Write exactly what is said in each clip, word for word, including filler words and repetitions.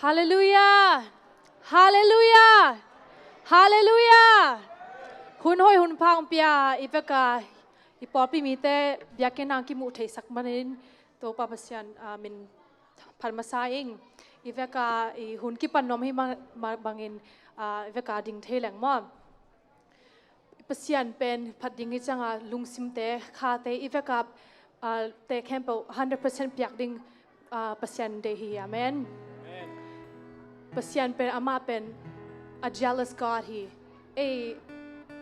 Halleluiah. Halleluiah. Halleluiah. Hun hoi hun pha hong pia i veka i pawlpi mite biakinn ah kimuh theisak manin Topa Pasian, ah, min phat masa ing. I veka i hun kipan nuam hi ma-, ma-, bangin, ah, i veka ding thei leng maw. Pasian pen phat ding hi cianga lungsimte, khate i veka, ah, te khempeuh hundred percent piak ding, ah, Pasian deih hi. Amen. Pasian pen, amah pen a jealous God hi. Ei,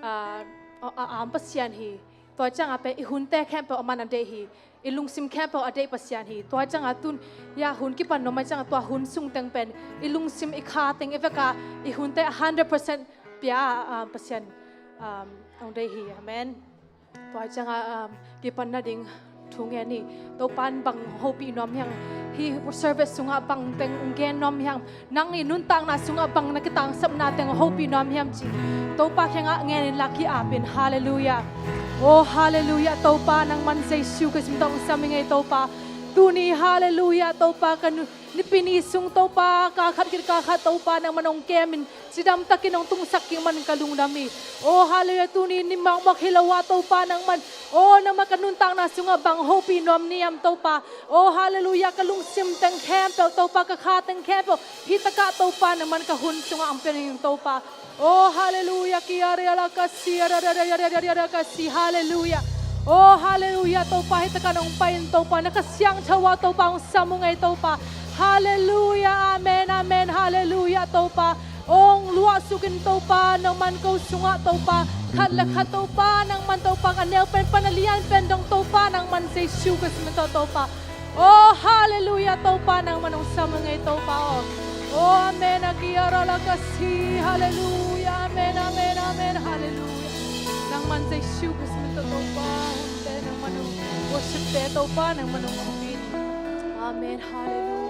ah, a, a, a am Pasian hi. Tua cianga pen i hunte khempeuh aman a deih hi. I lungsim khempeuh a deih Pasian hi. Tua cianga tun, ya, hun kipan nuam ai cianga tua hun sung teng pen i lungsim, i kha teng, i veka i hunte a hundred percent pia, ah, Pasian, um, hong deih hi. Amen. Tua cianga, um, kipan nading thu ngen hi. Topa in bang hopih nuam hiam? Hih service sungah bang teng hong gen nuam hiam? Nang i nuntakna sungah bang na kitangsapna teng hopih nuam hiam ci? Topa kiangah ngen inla ki-ap in. Halleluiah. Oh, halleluiah. Topa nangman Jesu Khrist min tawh hong sam ing ei Topa. Tuni, halleluiah, Topa ka nu-, Nipi ni sung Topa, kal khat khit kal khat Topa nangman hong kem in, cidam takin hong tungsak kik man ka lungdam hi. Oh, halleluiah, tuni ni mawkmawk hi lo ah Topa nangman, oh, nangman ka nuntakna sungah bang hopih nuam na hiam Topa. Oh, halleluiah, ka lungsim teng khempeuh Topa, ka kha teng khempeuh hih takah Topa nangman ka hun sungah hong pia ning Topa. Oh, halleluiah, ki aria la ka si, aria la ka si, halleluiah. Oh, halleluiah, Topa hih takah nong pai in Topa, na Kha Siangtho ah Topa hong sam ung ei Topa. Halleluiah, amen, amen, halleluiah, Topa. Hong luahsuk in Topa, nangman ko sungah Topa, khat le khat Topa, nangman Topa, a neu pen pan a lian pen dong Topa, nangman Jesu Khrist min tawh Topa. Oh, halleluiah, Topa nangman hong sam ing ei Topa aw. Oh, amen, a ki aria la ka si, halleluiah, amen, amen, amen, halleluiah. Nangman Jesu Khrist min tawh Topa, hong te nangman hong worship te Topa, nangman hong hong in. Amen, halleluiah.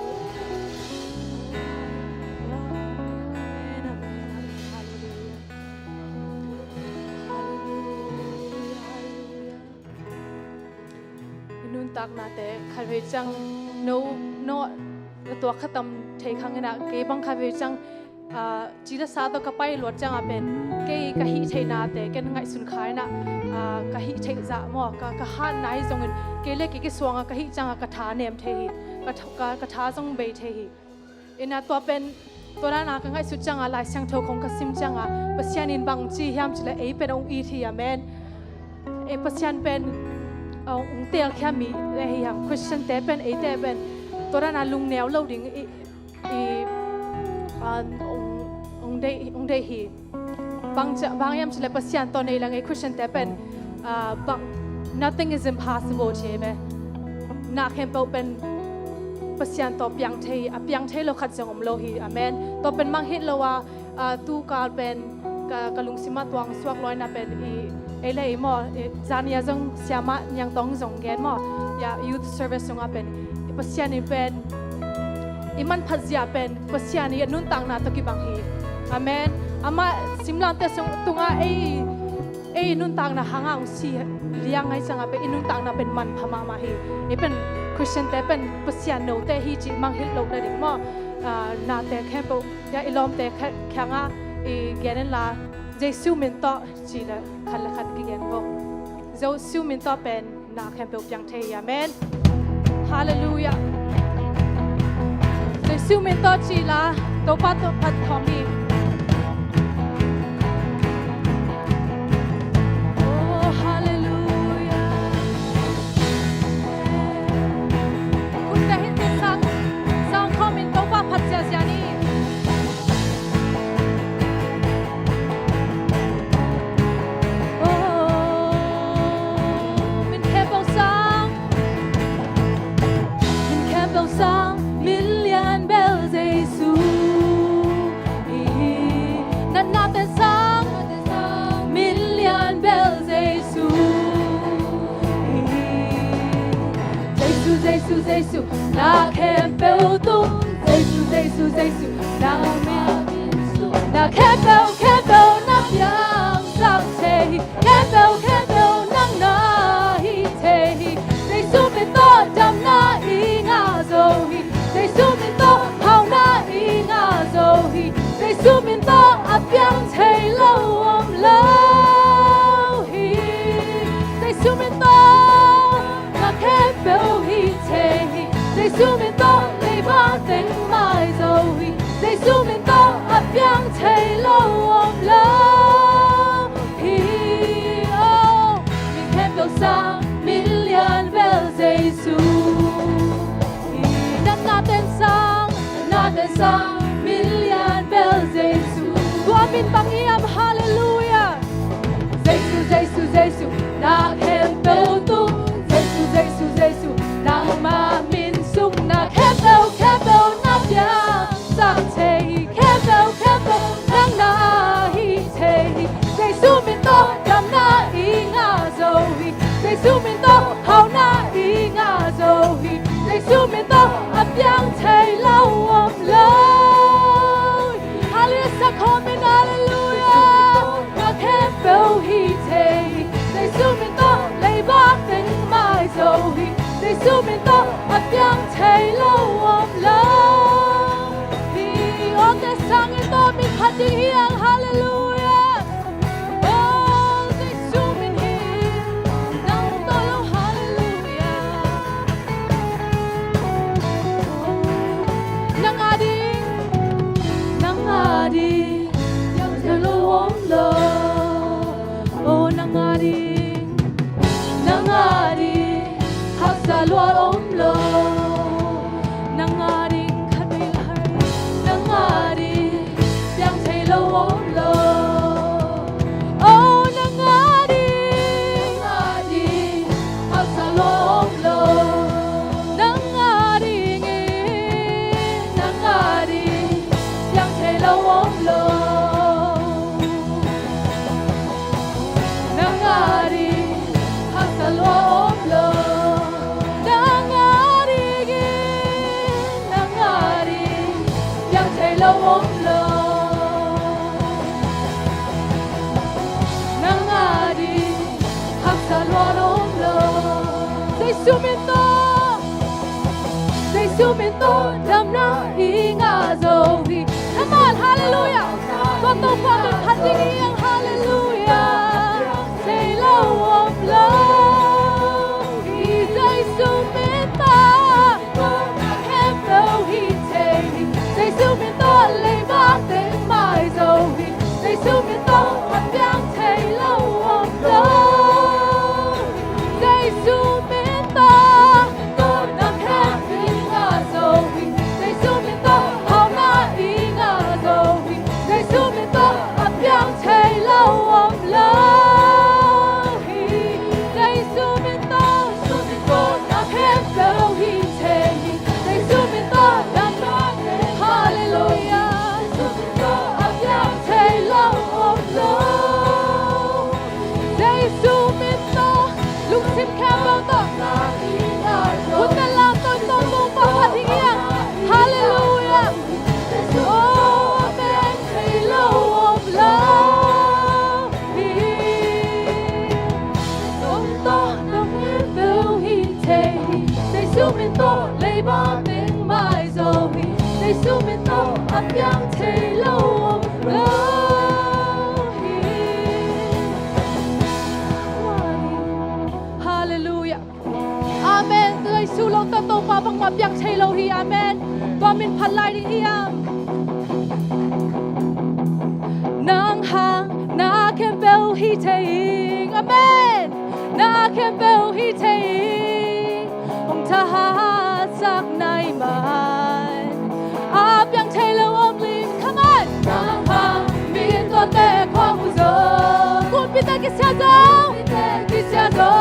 Amen, amen, amen, halleluiah. Halleluiah, halleluiah. Nuntaknate khatvei ciang no, no, na tuak kha tam thei khang inah, kei bang khatvei ciang, ah, ci le sa tawh ka pai luat ciangah pen kei ka hih theihnate ken ngaihsun kha inah, ah, ka hih theih zah maw, ka, ka hatna hi zongin kei le kei kisuangah ka hih ciangah ka tha nem thei hi, ka tha, ka, ka tha zong bei thei hi. Inah tua pen, tua dana ka ngaihsut cianga, Lai Siangtho khong ka sim cianga, Pasian in bang ci hiam cih leh ei pen hong it hi, amen. Ei Pasian pen, uh, hong teelkhia mi le hi hiam, Christian te pen, eite pen, tua dana lungneu lo ding i, i, uh, hong, hong deih, hong deih hi. Bang ci, bang hiam cih leh Pasian tawh nei leng ei Christian te pen, ah, bang, nothing is impossible ci ve. Na khempeuh pen Pasian tawh piang thei, a piang thei lo khat zong om lo hi. Amen. Tua pen mangngilh lo a, ah, tu kal pen ka, ka lungsim ah tuang suak lawina pen i, ei le ei maw, i, zania zong siamah Niang Tawng zong gen maw, ya, youth service sungah pen i Pasian in pen i manphat zia pen Pasian i a nuntakna tawh kibang hi. Amen. Amah simlamte sung tungah ei, ei nuntakna hangah hong si liang ngai ciangah pen i nuntakna pen manpha mahmah hi. Ei pen Christian te pen Pasian note hi cih mangngilh loh nading maw, ah, nate khempeuh, ya, i lawmte khe-, kiangah i gen inla, Jesu min tawh cih le khat le khat kigen ko. Jesu min tawh pen na khempeuh piang thei hi. Amen. Halleluiah. Jesu min tawh cih la, Topa tawh phat khawm hi. Oh, halleluiah. Khut teh hih teh sang, sang khawm in Topa phat ziazia ni. Oh, min khempeuh sang, min khempeuh sang, min lian bel Jesu hi. Natnate sang, min lian bel Jesu hi. Jesu, Jesu, Jesu, na khempeuh tung. Jesu, Jesu, Jesu, nangmah min sung. Na khempeuh, khempeuh na piangsak thei hi. Khempeuh, khempeuh nang na hi thei hi. Jesu min tawh damna i ngah zo hi. Jesu min tawh hauhna i Jesu min tawh a piang thei lo om lo hi. Jesu min tawh na khempeuh hi thei hi. Jesu min tawh leiba teng mai zo hi. Jesu min tawh a piang thei lo om lo hi. Oh, min khempeuh sang min lian bel Jesu hi. Natna ten sang, natna ten sang min lian bel Jesu. Tua min bang hiam? Halleluiah. Jesu, Jesu, Jesu, na khempeuh tung. Jesu, Jesu, Jesu, nangmah min sung na khempeuh, khempeuh na piangsak thei hi. Khempeuh, khempeuh nang na hi thei hi. Jesu min tawh damna i ngah zo hi. Jesu min tawh hauhna i ngah zo hi. Jesu min tawh a piang thei lo om lo. Halleluiah, sa khawm in, halleluiah. Na khempeuh hi thei hi. Jesu min tawh leiba teng mai zo hi. Jesu min tawh a piang thei lo om lo hi. Awte sangin tawh min phat ding hi hang, halleluiah. Oh, Jesu min hi. Nang tawh lo, halleluiah. Nang a ding, nang a ding piang thei lo om lo. Oh, nang a ding, nang a ding haksa lua om lo. Nang a ding khat vei lai, nang a ding piang thei lo om lo. Oh, nang a ding, nang a ding haksa lua om lo. Nang a ding, nang a ding piang thei lo om lo. Nang a ding haksa lua om lo. Nang a ding, nang a ding piang thei lo om lo. Nang a ding haksa lua om lo. Jesu min tawh, Jesu min tawh damna i ngah zo hi. Come on, halleluiah. Tua Topa min phat ding hi hang, halleluiah. Thei lo om lo hi. Jesu min tawh na khempeuh hi thei hi. Jesu min tawh leiba teng mai zo hi. Jesu min tawh a piang thei lo om lo hi. Jesu min tawh na khempeuh i ngah zo hi. Jesu min tawh hauhna i ngah zo hi. Jesu min tawh a piang thei lo om lo hi. Jesu min tawh, Jesu min tawh na khempeuh hi thei hi. Jesu min tawh damna, halleluiah. Jesu min tawh a piang thei lo om lo. Jesu min tawh, lungsim khempeuh tawh, khut tawh, lam tawh, tawh, tawh, tawh, tawh, halleluiah. Oh, amen. Thei lo om lo hi. Jesu min tawh na khempeuh hi thei hi. Jesu min tawh leiba teng mai zo hi. Jesu min tawh a piang thei lo om lo hi. Halleluiah. Amen. Jesu lo tawh Topa bangmah piang thei lo hi. Amen. Tua min phat lai ding hi hang. Nang hang na khempeuh hi thei hi. Amen. Na khempeuh hi thei hi. Hong thahatsak nai man a piang thei lo om lim. Come on. Nang hang mi tuate khua mu zo. Kumpite kisia zo. Kumpite kisia zo.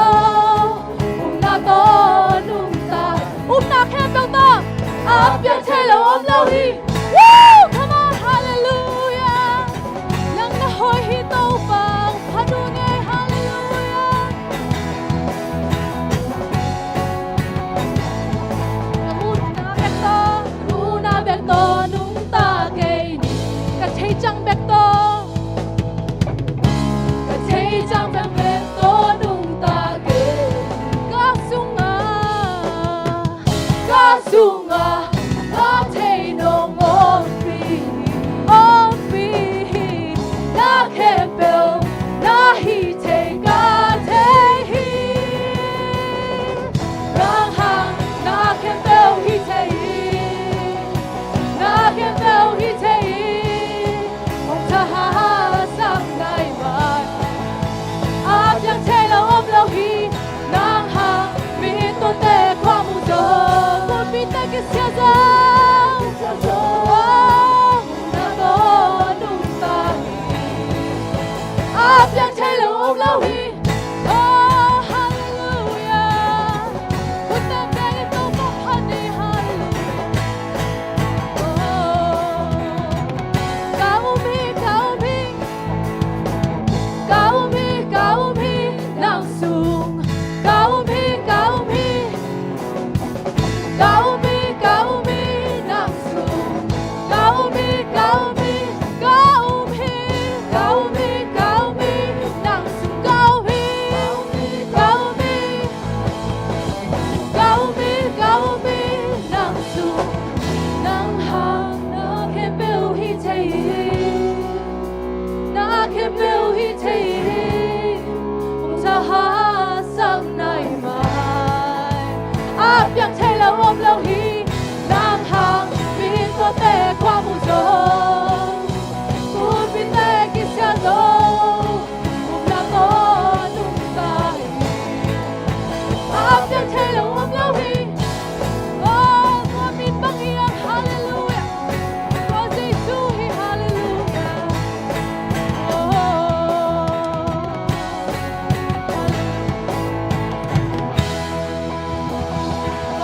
Upna tawh nungta, upna khempeuh tawh a piang thei lo om lo hi. Woo! Come on, halleluiah. Nang na hoih hi Topa, phat uh ngei, halleluiah. Na mutna bek tawh thei hi, hong thahatsak nai mai. A piang thei lo om lo hi, nang hang mihing tuate khua mu zo, pulpitte kisia zo, upna tawh nungta hi. A piang thei lo om lo hi. Oh, tua min bang hi ang, hallelujah. Tua Jesu hi, hallelujah. Oh, hallelujah.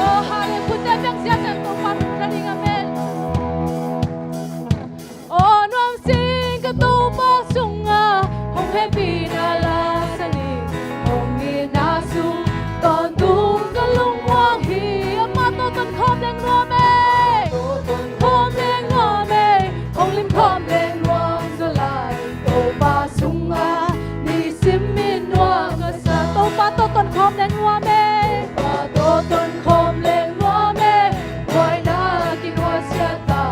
Oh, hallelujah. Khut te piang ziahziah Topa min kha ding, amen. Aw nuam sing ka Topa sungah hong hehpihna la sa ni. Hong itna sung tawntung ka lungmuang hi. Amah tawh tonkhawm leng nuam ei. Tonkhawm leng nuam ei. Hong limkhawm leng nuam zaw lai. Topa sungah nisim in nuam ka sa. Topa tawh tonkhawm leng nuam ei. Topa tawh tonkhawm leng nuam ei. Buaina kinuasiat ta,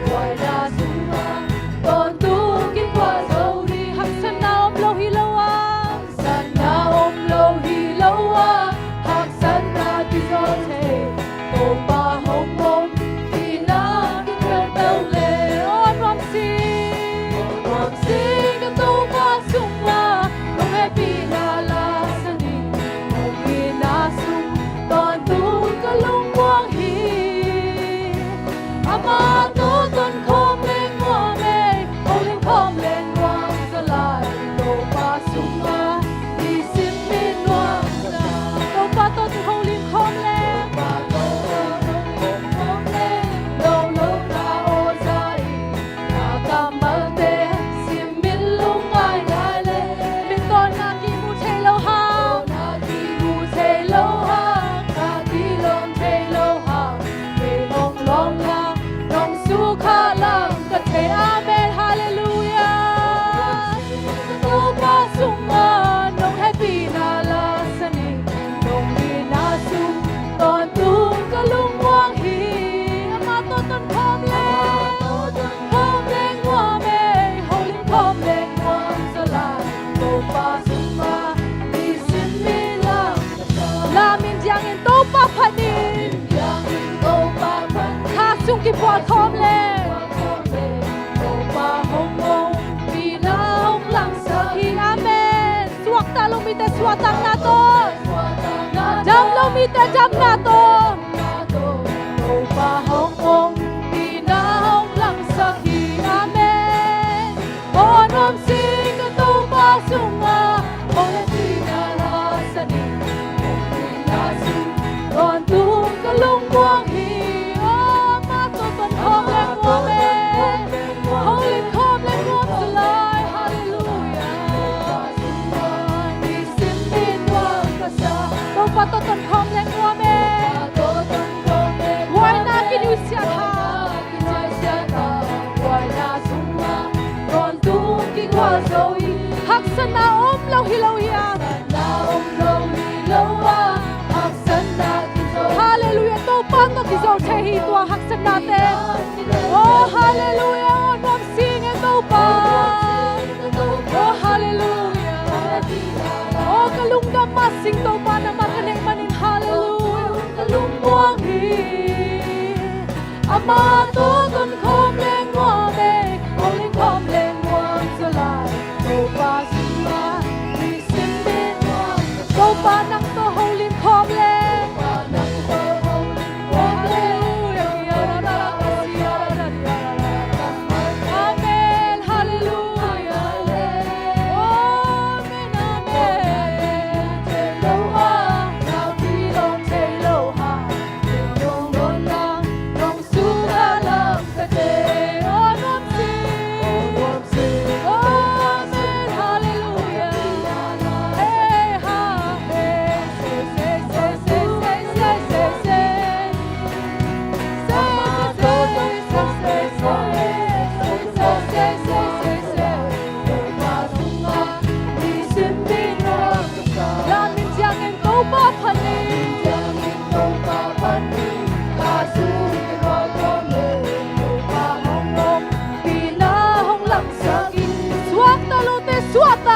buaina sungah tawntung kikuah zo hi. Haksatna om lo hi lo a, haksatna om lo hi lo a, haksatna kizo thei. Topa hong ompihna kipelpel le. Aw nuam sing, aw nuam sing ka Topa sungah hong hehpihna la sa ni. Hong itna sung tawntung ka lungmuang hi. Amah tawh tonkhawm leng nuam ei. Hong limkhawm leng nuam zaw lai. Topa sungah nisim in nuam zaw lai. Topa tawh hong limkhawm leng. Topa tawh hong limkhawm leng. Lo lo ta aw za in. Na kammalte sim in lungngai ngai le. Min tawh na kimu thei lo hang. Tawh na kimu thei lo hang. Na kilawm thei lo hang. Kei hong lawm la nong sukha lam ka thei. Amen. Hallelujah. Topa sungah nong hehpihna la sa ni. Nong itna sung tawntung ka lungmuang hi. Amah tawh tonkhawm leng, tonkhawm leng nuam ei. Hong limkhawm leng nuam zaw lai. Topa sungah nisim in lam ka sa. Lam in diang in Topa phat ni. Lam in diang in Topa phat ni. Kha sung kipuahkhawm leng. Topa hong ompihna hong langsak hi. Amen. Suakta lo mite suahtakna tawh, dam lo mite damna tawh, Topa hong ompihna hong langsak hi. Amen. Aw nuam sing ka Topa sungah hong hehpihna la sa ni. Hong hehpihna sung tawntung ka lungmuang hi. Aw amah tawh tonkhawm leng nuam ei. Hong limkhawm leng nuam zaw lai. Hallelujah. Topa tawh tonkhawm leng nuam ei. Buaina kinusiat hang. Haksatna om lo hi lo hi a. Hallelujah. Topa tawh kizo thei hi tua haksatnate. Oh hallelujah. Aw nuam sing e Topa. Oh hallelujah. Oh ka lungdam mah sing Topa, nangmah ka neih manin. Hallelujah. Ka lungmuang hi. Amah tawh tonkhawm leng nuam ei. Hong limkhawm leng nuam zaw lai. Topa sungah nisim in nuam. Topa nang tawh hong limkhawm leng. Topa nang tawh hong limkhawm leng. Hallelujah. Amen. Hallelujah. Amen. Amen. Lam in ciangin Topa phat ni. Suakta lote suakta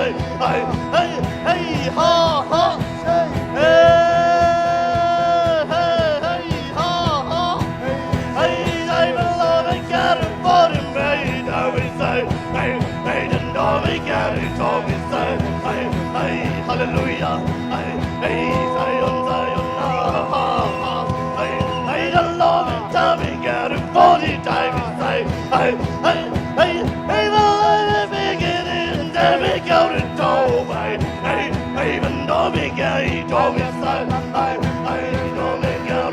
Hey, hey, hey, ha, ha. Hey, hey, hey, hey, ha, ha. Hey, hey, beloved, gotta put him right down, we say. Hey, hey, the Lord, we gotta talk, we say. Hey, hey, hallelujah. Hey, hey, Zion, Zion, ha, ha, ha. Hey, hey, the Lord, we gotta put it down, we say. Hey, hey, hey, hey, the Lord, we get in, there we go to talk, we Hey, hey, even though we gay, though we say, hey, hey, though we gay,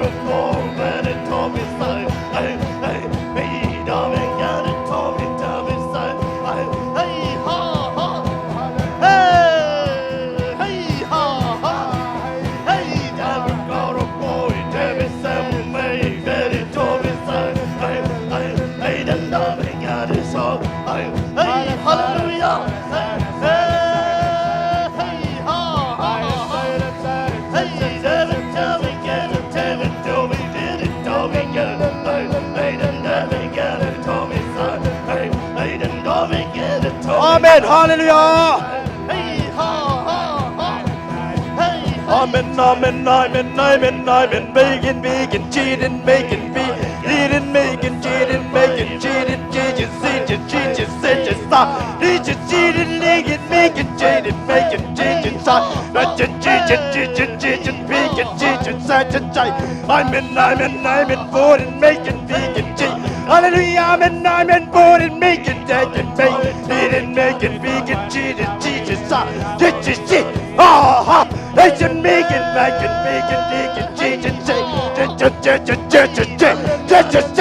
though we say, hey, hey, hey, though we gay, though we, though we say, hey, hey, ha, ha, hey, hey, ha, ha, hey, though we go to boy, though we say, hey, very, though we say, hey, hey, hey, then though we gay, so, hey, hey, hallelujah. Hey, hey, hey, ha, ha, ha. Hey, David, tell me, get it, tell me, do me, did it, do me, get it. Hey, hey, then David, get it, do me, son. Hey, hey, then do me, get it, do me. Amen. Hallelujah. Hey, ha, ha, ha. Hey, hey. Amen, amen, amen, amen, amen. Begin, begin, cheating, making, be, leading, making, cheating, making, cheating, cheating, see, cheat, cheat, cheat, say, cheat, stop. Lead, cheat, cheating, leading, making, cheating, making, cheating, stop. But cheat, cheat, cheat, cheat, cheat, cheat, cheat, begin, cheat, cheat, say, cheat, say. Amen, amen, amen, put in, making, begin, cheat. Hallelujah, amen, amen, put in, making, taking, making, leading, making, begin, cheating, cheat, cheat, stop. Cheat, cheat, cheat. Ha, ha. Hey, just make it, make it, make it, make it, change it, change it, just, just, just, just, just, just, just, just,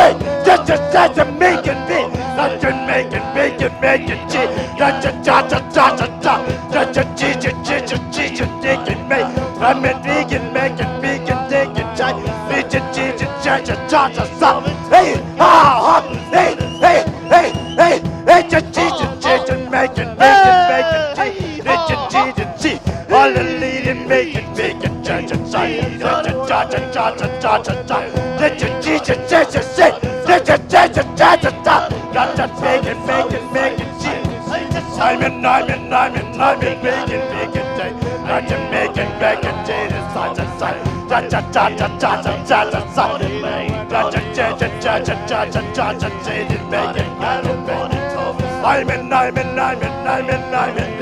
just, just, just make it, be. Not just make it, make it, make it, change. Not just, cha, cha, cha, cha, cha. Just, just, change it, change it, change it, make it, make. I mean, make it, make it, make it, make it, change. Make it, change it, change it, cha, cha, cha. Hey, ha, ha. Hey, hey, hey, hey, hey, just change it, change it, make it, make it, make it, change. Make it, change it, change. All the leading, make it, make it, cha, cha, cha, cha, cha, cha, cha, cha, cha, cha, cha. Cha, cha, chi, cha, cha, cha, cha. Cha, cha, cha, cha, cha, cha, cha. Cha, cha, make it, make it, make it, chi. Amen, amen, amen, amen, make it, make it, cha. Cha, cha, make it, make it, cha, cha, cha, cha, cha. Cha, cha, cha, cha, cha, cha, cha, cha, cha. Cha, cha, cha, cha, cha, cha, cha, cha, cha, cha, cha, cha, cha. Amen, amen, amen, amen, amen, amen.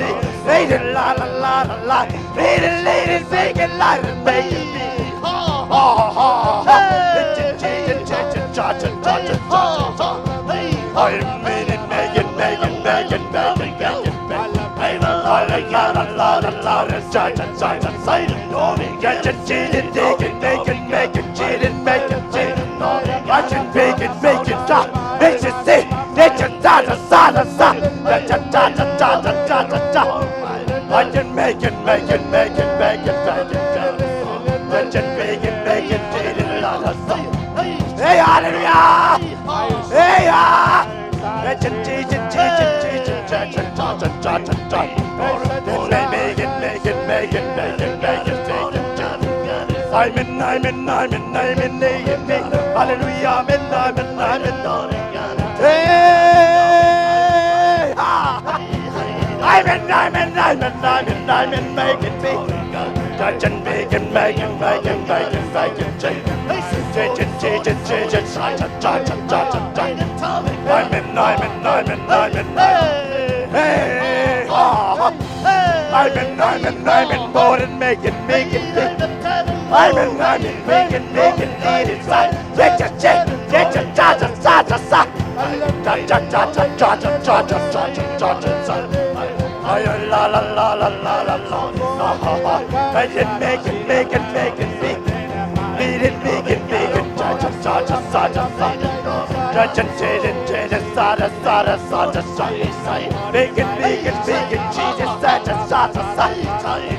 Make it, la, la, la, la, la. Lead it, lead it, make it light and make it big. Ha, ha, ha, ha. Hey. Cha, cha, cha, cha, cha, cha, cha, cha, cha. Hey. I mean it, make it, make it, make it, make it, make it, make it. Hey, la, la, la, la, la, la, la, cha, cha, cha, cha, cha. Cha, cha, chi, it, make it, make it, make it, chi, it, make it, chi, it. I can make it, make it, cha. Make it, see. Make it, cha, cha, cha, cha, cha. Cha, cha, cha, cha, cha, cha, cha, cha, cha. I can make it, make it, make it, make it, make it, make it. I can make it, make it, make it, la, la, la. Hey, hallelujah! Hey, ah! Make it, make it, make it, make it, make it, cha, cha, cha, cha, cha, cha, cha. Make it, make it, make it, make it, make it, make it, make it. Amen, amen, amen, amen, amen, amen. Hallelujah, amen, amen, amen, amen. Hey! Ha! Amen, amen, amen, amen, amen, make it big. Touch and make it, make it, make it, make it, make it, change it. Change it, change it, change it, change it, change it, change it, change it. Amen, amen, amen, amen, amen. Hey! Ha, ha. Amen, amen, amen, more than make it, make it, make it. Amen, amen, make it, make it, make it, make it. Cha, cha, cha, cha, cha, cha, cha, cha. Cha, cha, cha, cha, cha, cha, cha, cha. Ay, ay, la, la, la. Ha, ha, ha. Make it, make it, make it, make it, make it. Beat it, make it, make it. Cha, cha, cha, cha, cha, cha, cha. Cha, cha, cha, cha, cha, cha, cha, cha, cha, cha. Make it, make it, make it, Jesus, cha, cha, cha, cha, cha.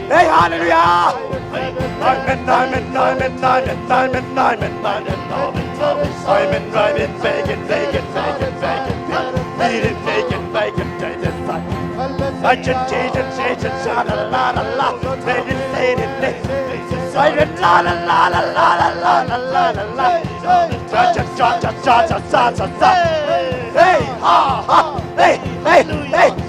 Hey, hallelujah! Amen, amen, amen, amen, amen, amen, amen. Amen, amen, make it, make it, make it, make it, make it. Beat it, make it, make it, Jesus, cha. Amen, Jesus, Jesus, cha, la, la, la, la. Make it, make it, make it. Amen, la, la, la, la. Cha, cha, cha, cha, cha, cha, cha, cha. Hey, ha, ha. Hey, hey, hey.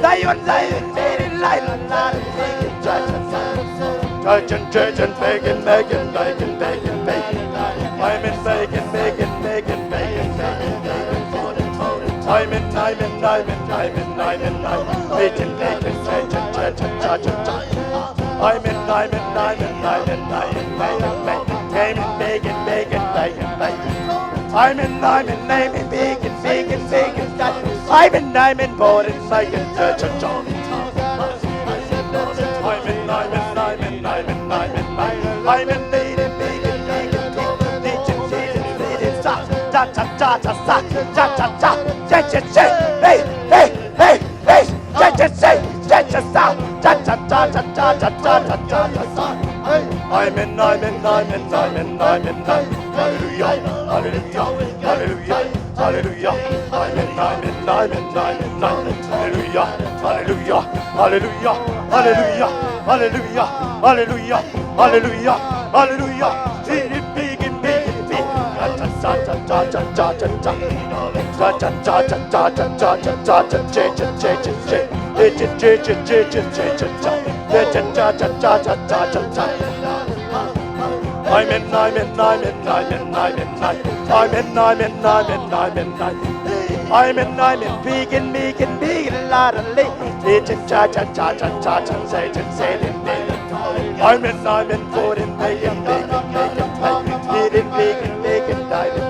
Zion, Zion, made it light. Church and church and begging, begging, begging, begging, begging. I'm in begging, begging, begging, begging, begging, begging for the Lord. Amen, amen, amen, amen, amen, amen. Amen, amen, amen, amen, amen, amen, amen. Amen, amen, amen, amen, amen, amen, amen. Amen, begin, begin, begin, begin. Amen, amen, amen, begin, begin, begin, begin. Amen, amen, born and begin, church, church, church. Amen, amen, amen, amen, amen, amen. Amen, begin, begin, begin, begin, begin, begin. Cha, cha, cha, cha, cha, cha, cha, cha, cha. Cha, cha, cha. Hey, hey, hey, hey. Cha, cha, cha, cha, cha, cha. Cha, cha, cha, cha, cha. Hey. Amen, amen, amen, amen, amen, amen. Hallelujah, hallelujah, hallelujah, hallelujah. Amen, amen, amen, amen, amen. Hallelujah, hallelujah, hallelujah, hallelujah, hallelujah, hallelujah, hallelujah, hallelujah. Begin, begin, begin, begin. Cha, cha, cha, cha, cha, cha, cha, cha. Cha, cha, cha, cha, cha, cha, cha, cha, cha, cha, cha, cha, cha, cha. Cha, cha, cha, cha, cha, cha, cha, cha, cha. Cha, cha, cha, cha, cha, cha, cha, cha, cha. Amen, amen, amen, amen, amen, amen. Amen, amen, amen, amen, amen. Amen, amen. Begin, begin, begin, la, la, la. Cha, cha, cha, cha, cha, cha, cha, cha, cha, cha. Amen, amen. Begin, begin, begin, begin, begin. Begin, begin, begin, begin, begin.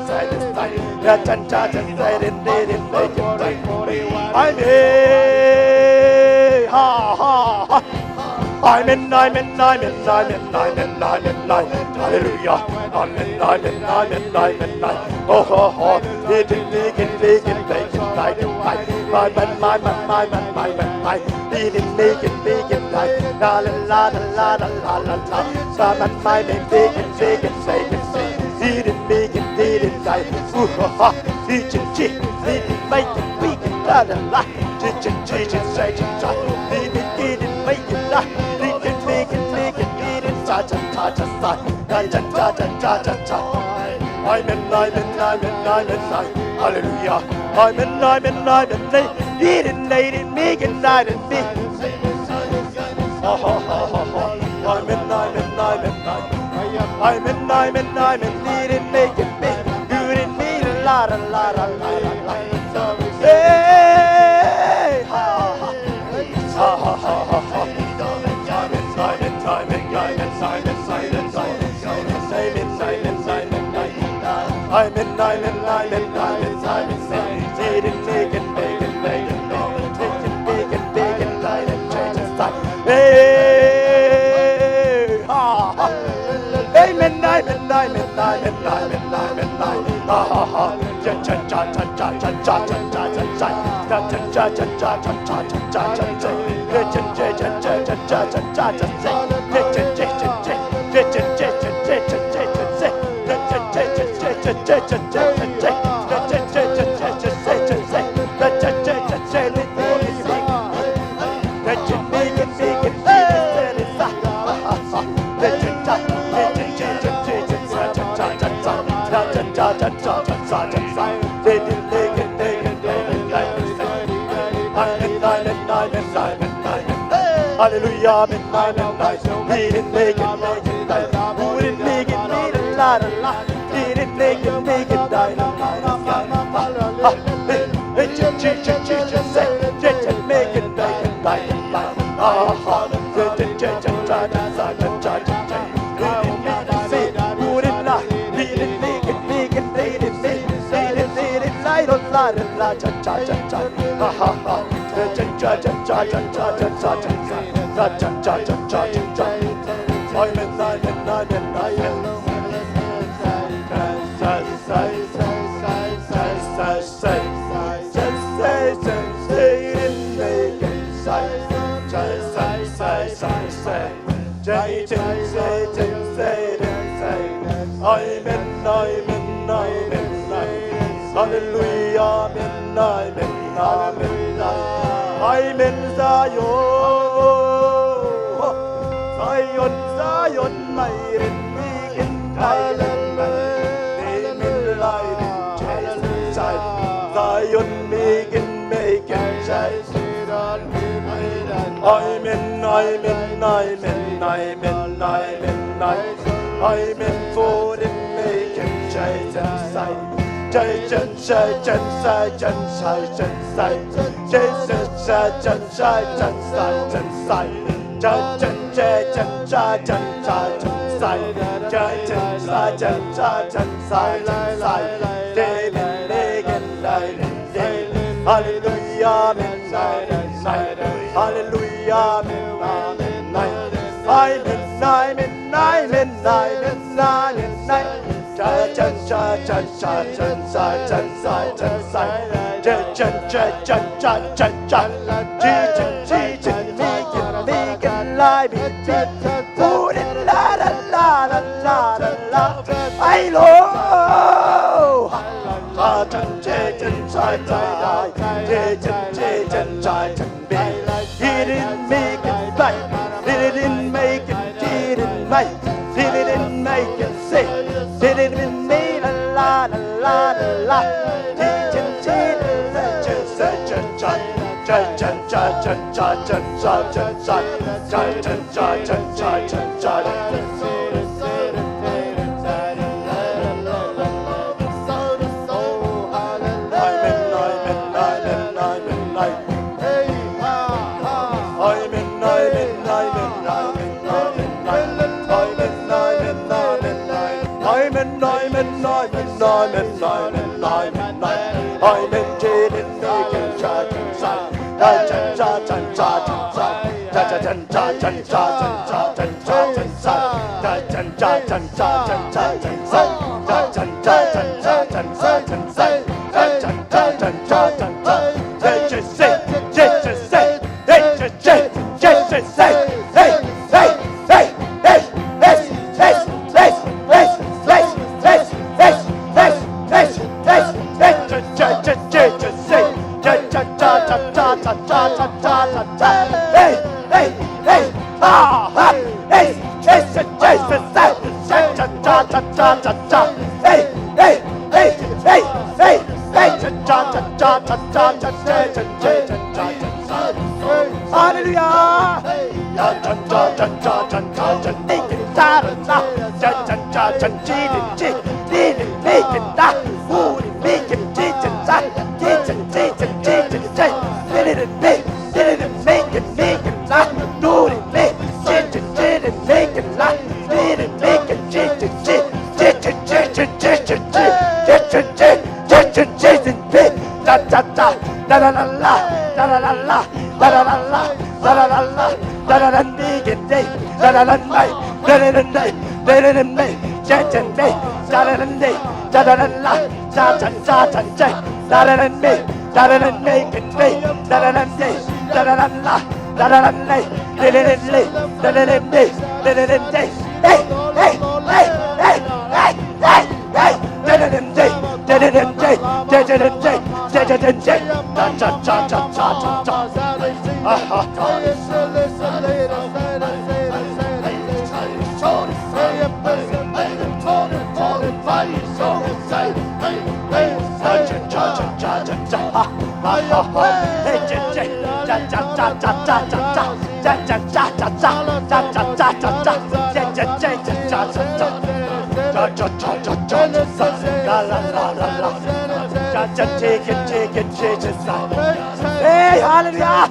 Cha, cha, cha, cha, cha, cha, cha, cha, cha. Amen. Ha, ha, ha. Amen, amen, amen, amen, amen, amen, amen. Hallelujah. Amen, amen, amen, amen, amen. Oh, oh, oh. Begin, begin, begin, begin, begin, begin. My, my, my, my, my, my, my, my, my. Begin, begin, begin, begin. La, la, la, la, la, la, la, la, la. My, my, my, my, begin, begin, begin, begin. Begin, begin, begin, begin. Ooh, ha, ha. Begin, begin, begin, begin, begin. La, la, la. Cha, cha, cha, cha, cha, cha. Begin, begin, begin, begin, la. Begin, begin, begin, begin, cha, cha, cha, cha, cha. Cha, cha, cha, cha, cha, cha, cha. Amen, amen, amen, amen, amen. Hallelujah. Amen, amen, amen, amen. Begin, begin, begin, begin, begin. Amen, amen, amen, amen. Amen, amen, amen. Lead it, make it big. Do it in me, la, la, la, la, la, la, la. Hey, ha, ha, ha. Ha, ha, ha, ha, ha. Amen, amen, amen, amen, amen, amen, amen. Amen, amen, amen, amen, amen. Amen, amen, amen, amen, amen, amen. Lead it, make it, make it, make it, make it, make it, make it, make it, make it, make it. Hey, ha, ha. Amen, amen, amen, amen, amen, amen, amen. Ha, ha, ha. Cha, cha, cha, cha, cha, cha, cha. Cha, cha, cha, cha, cha, cha, cha, cha. Cha, cha, cha, cha, cha, cha, cha, cha. Hallelujah, amen, amen, amen. Lead it, make it, make it, make it. Put it, make it, make it, la, la, la. Lead it, make it, make it, la, la, la, la, la, la. Ah, hey, hey, ch-, ch-, ch-, ch-, ch-, say, ch-, ch-, make it, make it, make it, make it. Ah, ah. Ch-, ch-, ch-, ch-, cha, cha, cha, cha, cha, cha, cha. Lead it, make it, say, put it, la. Lead it, make it, make it, lead it, make it, lead it, lead it, la, la, la, la, cha, cha, cha, cha. Ha, ha, ha. Cha, cha, cha, cha, cha, cha, cha, cha, cha, cha. Amen, amen, amen, amen. Amen, amen, amen, amen. Hallelujah, amen, amen, amen, amen. Amen, Zion. Zion, Zion, my redeemed, hallelujah. Amen, amen, amen. Zion, begin, begin, Zion. Amen, amen, amen, amen, amen, amen. Amen, for the making change inside. Hallelujah, amen, amen, amen. Hallelujah, amen, amen, amen. Amen, amen, amen, amen, amen, amen. Cha, cha, cha, cha, cha, cha, cha, cha, cha, cha. Cha, cha, cha, cha, cha, cha, cha. Chi, chin, chi, chin, mi, kin, mi, kin, lai, mi, mi. Pu, rin, la, la, la, la, la, la, la. Ai lo. Ha, chan, che, chin, sai, sai, sai. Che, chin, che, chin, sai, chin. Didn't make it back. Didn't make it, didn't make it, didn't make it sick. Didn't make la la la la la la. Didn't, didn't, cha cha cha cha cha cha cha cha cha cha cha cha cha cha cha cha cha cha. Hallelujah. Hey, hallelujah.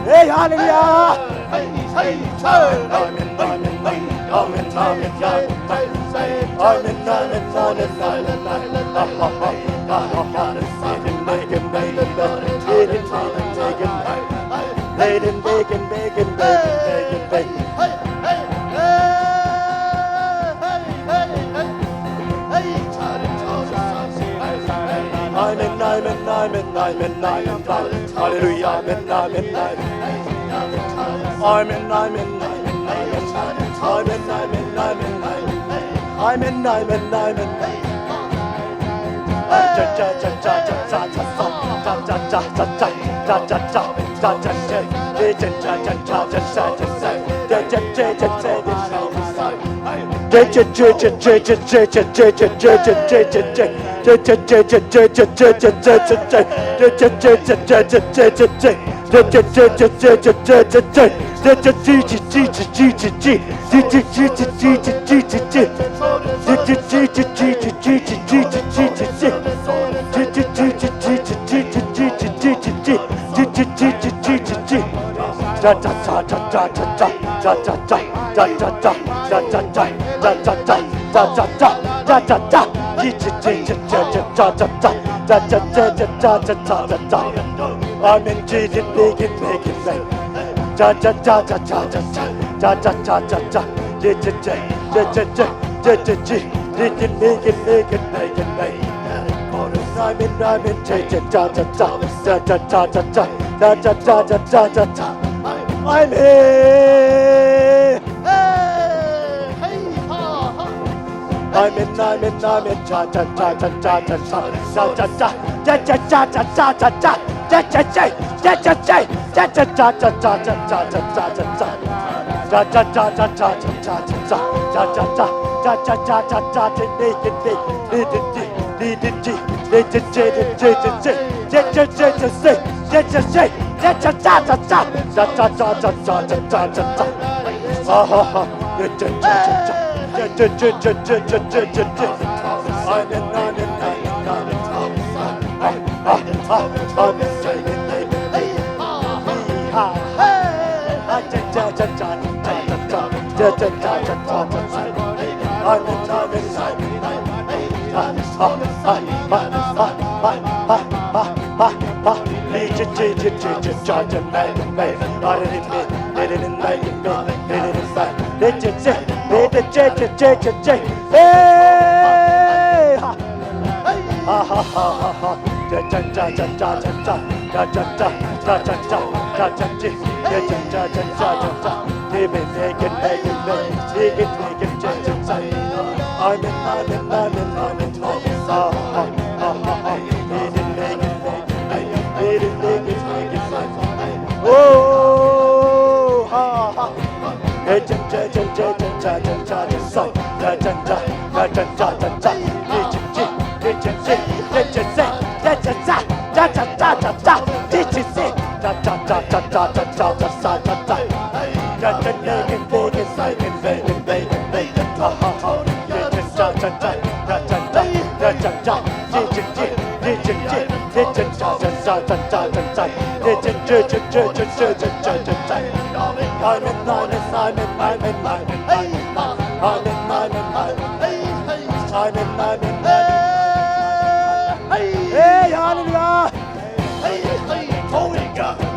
Hey, hallelujah! Hey, hey! Amen, amen, amen. Hey, hallelujah! Amen, amen, amen. Amen, amen, amen, amen, amen. Hallelujah, amen, amen, amen. Amen, amen, amen, amen. Amen, amen, amen, amen. Amen, amen, amen. Amen. Amen. Amen, amen, amen.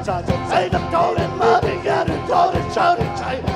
Cha, cha, cha. Hey, hallelujah!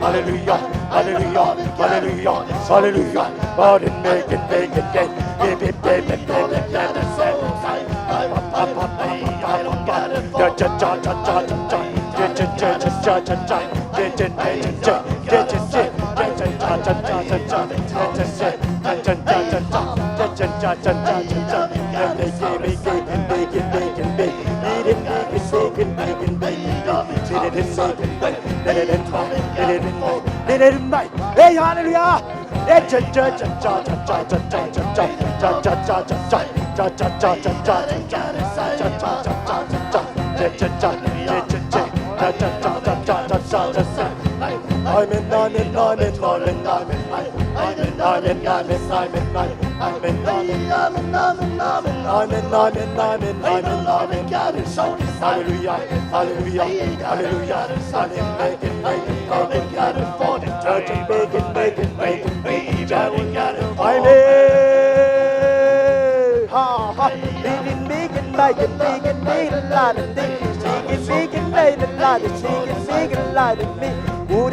Hallelujah, hallelujah, hallelujah, hallelujah. Hey, hallelujah! Amen, amen, amen, amen, amen. Amen, amen, amen, amen, amen, amen. Amen, amen, amen, amen, amen, amen, amen. Hallelujah, hallelujah, hallelujah. Amen, amen, amen, amen, amen. Church, make it, make it, make it, make it. Amen. Ha, ha. Begin, begin, begin, begin, begin, la, da, di. Begin, begin, la, da, la, da. Begin, begin, la, da, mi. Amen,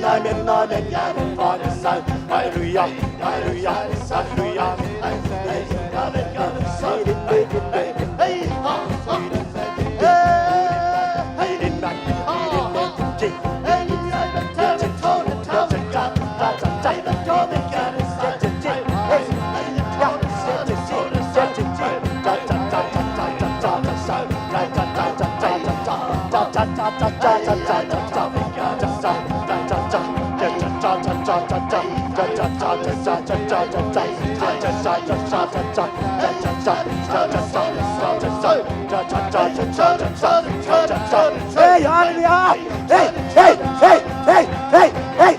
amen, amen, amen, amen. Hallelujah, hallelujah, hallelujah. Hey, hallelujah! Hey, hey, hey, hey, hey, hey, hey!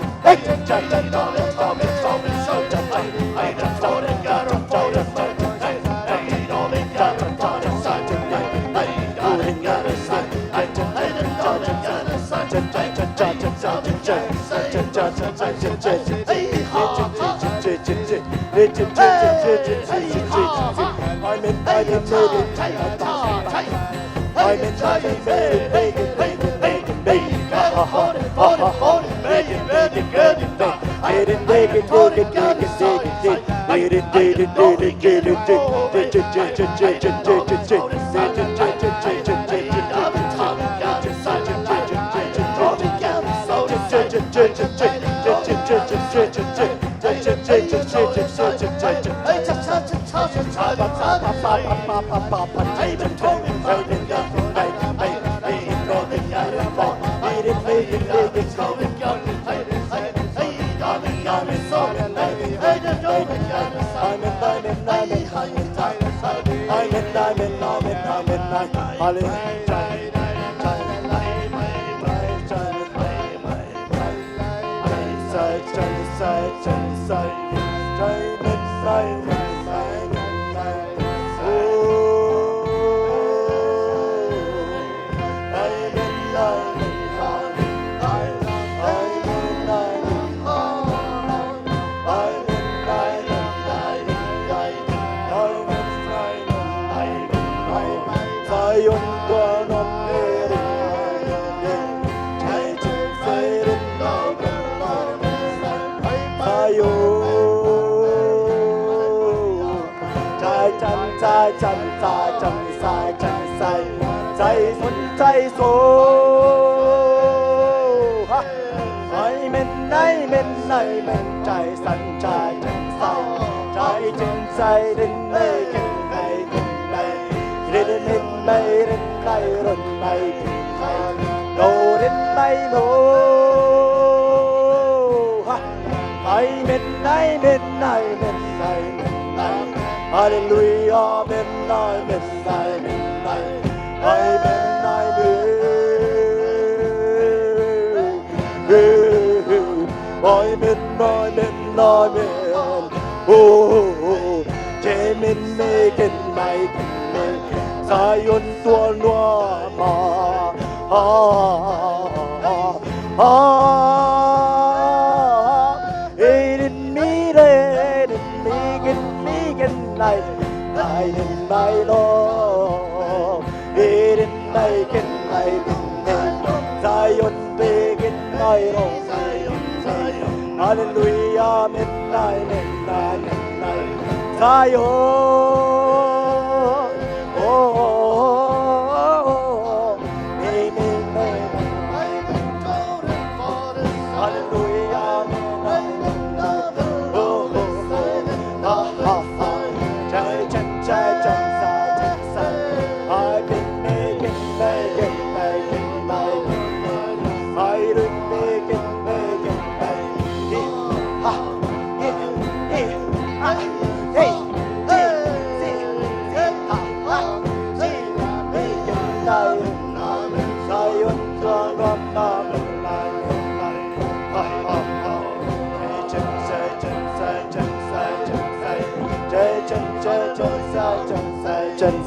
Amen, amen, amen, amen. Hallelujah, amen, amen, amen, amen. Amen, amen. Amen, amen, amen. Oh, amen, amen, amen. Zion tual nuam a. Ah, ah, ah. Eden mi le, eden mi gen, mi gen nai, nai den nai lo. Eden nai gen nai den nai lo. Zion pe gen nai lo. Hallelujah, amen, amen, amen, amen. Zion. Oh, oh, oh, oh, oh. Amen, amen, amen. Hallelujah, amen, amen, amen. Oh, oh, oh. Ah, ah, ah. Chai, chai, chai, chai, chai, chai. Ai, amen, amen, amen, amen, amen. Ai, amen, amen, amen, amen. Hi, ha, hi, hi, ha. Hey, hey, hey. Amen.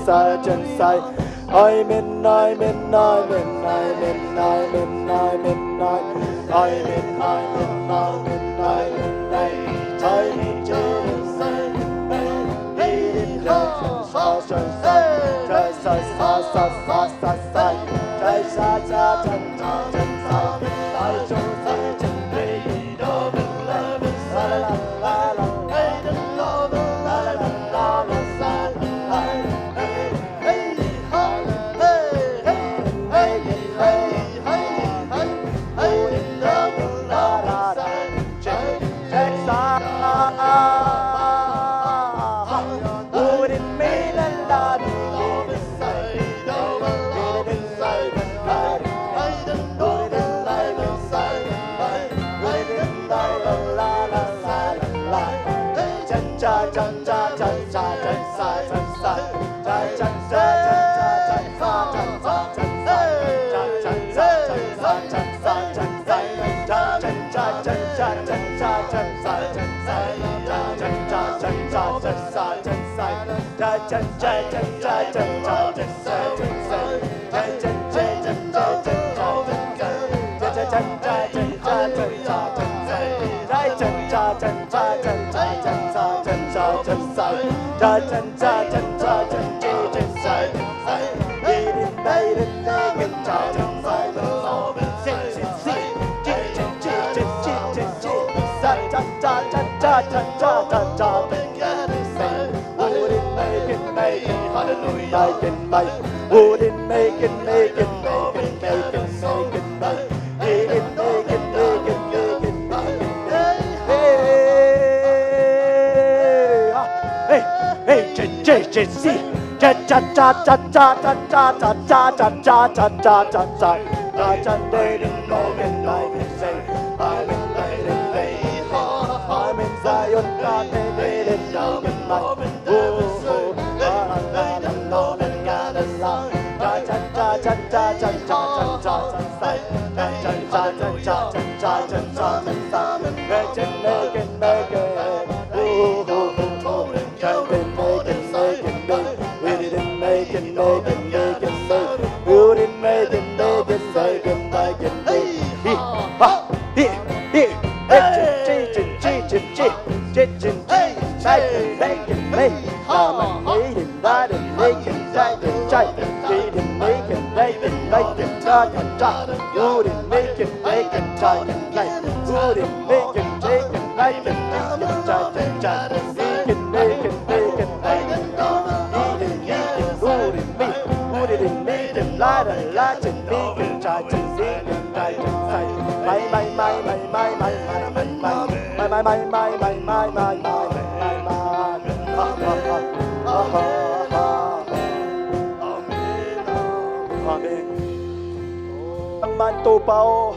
Amen. Topa aw,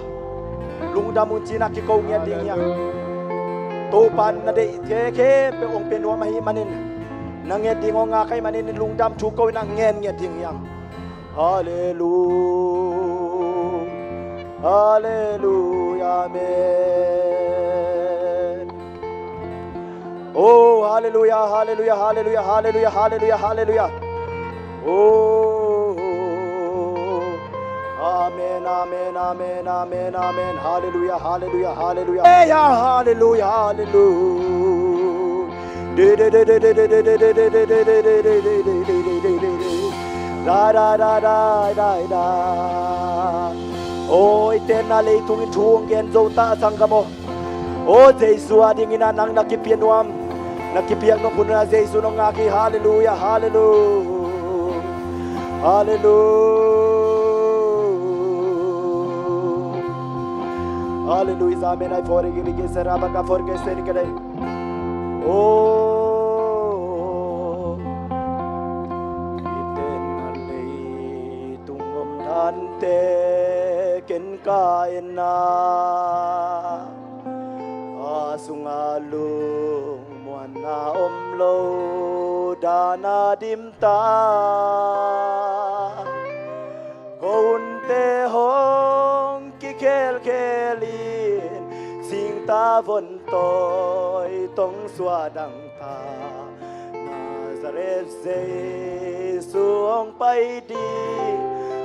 lungdam un ci-in a kiko ngiat ding hi hang. Topa in na deihte khempeuh hong pia nuam ahih manin, na nget ding hong ngak ahih manin lungdam thu ko-in a ngen ngiat ding hi hang. Halleluia. Halleluia. Amen. Oh, halleluia, halleluia, halleluia, halleluia, halleluia, halleluia. Oh, amen, amen, amen, amen, amen. Halleluia, halleluia, halleluia. Hey, yeah, halleluia, halleluia. Da, da, da, da, da, da. Oh, i tenna leitung in thu hong gen zo ta, sanggam aw. Aw Jesu a dingin ah nang na kipia nuam, na kipiak nop hun ah Jesu nong ngak hi. Halleluia, halleluia, halleluia. Halleluia, amen. Ai for gili ke seraba ka for ke sen ke dai. Oh, iten alei tung om dante ken ka en a, a sunga lungmuanna om lo dan a dim ta. Ko hunte hong kikhelkhel in, singtavon tawi tong suah dang ta, na Nazareth Jesu hong pai ding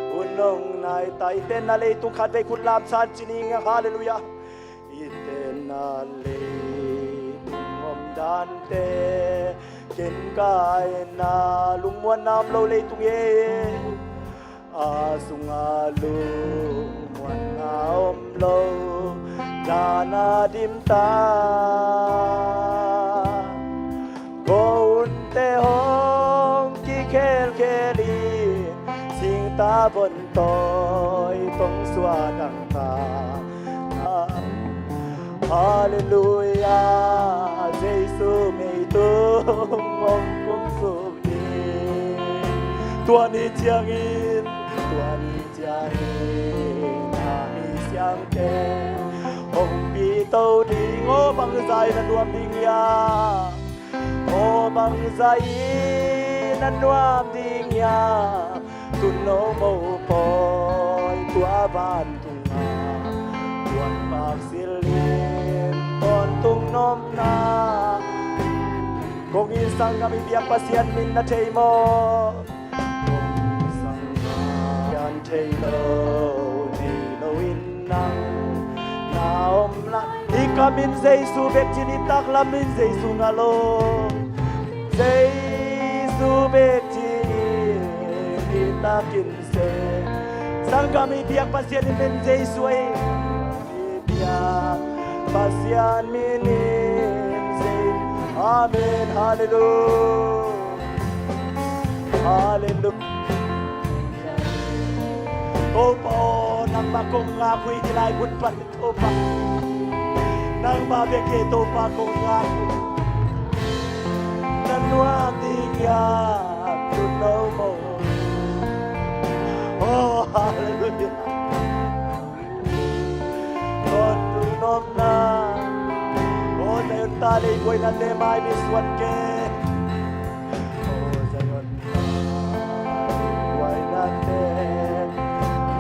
hun hong nai ta. I tenna leitung khatvei khut lam san ci ni nga. Halleluiah. I tenna leitung omdante, ken ka enna lungmuanna om lo leitung e. A sungah lungmuanna om lo, dan a dim ta. Kounte hong kikhelkhel in, singtavon tawi tong suah dang ta. Halleluiah, Jesu meitung hong kumsuk ding. Tua ni ciangin, tua ni ciangin, a mi siangtho hong pito ding. Aw bangzah in a nuam ding hiam? Aw bangzah in a nuam ding hiam? Tuuno mopawi tua vantungah, tuan pak silin tawntung nopna. Kong in sanggam i biak Pasian min na thei maw? Kong in sanggam thei lo, thei lo in nang na om lai. I kam in Jesu bek ci ni, taklam in Jesu ngah lo. Jesu bek ci ni, i takin se. Sanggam i biak Pasian i min Jesu ahi. I biak Pasian min in Jesu. Amen. Halleluiah. Halleluiah. Topa aw, nangmah kong ngak uh hi, hih lai hun pan Topa. Nangmah bek hi Topa kong ngak uh. Na nuam ding hiam, tuuno maw. Oh, halleluiah. Tawntung nopna. Oh, Zion ta, lei buainate mai mi suan ken. Oh, Zion ta, lei buainate.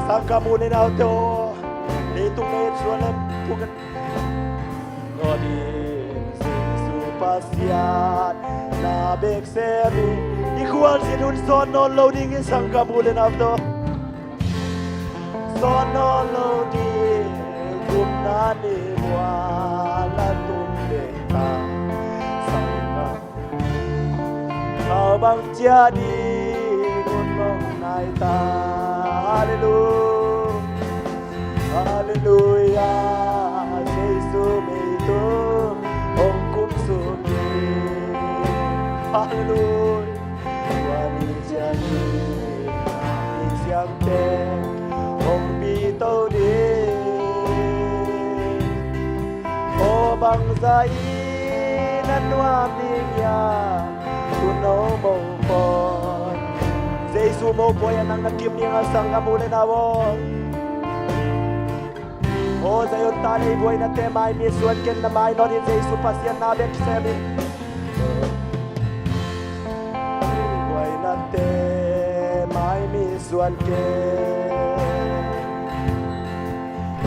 Sanggam u le naute aw, leitung na et suan leh puk in. Nodin Jesu Pasian na bek sem in. I khualzin hun sawt nawn lo ding hi, sanggam u le naute aw. Sawt nawn lo ding, gupna ni bual a tung ding ta. Sanggam, khaubang ciah ding hun hong nai ta. Halleluiah. Halleluiah. Jesu meitung hong kumsuk ding. Halleluiah. Tua ni ciangin a mi siangtho hong pito ding. Aw bangzah in a nuam ding hiam? Tuuno mopawi. Jesu mopawi ah nang na kim ding a, sanggam u le nau aw. Aw Zion ta, lei buainate mai mi suan ken, na mai nodin Jesu Pasian na bek sem in. Lei buainate mai mi suan ken,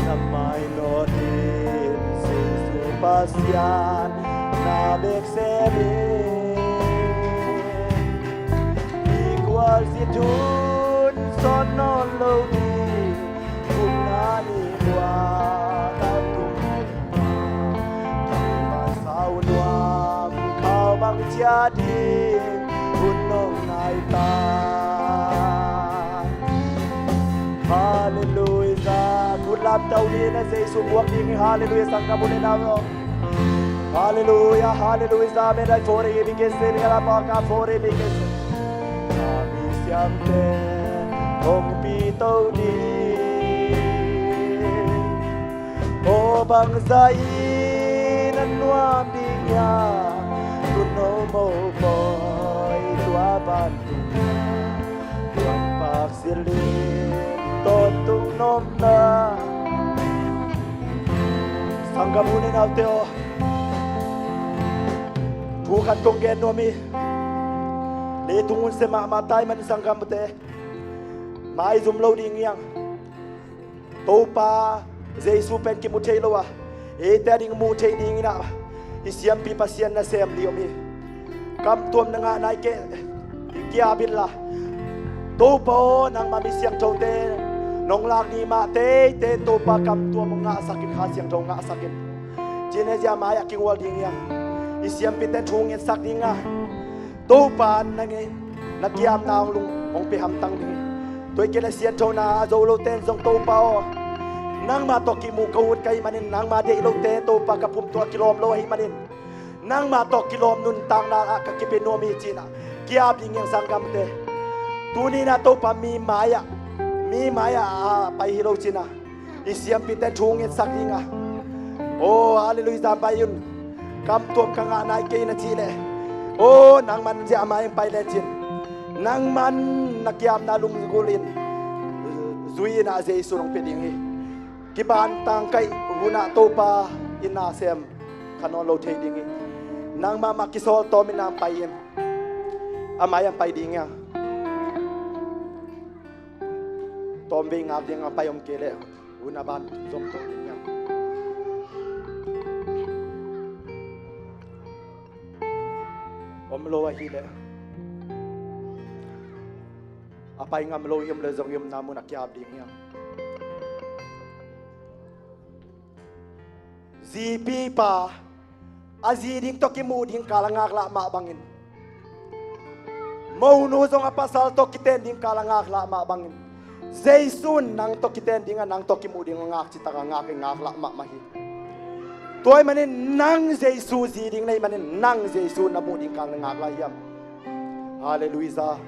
na mai nodin Jesu Pasian na bek sem in. I khualzin hun sawt nawn lo ding. Kumna ni buak a tung, tangval sau nuam, khaubang ciah ding hun hong nai ta. Halleluiah. Khut lam to ni, na Jesu buak ding hi. Halleluiah. Sanggam u le nau. Halleluiah, halleluiah, amen. Ai fore mi kese ni ala pa ka fore mi kese. A mi siamte hong pito ding. Aw bangzah in a nuam ding hiam? Tuuno mopawi tua vantung, tuan pak silin tawntung nopna. Sanggam u le naute aw, thu khat kong gen nuam hi. Leitung hun sia mahmah ta ahih manin sanggamte, maizum lo ding hi hang. Topa Jesu pen kimu thei lo a, eite ading mu thei dingin ah i siampi Pasian nasem li om hi. Kamtuam na ngah nai kei, kiap inla. Topa aw, nangma mi siangthote nong lak ni mah teitei in Topa kamtuam hong ngahsak in, Kha Siangtho hong ngahsak in. Cih na zia mai-ah kigual ding hi hang. I siampite thu ngetsak ding a, Topa na ngeih, na kiamna hong lung hong pia hamtang ding hi. Tua hi kei leh sianthona a zo lote in zong Topa aw, nangma tawh kimuh ka ut ka hih manin, nangma deih lote Topa ka pum tawh kilawm lo ahih manin, nangma tawh kilawm nuntakna ah ka kipia nuam hi ci-in ah kiap ding hi hang sanggamte. Tuni-in ah Topa mi mai-ah, mi mai-ah a pai hi lo ci-in ah i siampite thu ngetsak ding a, aw, halleluiah, pai un. Kamtuam ka ngah nai kei na cih leh, aw, nangman ziah mai-ah pai lecin, nangman na kiamna lunggulh in zui-in ah Jesu hong pia ding hi. Kiban tangkaih hun ah Topa in na sem kha nawn lo thei ding hi. Nangmah mah kisawl tawm in na pai in, a mai-ah pai ding hi hang. Tawmvei ngak ding a, pai om kei leh hun a ban zom tawh ding hi hang. Om lo ahih leh, a pai ngam lo hi om leh zong i omna mun ah kiap ding hi hang. Zipi pa a zi ding tawh kimuh ding kal a ngaklah mah bangin, monu zong a pasal tawh kiten ding kal a ngaklah mah bangin, Jesu in nang tawh kiten ding a, nang tawh kimuh ding a ngak citak a ngak, i ngaklah mahmah hi. Tua ahih manin nang Jesu zi ding na hih manin, nang Jesu na muh ding kal na ngaklah hiam? Halleluiah.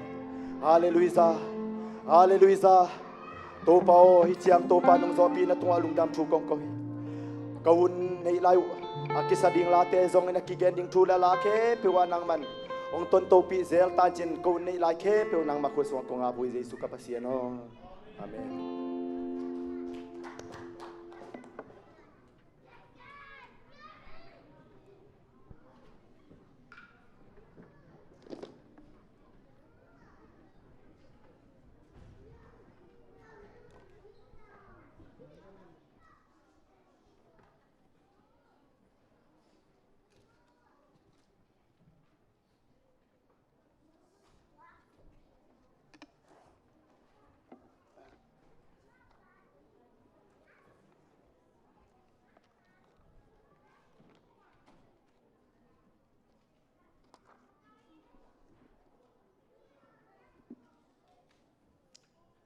Halleluiah. Halleluiah. Topa aw, hih ciang Topa nungzawhpih na tungah lungdam thu kong ko hi. Ka hun neih lai uh a kisa ding late zongin, a kigen ding thu le la khempeuh ah nangman hong tontopih zel ta in, ka hun neih lai khempeuh nangma khut sungah kong ap uh hi, Jesu ka Pasian aw. Amen.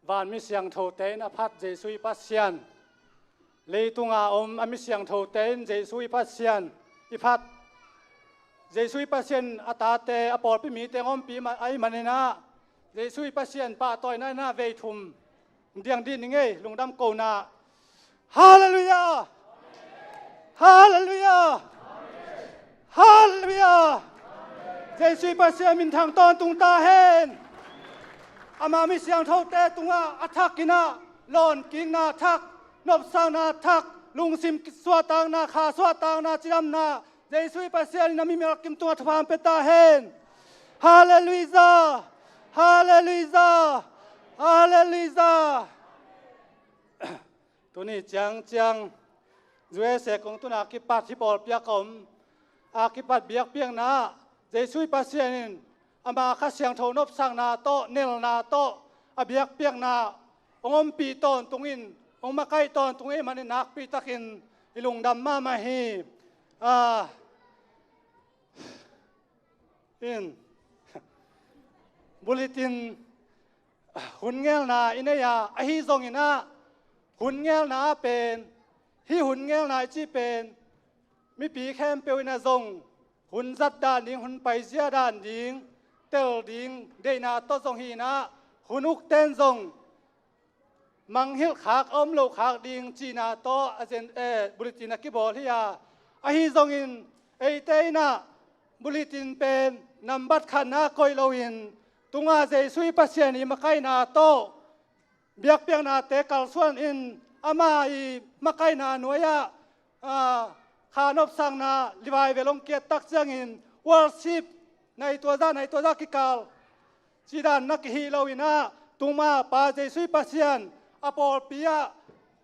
Van mi siangthote in a phat Jesu i Pasian, leitunga om a mi siangthote in Jesu i Pasian i phat. Jesu i Pasian a tate, a pawlpi mite hong ompih ma-, ahih manin ah, Jesu i Pasian pahtawina in ah vei thum diang dih ni ngei, lungdam kona. Halleluiah! Halleluiah! Halleluiah! Jesu i Pasian minthang tawntung ta hen. Ama mi siangthote tungah a thak in ah, lawnkikna thak, nopsakna thak, lungsim suahtakna, kha suahtakna, cidamna, Jesu i Pasian in a mimal kim tungah thupha hong pia ta hen. Halleluiah! Halleluiah! Halleluiah! Tuni ciangciang U S A kong tun a kipat hih pawlpi ah ka om a, kipat biakpiakna ah Jesu i Pasian in ama Kha Siangtho nopsakna tawh, nelna tawh a biakpiakna hong ompih tawntung in, hong makaih tawntung ahih manin nakpi takin i lungdam mahmah hi. A, in, bulletin, hun ngelna i nei a, ahi zongin ah, hun ngelna ah pen, hih hun ngelna i cih pen mipi khempeuh in ah zong hun zat dan ding, hun paizia dan ding, tel ding deihna tawh zong hi in ah, hun ukte in zong mangngilh khak a om loh khak ding cihna tawh a zen, eh, bulletin a kibawl hi a, ahi zongin eite in ah bulletin pen nambat khatna koih loin, tunga Jesu i Pasian i makaihna tawh biakpiaknate kalsuan in, ama i makaihna nuai-ah, ah, kha nopsakna livaivel hong kiat tak ciangin worship, nai tua zah, nai tua zah kikal cih dan na kihih loin ah, tungma Pa Jesu i Pasian a pawlpi ah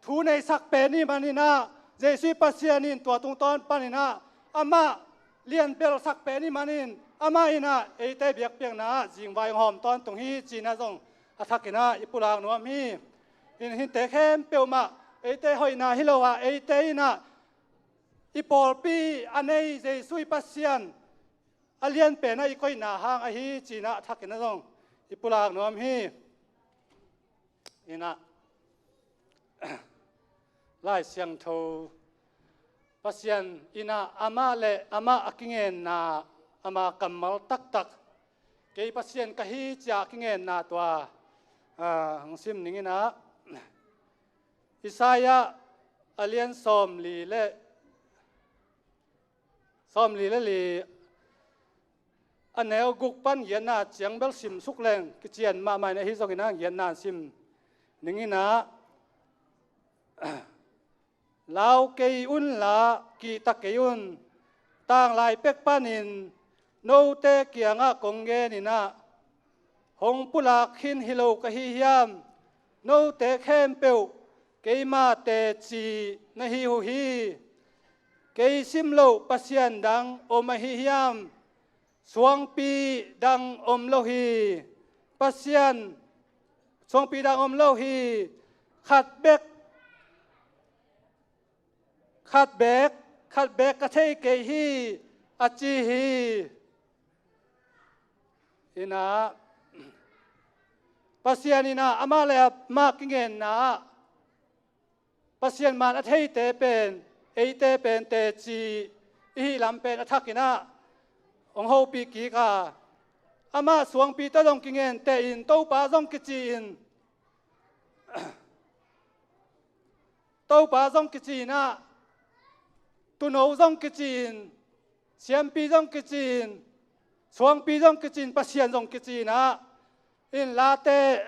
thu neisak pen i hih manin ah, Jesu i Pasian in tua tungtawn panin ah amah lianbelsak pen i hih manin, Amah in ah eite biakpiakna ah zingvai hong hawm tawntung hi, ci-in ah zong a thakin ah i pulak nuam hi. In hihte khempeuh mah eite hoihna hi lo a, eite in ah i pawlpi a nei Jesuh i Pasian a lian pen ah i koihna hang ahi, ci-in ah a thakin ah zong i pulak nuam hi. In ah Lai Siangtho, Pasian in ah amah le amah a kingenna, ama kammal taktak, kei Pasian ka hi, ci-a a kingenna tua, ah, hong sim ning in ah, Isaiah a lian sawmli le sawmli le li, a neu guk pan giatna ciang bel sim suk leng kician mahmah in, ahi zongin ah giatna sim ning in ah, lau kei un la, kihta kei un. Tanglai pek panin note kiangah kong gen in ah, hong pulak khin hi lo ka hi hiam? Note khempeuh keima teci na hi uh hi. Kei sim loh Pasian dang om ahi hiam? Suangpi dang om lo hi. Pasian, suangpi dang om lo hi. Khat bek, khat bek, khat bek ka thei kei hi, a ci hi. In ah, Pasian in ah amah le amah kingenna ah, Pasian man a theite pen, eite pen teci i hih lam pen a thakin ah hong hopih kik a, amah suangpi tawh zong kingen tein, Topa zong kici in, Topa zong kici in ah, Tuuno zong kici in, Siampi zong kici in, Suangpi zong kici in, Pasian zong kici in ah, in Late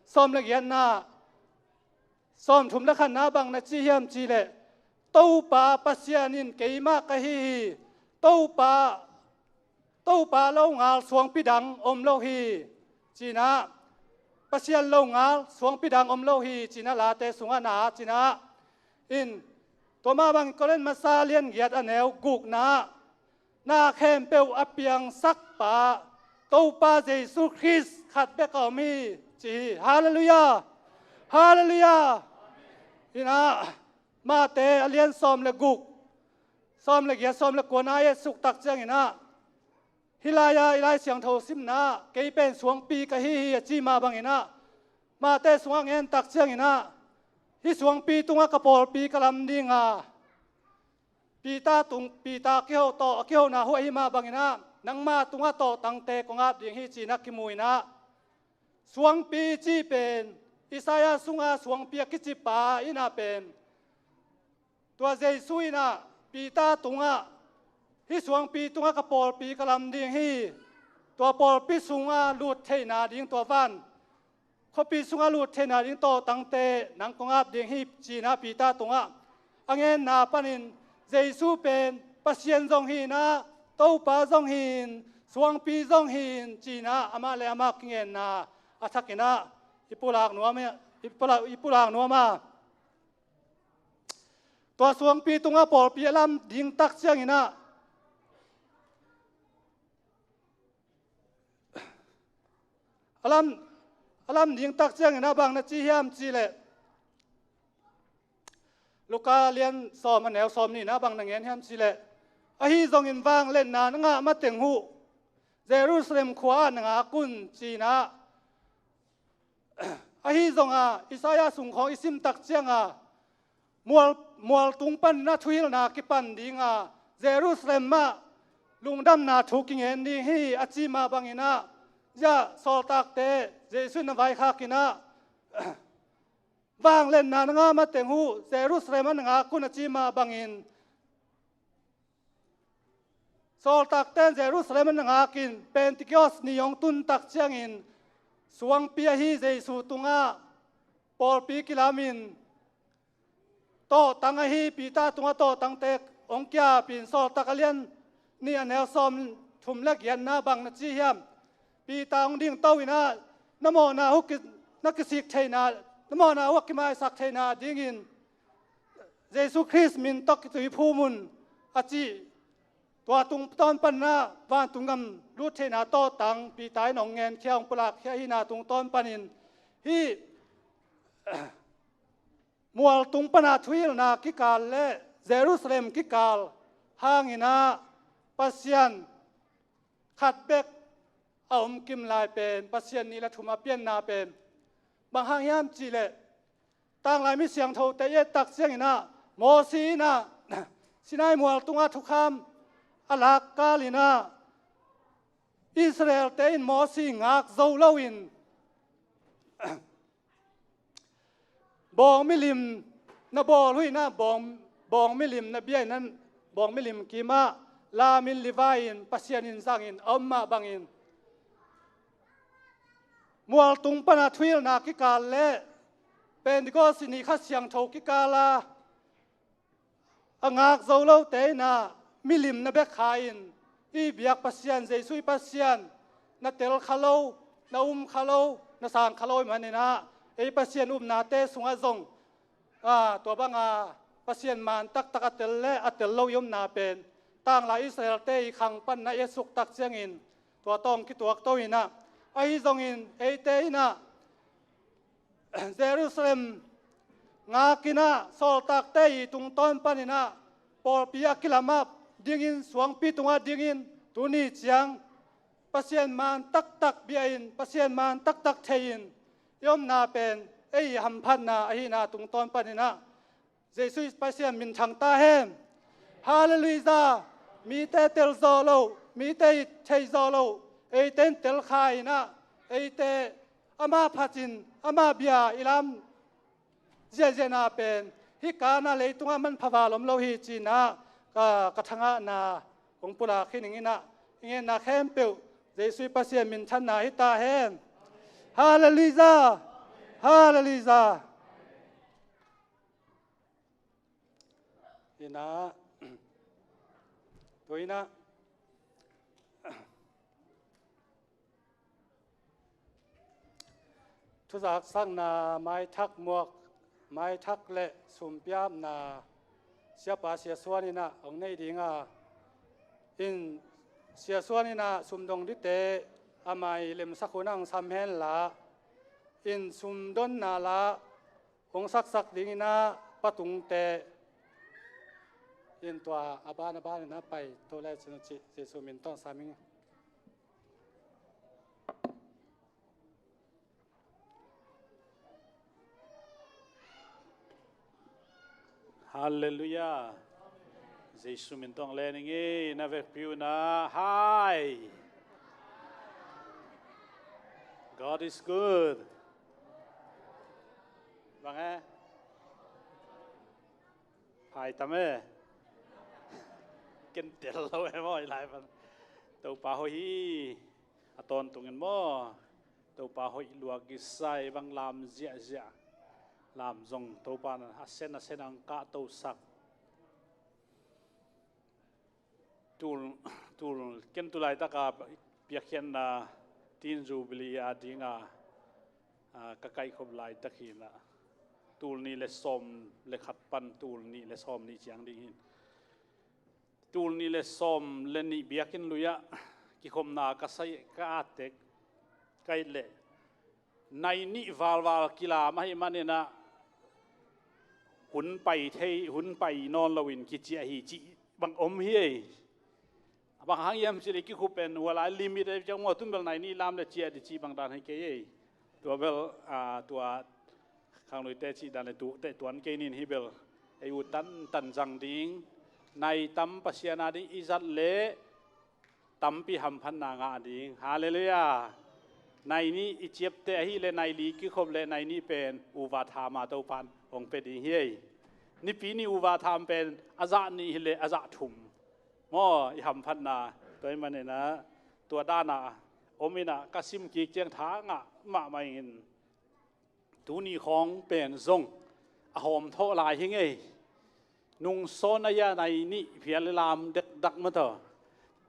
sawm le giatna, sawmthum le khatna bang na ci hiam cih leh, Topa Pasian in keimah ka hi hi. Topa, Topa longal suangpi dang om lo hi, ci-in ah, Pasian longal suangpi dang om lo hi, ci-in ah Late sungah na, ci-in ah, in, tua mah bangin Korin masa lian giat a neu gukna ah, na khempeuh a piangsak pa Topa Jesu Khrist khat bek a om hi, ci hi. Halleluiah! Halleluiah! In ah, Mate a lian sawm le guk, sawm le giat, sawm le kuana i et suk tak ciangin ah, hih lai-ah i Lai Siangtho simna ah, kei pen suangpi ka hi hi, a ci mah bangin ah, Mate sungah ngen tak ciangin ah, hih suangpi tungah ka pawlpi ka lam ding a, Peter tung, Peter kiho tawh, a kihona uh ahi mah bangin ah, nangma tungah tawhtangte kong ap ding hi, ci-in ah kimu in ah, suangpi cih pen, Isaiah sunga suangpi a kici pa in ah pen, tua Jesu in ah Peter tungah, hih suangpi tungah ka pawlpi ka lam ding hi, tua pawlpi sungah lut theihna ding, tua van khuapi sungah lut theihna ding tawhtangte nang kong ap ding hi, ci-in ah Peter tungah a ngenna panin, Jesu pen Pasian zong hi-in ah, Topa zong hi-in, suangpi zong hi-in, ci-in ah amah le amah kingenna a thakin ah i pulak nuam, i pulak, i pulak nuam a, tua suangpi tungah pawlpi a lam ding tak ciangin ah, a lam, a lam ding tak ciangin ah bang na ci hiam cih leh, Luka lian sawm a neu sawmnihna ah bang na ngen hiam cih leh, ahi zongin vangliatna na ngah mateng uh Jerusalem khua ah na ngak un, ci-in ah, ahi zong a, Isaiah sung khawng i sim tak ciang a, mual, mual tung panin ah thuhilhna kipan ding a, Jerusalem ah lungdamna thu kingen ding hi, a ci mah bangin ah, ziah sawltakte Jesu in a vaikhak in ah, vangliatna na ngah mateng uh Jerusalem ah na ngak un, a ci mah bangin, sawltakte in Jerusalem ah na ngakin, Pentecost ni hong tun tak ciangin, suangpi ahi Jesu tungah pawlpi kilamin, tawhtang ahi Peter tungah tawhtangte hong kiapin, Sawltak a lian nih a neu sawmthum le giatna bang na ci hiam? Peter hong dingto in ah, na mawhna uh ki, na kisik theihna, na mawhna uh a kimaisak theihna dingin Jesu Khrist min tawh kituiphum un, a ci. Tua tungtawn panin ah vantung gam lut theihna tawhtang Peter in hong ngenkhia, hong pulakkhia ahihna tungtawn panin hih mualtung pana thuhilhna kikal le Jerusalem kikal hangin ah Pasian khat bek a om kim lai pen, Pasian nih le thum a pianna pen bang hang hiam cihleh, tanglai mi siangthote i et tak ciangin ah Mosi in ah Sinai mual tungah thukham a lakkal in ah Israelte in Mosi ngak zo loin bawng milim na bawl uh in ah bawng, bawng milim na bia in ah bawng milim kimah lamin livai in Pasian in zangin a om mah bangin mualtung pana thuhilhna kikal le Pentecost ni Kha Siangtho kikal a a ngak zo lote in ah milim na bek kha in i biak Pasian, Jesuh i Pasian na tel kha lo, na um kha lo, na sang kha lo ahih manin ah ei Pasian upnate sungah zong tua banga Pasian maan taktak a tel le a tel lo i omna pen tanglai Israelte i khang pan na i a suk tak ciangin tua tawh kituak to in ah, ahi zongin eite in ah Jerusalem ngak in ah sawltakte i tungtawn panin ah pawlpi a kilamah dingin, suangpi tungah dingin tuni ciang Pasian maan taktak bia in, Pasian maan taktak thei in i omna pen ei i hamphatna ahihna tungtawn panin ah Jesuh Pasian minthang ta hen. Halleluiah. Mite tel zawh loh, mite i thei zawh loh, eite in tel kha in ah eite ama phatin ama bia i lam ziahziahna pen hih Kana leitungah manpha val om lo hi ci-in ah ka, ka thangahna kong pulak hi ning in ah i ngenna khempeuh Jesuh Pasian minthanna hi ta hen. Halleluiah. Halleluiah. Ina, tua ina, thuzaksakna maithak muak, maithak le sumpiapna siapa Sia Suan ina hong nei dinga, in Sia Suan ina sumdong dite a mai lemsak hun ang sam hen la, in sumdonna la hong saksak dingin ah patungte in tua a ban a ban in ah pai to le cin ci Jesuh min tawh sam ing. Halleluiah. Jesuh min tawh len ing e, na vekpi uh na. Hi. God is good. Bang e? Hai tam e. Ken tel lo e maw i lai pan. Topa hoih hi. A tawntungin maw, Topa hoih lua kisai bang lam ziahziah. Lam zong Topa na a sen a sen ang kah tosak. Tul, tul, ken tu laitaka piakkhiatna Tin Jubilee a dinga, a, ka kaihkhop laitak hi na. Tul nih le sawm le khat pan tul nih le sawm nih ciang ding hi. Tul nih le sawm le nih biakinn lui-ah kikhopna ka sai, ka at tek, ka it leh nai nih valval kilam ahih manin ah hun pai thei, hun pai nawn loin kiciah hi cih bang om hi ei. A bang hang hiam cih leh kikhup pen hua lai limit ei ciang maw, tun bel nai nih lam le ciah dih cih bang dan hi kei ei. Tua bel, ah, tua khangluite cih dan le tu teh tuan kei nin hi bel. Ei u tantan zang ding, nai tam Pasian a ding i zat leh tampi hamphatna ngah ding. Halleluiah. Nai nih i ciapteh ahih leh nai li kikhop leh nai nih pen uva tham a Topan hong pia ding hi ei. Nipi nih uva tham pen a zah nih hi leh a zah thum maw i hamphatna. Tua ahih manin ah tua dan a om in ah ka sim kik ciang tha ngah mahmah ing. Tuni khawng pen zong a hawm thawh lai hi ngei. Nung sawn a ia nai nih phial i lam dekdak mataw.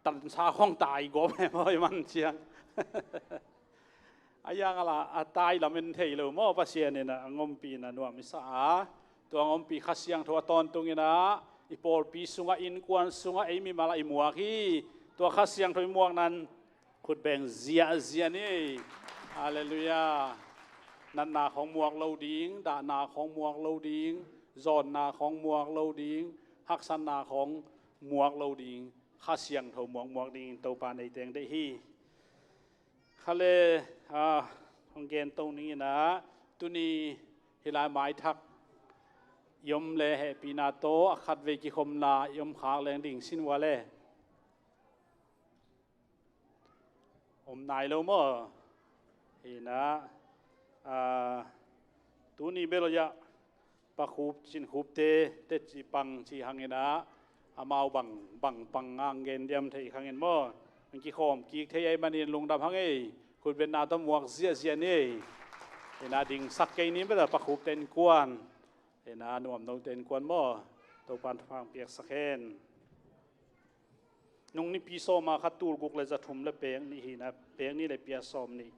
Tansa khawng tai gawp he maw i man ciang. A iang a la a tai lam en thei lo maw, Pasian in a ngompi in a nuam i sa a. Tua ngompi Kha Siangtho a tawntung in a I pawlpi sungah, innkuan sungah ei mimal ah i muak hi. Tua Kha Siangtho i muak nan khut beng ziahziah ni. Halleluiah. Natna khawng muak lo ding, dahna khawng muak lo ding, zawnna khawng muak lo ding, haksatna khawng muak lo ding, Kha Siangtho muakmuak dingin Topa in ei teng deih hi. Kha le, a, hong gen to ning in ah, tuni hih lai maithak i om le hehpihna tawh a khatvei kikhopna i om khak leng ding sin ua le. Om nai lo maw? Hi in ah, a, tuni bel ah Pa Khup, Cin Khupte, teci pang ci hang in ah, amau bang, bang pang ngang gen diam thei hang in maw? Hong kikhawm kik thei ahih manin lungdam hang ei. Khutbetna tawh muak ziahziah ni ei. Hi in ah dingsak kei ni bel ah Pa Khupte innkuan. Hi in ah Nuamnote innkuan maw? Topan thupha hong piaksak hen. Nung nipi sawm a khat tul guk le za thum le pek nih hi in ah, pek nih le pia sawm nih.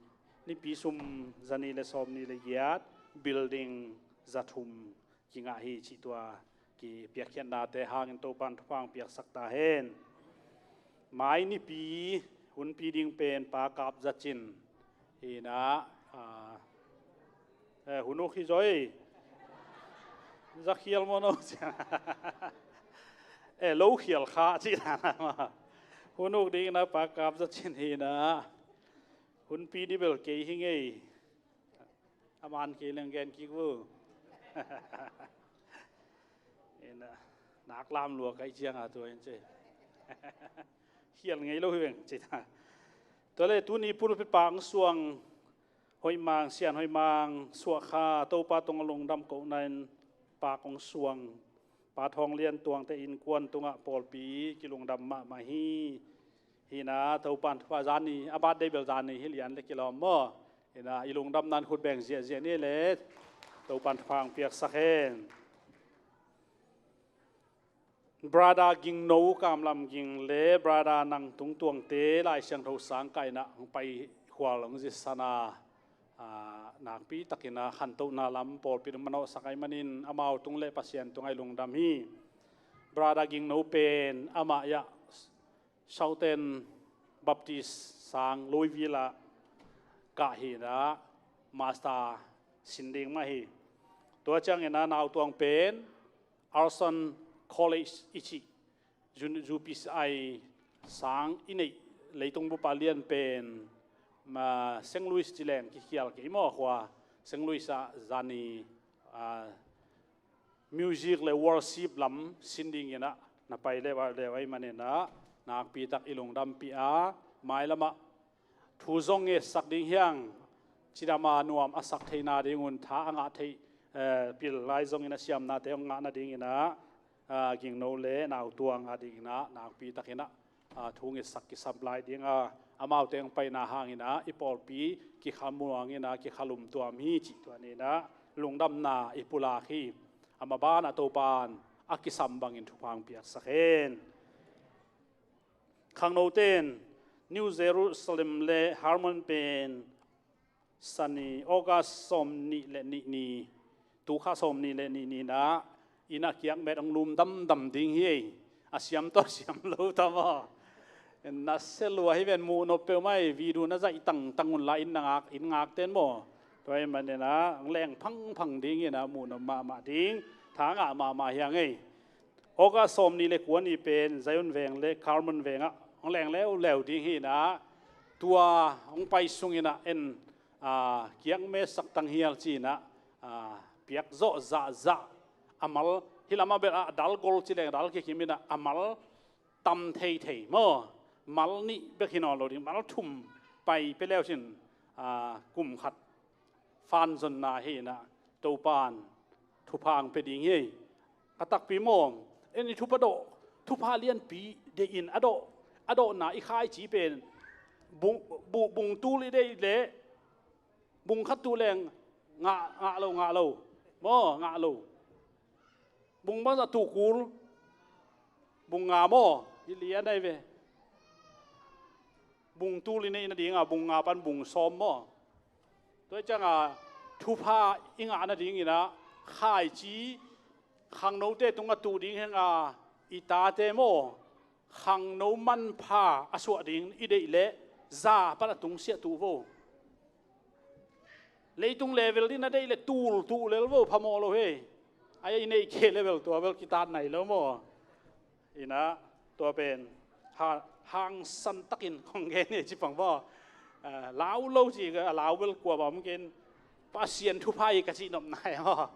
Nipi sum za nih le sawm nih le giat, building za thum kingah hi cih tua kipiakkhiatnate hangin Topan thupha hong piaksak ta hen. Mai nipi hunpi ding pen Pa Kap Za Cin hi in ah, a, eh, hun uk hi zaw ei. Za khial maw no ci. Eh, lo khial kha ci dan a. Hun uk ding in ah Pa Kap Za Cin hi in ah. Hunpi ding bel kei hi ngei. A man kei leng gen kik vo. Hi in ah, nak lam lua ka hih ciang a tua in ci. Khial ngei lo hi veng ci ta. Tua le tuni pulpit pak hong suang Hoih Mang, Sian Hoih Mang suah kha, Topa tungah lungdam kohna in pak hong suang Pa Thawng Lian Tuangte innkuan tungah pawlpi kilungdam mahmah hi. Hi in ah Topan thupha, zani a birthday bel zani hi lian le kilawm maw? Hi in ah i lungdamna in khut beng ziahziah ni le Topan thupha hong piaksak hen. Brother Gingno Kamlam Ging le Brother Nang Tung Tuangte Lai Siangtho sang kaihna hong pai khual hong zitsan a, a, nakpi takin a khantohna lam pawlpi in hong manawhsak ahih manin amau tung le Pasian tungah i lungdam hi. Brother Gingno pen amah ah Southern Baptist sang Louisville ah kah hi in ah master sin ding mah hi. Tua ciangin a nautuang pen Carson College i cih, U P C I sang i neih leitung bup a lian pen, ma, Saint Louis ci leng kikhial kei maw, khua Saint Louis ah zani, a, music le worship lam sin dingin ah na pai leh, leh ahih manin ah nakpi tak i lungdampih a, mailam ah thu zong ngetsak ding hi hang, cidam a nuam a sak theihna dingun tha a ngah theih, eh, pil lai zongin a siamnate hong ngah nadingin ah, ah, Gingno le nautuang a dingin ah nakpi takin ah, ah, thu ngetsak kisam lai ding a, amaute hong paina hangin ah i pawlpi kikhamuang in ah kikhalum tuam hi cih tua ni in ah lungdamna i pulak hi. A maban ah Topan a kisam bangin thupha hong piaksak hen. Khangnote in New Jerusalem le Hermon pen Sani, August sawm nih le nih ni, tu kha sawm nih le nih ni in ah inn ah kiakmet hong lum damdam ding hi ei. A siam tawh a siam lo ta maw? Na se lua hi ven, muh nop peuhmah ei, video na zaih tangtang un la, inn na ngak, inn ngakte in maw? Tua ahih manin ah hong leng phangphang dingin ah muh nop mahmah ding, tha ngah mahmah hi hang ei. August sawm nih le kua ni pen Zion veng le Carmel veng ah hong leng leuleu ding hi in ah, tua hong pai sungin ah en, a, kiakmet sak tang hial ci in ah, a, piak zawh zahzah, a mal, hih lam ah bel ah dal gol ci leng dal kikim in ah, a mal tam theithei maw, mal nih bek hi nawn lo ding, mal thum pai pia leu cin, a, kum khat fan zonna hi in ah, Topan thupha hong pia ding hi. Ka takpi maw, en i thupha dawh, thupha lianpi deih in a dawh, a dawhna i khaici pen bung, bu-, bung tul i deih leh bung khat tuh leng ngah, ngah lo, ngah lo maw, ngah lo. Bung bangzah tuh kul? Bung nga maw? Hi lian ahi ve. Bung tul i neih nading a bung nga pan bung sawm maw? Tua ciang a thupha i ngah nadingin ah khaici Khangnote tungah tuh ding hi hang a, i tate maw, khangno manpha a suah ding i deih leh za pan a tungsiah tuh vo. Leitung level ding na deih leh tul tuh lel vo, phamawh lo hi. Ai, i neih kei level tua bel kitat nai lo maw. Inah tua pen ha, hangsan takin kong gen hi ci pang maw. Ah, lau lo ci, a lau bel kua bang om kei in, Pasian thupha hi ka cih nop nai maw.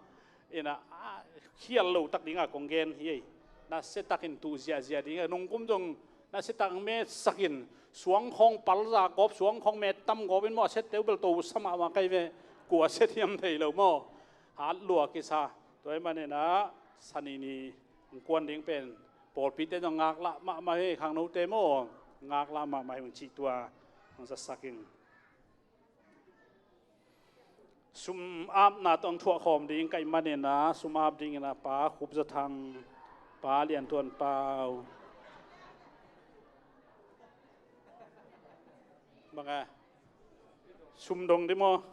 Inah, ah, khial lo tak dingah kong gen hi. Nasia takin tuh ziahziah dingah, nungkum zong nasia takin metsakin, suang khawng palza gawp, suang khawng mettam gawp in maw, a siatte uh bel to sa mahmah kei ve, kua sia thiam thei lo maw. Hat lua kisa. Tua ahih manin ah, Sani ni hong kuan ding pen pawlpite zong ngaklah mahmah hi, khangnote maw, ngaklah mahmah hi, hong cih tua hong zasak ing. Sum apna tawh hong thuah khawm ding ka hih manin ah, sum ap dingin ah Pa Khup Za Thang, Pa Lian Tuan Pau. Bang a, sum dong di maw?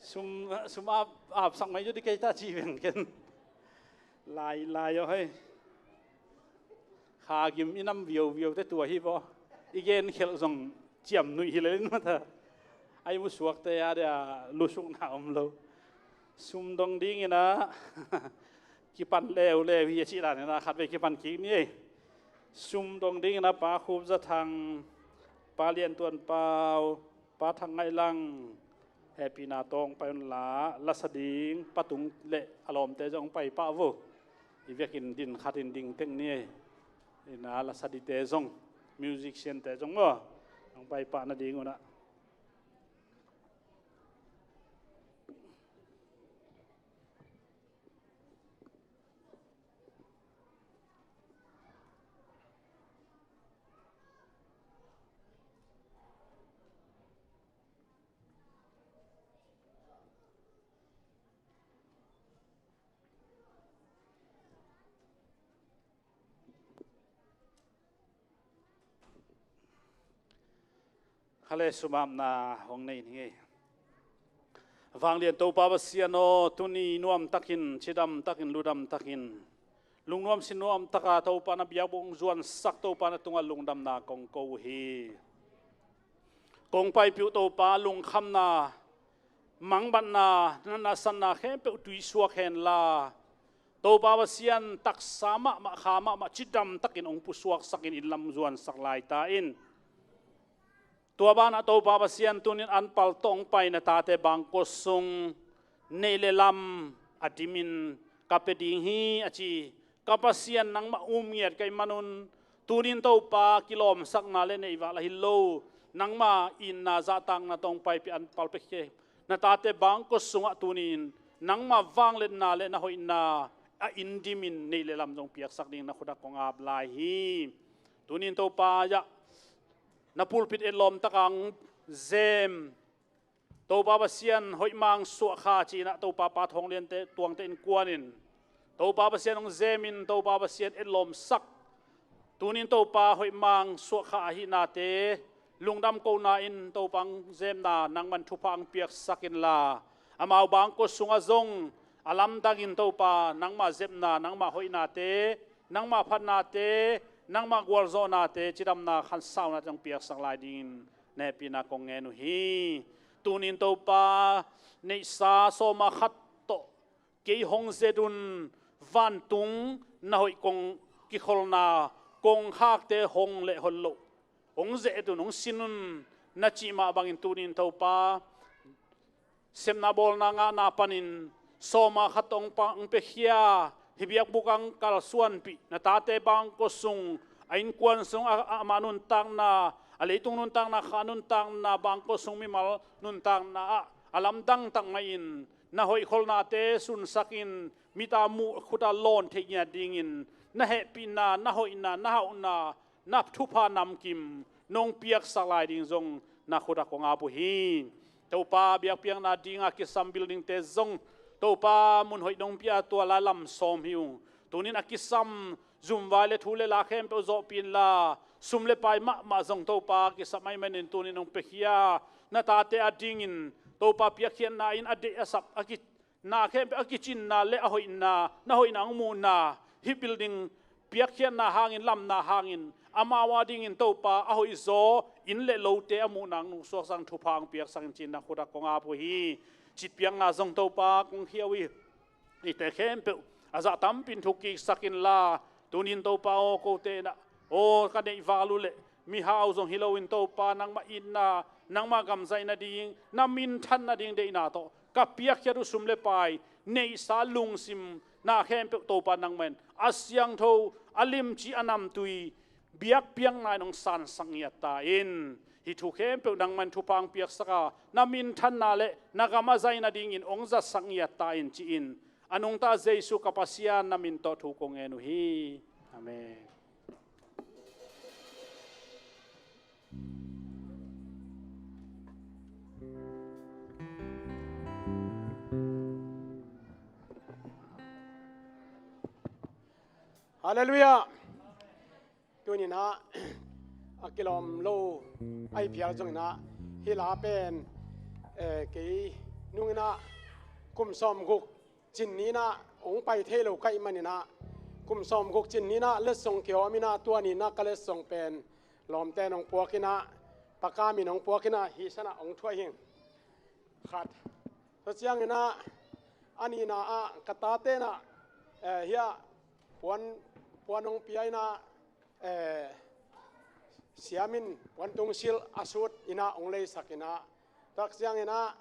Sum, sum ap, ap sak mai zaw di kei ta ci veng ken. Lai, lai aw hei. Kha gim i nam viauviau te tua hi vaw. I gen khelh zong ciam nuih hi lel in mata. Ai mu suakte a dia lusukna om lo. Sum dong dingin ah kipan leuleu hi a cih dan in ah khatvei kipan kik ni ei. Sum dong dingin ah Pa Khup Za Thang, Pa Lian Tuan Pau, Pa Thang Ngaih Lang, hehpihna tawh hong pai unla, lasa ding Pa Tung le a lawmte zong hong pai pah vo. I vekin din khatin ding teng ni ei. Inah lasa dite zong, musician-te zong maw, hong pai pah nading un ah. Kha le sum apna hong nei ni ngei. Vanglian Topa Pasian aw, tuni nuamtakin, cidamtakin, ludamtakin, lungnuam sinuam taka Topa na biakbuk hong zuansak Topa na tungah lungdamna kong ko uh hi. Kong paipih uh Topa lungkhamna, mangbatna, natna sanna khempeuh tuisuak henla, Topa Pasian taksa mahmah, kha mahmah, cidamtakin hong pusuaksakin inn lam zuansak lai ta in. Tua banah Topa Pasian tunin anpal tawh hong pai na tate bangkua sung neih le lam a dimin ka pia ding hi a ci. Ka Pasian, nangmah um ngiat ka hih manun, tunin Topa kilawmsakna le neihvak la hi lo, nangmah itna zahtakna tawh hong paipih anpal pia khia na tate bangkua sungah tunin nangmah vangliatna le na hoihna a inn dimin neih le lam zong piaksak ding na khutah kong ap lai hi. Tunin Topa ah na pulpit etlawm takah hong zem Topa Pasian hoih mang suah kha ci-in ah Topa Pa Thawng Lian Tuangte innkuan in Topa Pasian hong zemin Topa Pasian etlawmsak, tunin Topa hoih mang suah kha ahihnate lungdam kona in Topa hong zemna nangman thupha hong piaksak inla, amau bangkua sungah zong a lamdangin Topa nangmah zepna, nangmah hoihnate, nangmah phatnate, nangmah gualzawhnate, cidamna khansaunate hong piaksak lai dingin na hehpihna kong ngen uh hi. Tunin Topa neihsa sawma khat tawh kei hong zet un, vantung na hoih kong kikholna kongkhakte hong lehhon loh hong zet un, hong sin un na cih mah bangin tunin Topa sepna bawlna ngahna panin sawma khat hong pa, hong piakhia, hih biakbuk ah hong kalsuanpih na tate bangkua sung, a innkuan sung a, a, amah nuntakna, a leitung nuntakna, kha nuntakna, bangkua sung mimal nuntakna ah a lamdang tak mah in na hoihkholnate sunsakin mita muh khuta lawn theih ngiat dingin na hehpihna, na hoihna, na hauhna, na thupha namkim nong piaksak lai ding zong na khutah kong ap uh hi. Topa biakpiakna dinga kisam buildingte zong Topa mun hoih nong pia tua lai lam sawm hi uh. Tunin a kisam zumvai le thu le la khempeuh zawhpih inla, sum le pai mahmah zong Topa kisam ahih manin tunin hong piakhia na tate adingin Topa piakkhiatna in a deih a sap a ki na khempeuh a kicinna le a hoihna, na hoihna hong muhna, hih building piakkhiatna hangin, lamna hangin, amau a dingin Topa a hoihzaw inn le lote a muhna hong nungsuaksak in, thupha hong piaksak in ci-in na khut ah kong ap uh hi. Citpiakna zong Topa kong khia uh hi. Hihte khempeuh a zah tampi in thuk kiksak inla, tuni-in Topa aw, kote in ah, aw, ka neih val uh leh mihau zong hi loin Topa, nangmah itna, nangmah gam zaih nading, na minthan nading deihna tawh ka piakkhiat uh sum le pai, neihsa lungsim na khempeuh Topa nangmah in a siangtho, a limci, a namtui, biakpiakna in hong sansak ngiat ta in. Hih thu khempeuh nangmah in thupha hong piaksak a, na minthanna le na gam a zaih nadingin hong zatsak ngiat ta in ci-in, a nungta Jesu ka Pasian na min tawh thu kong ngen uh hi. Amen. Halleluiah. Tuni-in ah a kilawm lo ahi phial zongin ah, hih la pen, eh, kei nungin ah kum sawmguk cin ni-in ah hong pai thei lo ka hih manin ah, kum sawmguk cin ni-in ah letsong kihawm in ah, tua ni-in ah ka letsong pen lawmte in hong puak in ah, Pa Kam in hong puak in ah, hih san ah hong thuah hi ing. Khat. Tua ciangin ah, a nihna ah ka tate in ah, eh, hiah puan, puan hong pia in ah, eh, siam in puan tungsilh a sut in ah hong leisak in ah, tua ciangin ah,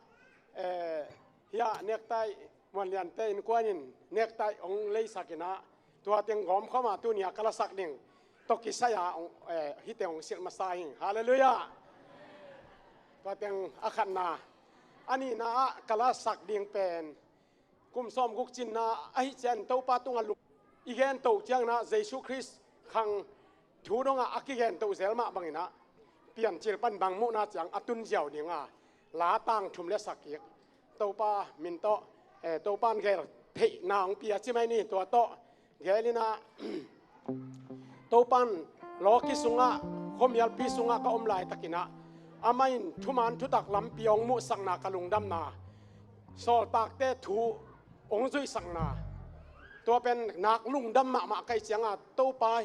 eh, hiah necktie, Muan Liante innkuan in necktie hong leisak in ah, tua teng gawmkhawm a tuni-a ka lasak ding tawh kisai-a hong, eh, hihte hong silh masa hi ing. Halleluiah. Tua teng a khatna. A nihna ah ka lasak ding pen kum sawmguk cinna ahi ciangin Topa tungah lung i gen toh ciangin ah, Jesu Khrist khang thu dongah a kigen toh zel mah bangin ah, Piancil pan bang muhna ciang a tun ziau ding a, la tang thum le sagih Topa min tawh, eh, Topa in gel theihna hong pia ci mai ni. Tua tawh gel in ah, Topa in lawki sungah, khuamialpi sungah ka om laitakin ah, amah in thuman thutak lampi hong muhsakna ka lungdamna, sawltakte thu hong zuihsakna, tua pen nak lungdam mahmah ka hih ciangin, Topa,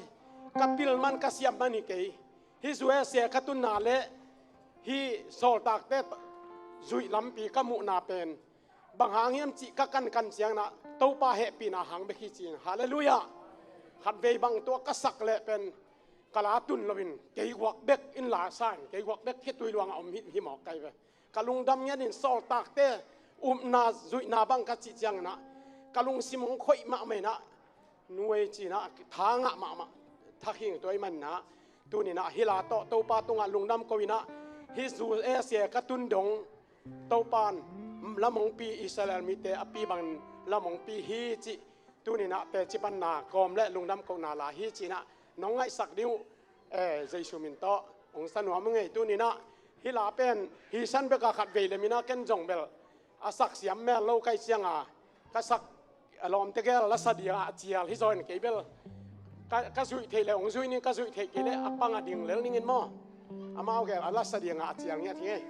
ka pil man, ka siam man hi kei. Hih U S A ka tunna le hih sawltakte zuih lampi ka muhna pen bang hang hiam cih ka kankan ciangin ah, Topa hehpihna hang bek hi ci-in, halleluiah. Khatvei bang tua ka sak leh pen ka la tun loin kei guak bek in la sa in, kei guak bek khitui luangah om hi, hi mawk ka hi ve. Ka lungdam ngiatin sawltakte upna zuihna bang ka cih ciangin ah, ka lungsim hong khoih mahmah in ah, nuai ci-in ah tha ngah mahmah, tha khing, tua ahih manin ah, tuni-in ah hih la tawh Topa tungah lungdam ko in ah, hih U S A ka tun dong Topa in lam hong pi, Israel mite a pi bangin lam hong pi hi cih tuni-in ah teci panna kawm le lungdam kohna la hi ci-in ah nong ngaihsak ding uh, eh, Jesu min tawh hong sa nuam ing ei. Tuni-in ah hih la pen hih san bek a khatvei lem in ah, ken zong bel a sak siam mel lo ka hih ciangin, ka sak, a lawmte gel la sa ding a cial hi zaw in, kei bel ka, ka zuih theih leh hong zuih ning, ka zuih theih kei leh a pang a ding lel ning in maw. Amau gel a la sa ding a cial ngiat hi ing ei.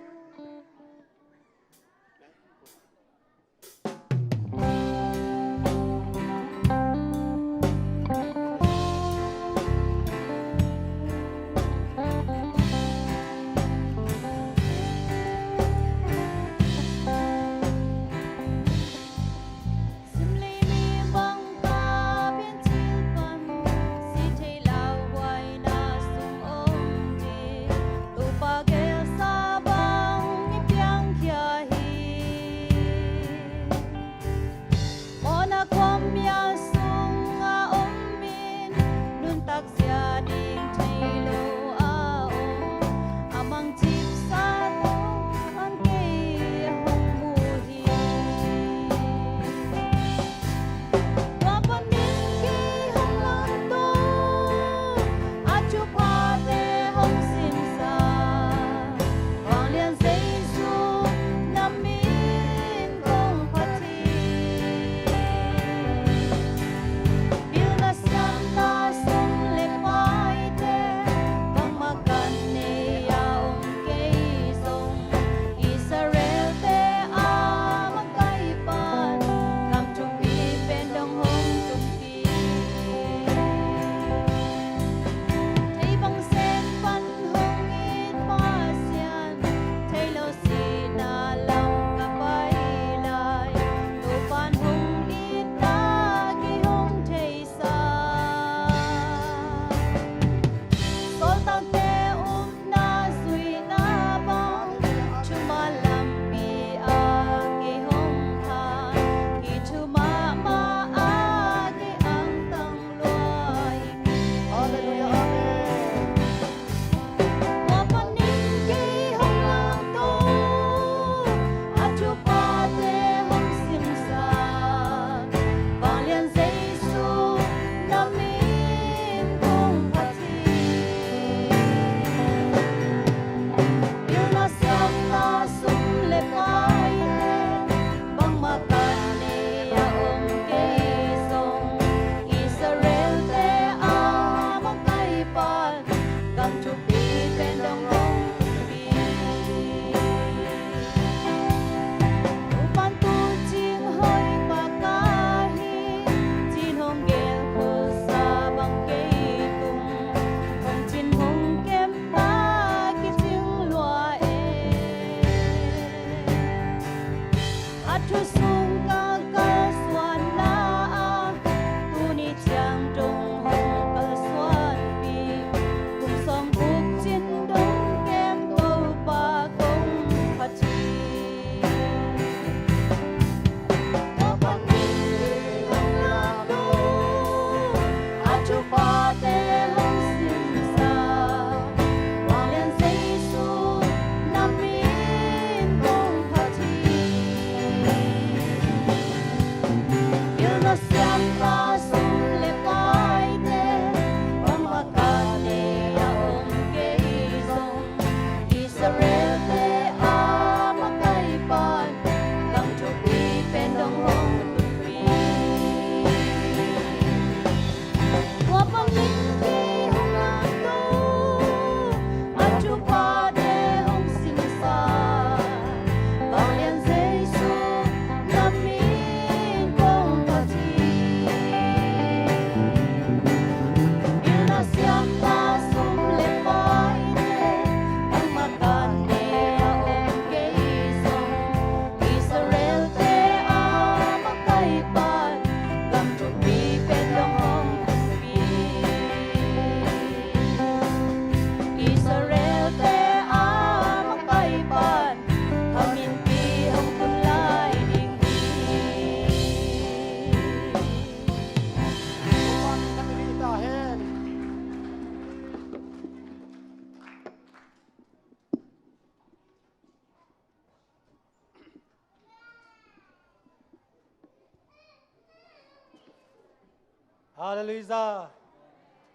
Halleluijah.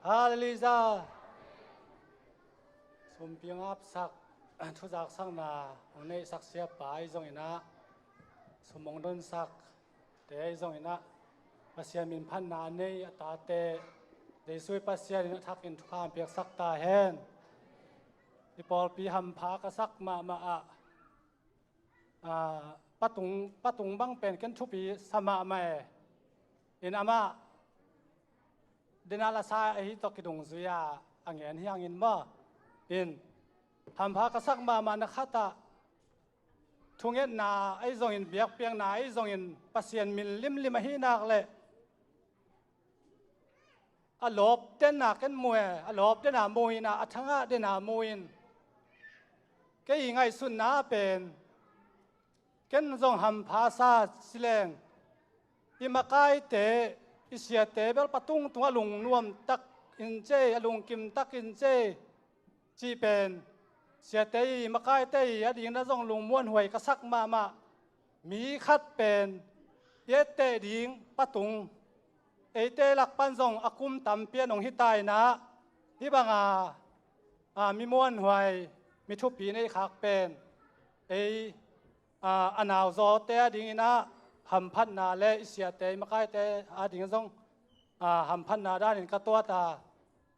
Halleluijah. Sumpi ngapsak, thuzaksakna hong neihsak siapa ahi zongin ah, sum hong donsakte ahi zongin ah, Pasian minphatna a nei a tate Jesu i Pasian in a thakin thupha hong piaksak ta hen. I pawlpi hampha ka sak mahmah ah, ah, patung, patung bang pen ken thupi sa mahmah e. In amah dena lasa ahi tawh kidungzui a, a ngen hi hangin maw. In hampha ka sak mahmah na khatah thungetna ahi zongin, biakpiakna ahi zongin, Pasian min limlim ahi nak le a lawp denna ken mu e, a lawp denna mu in ah, a thangah denna mu in, kei i ngaihsutna pen ken zong hampha sa sileng, i makaite, i siate bel patung tungah lungnuam tak in cei, a lungkim tak in cei, cih pen siate i makaite i a dingin ah zong lungmuanhuai ka sak mahmah. Mi khat pen i etteh ding patung, eite lak pan zong a kum tampi a nong hi ta in ah, hih banga, a, mi muanhuai, mi thupi nei khak pen ei, a, a nauzawte a dingin ah hamphatna le i siate i makaite a dingin zong, a, hamphatna danin ka tuat a.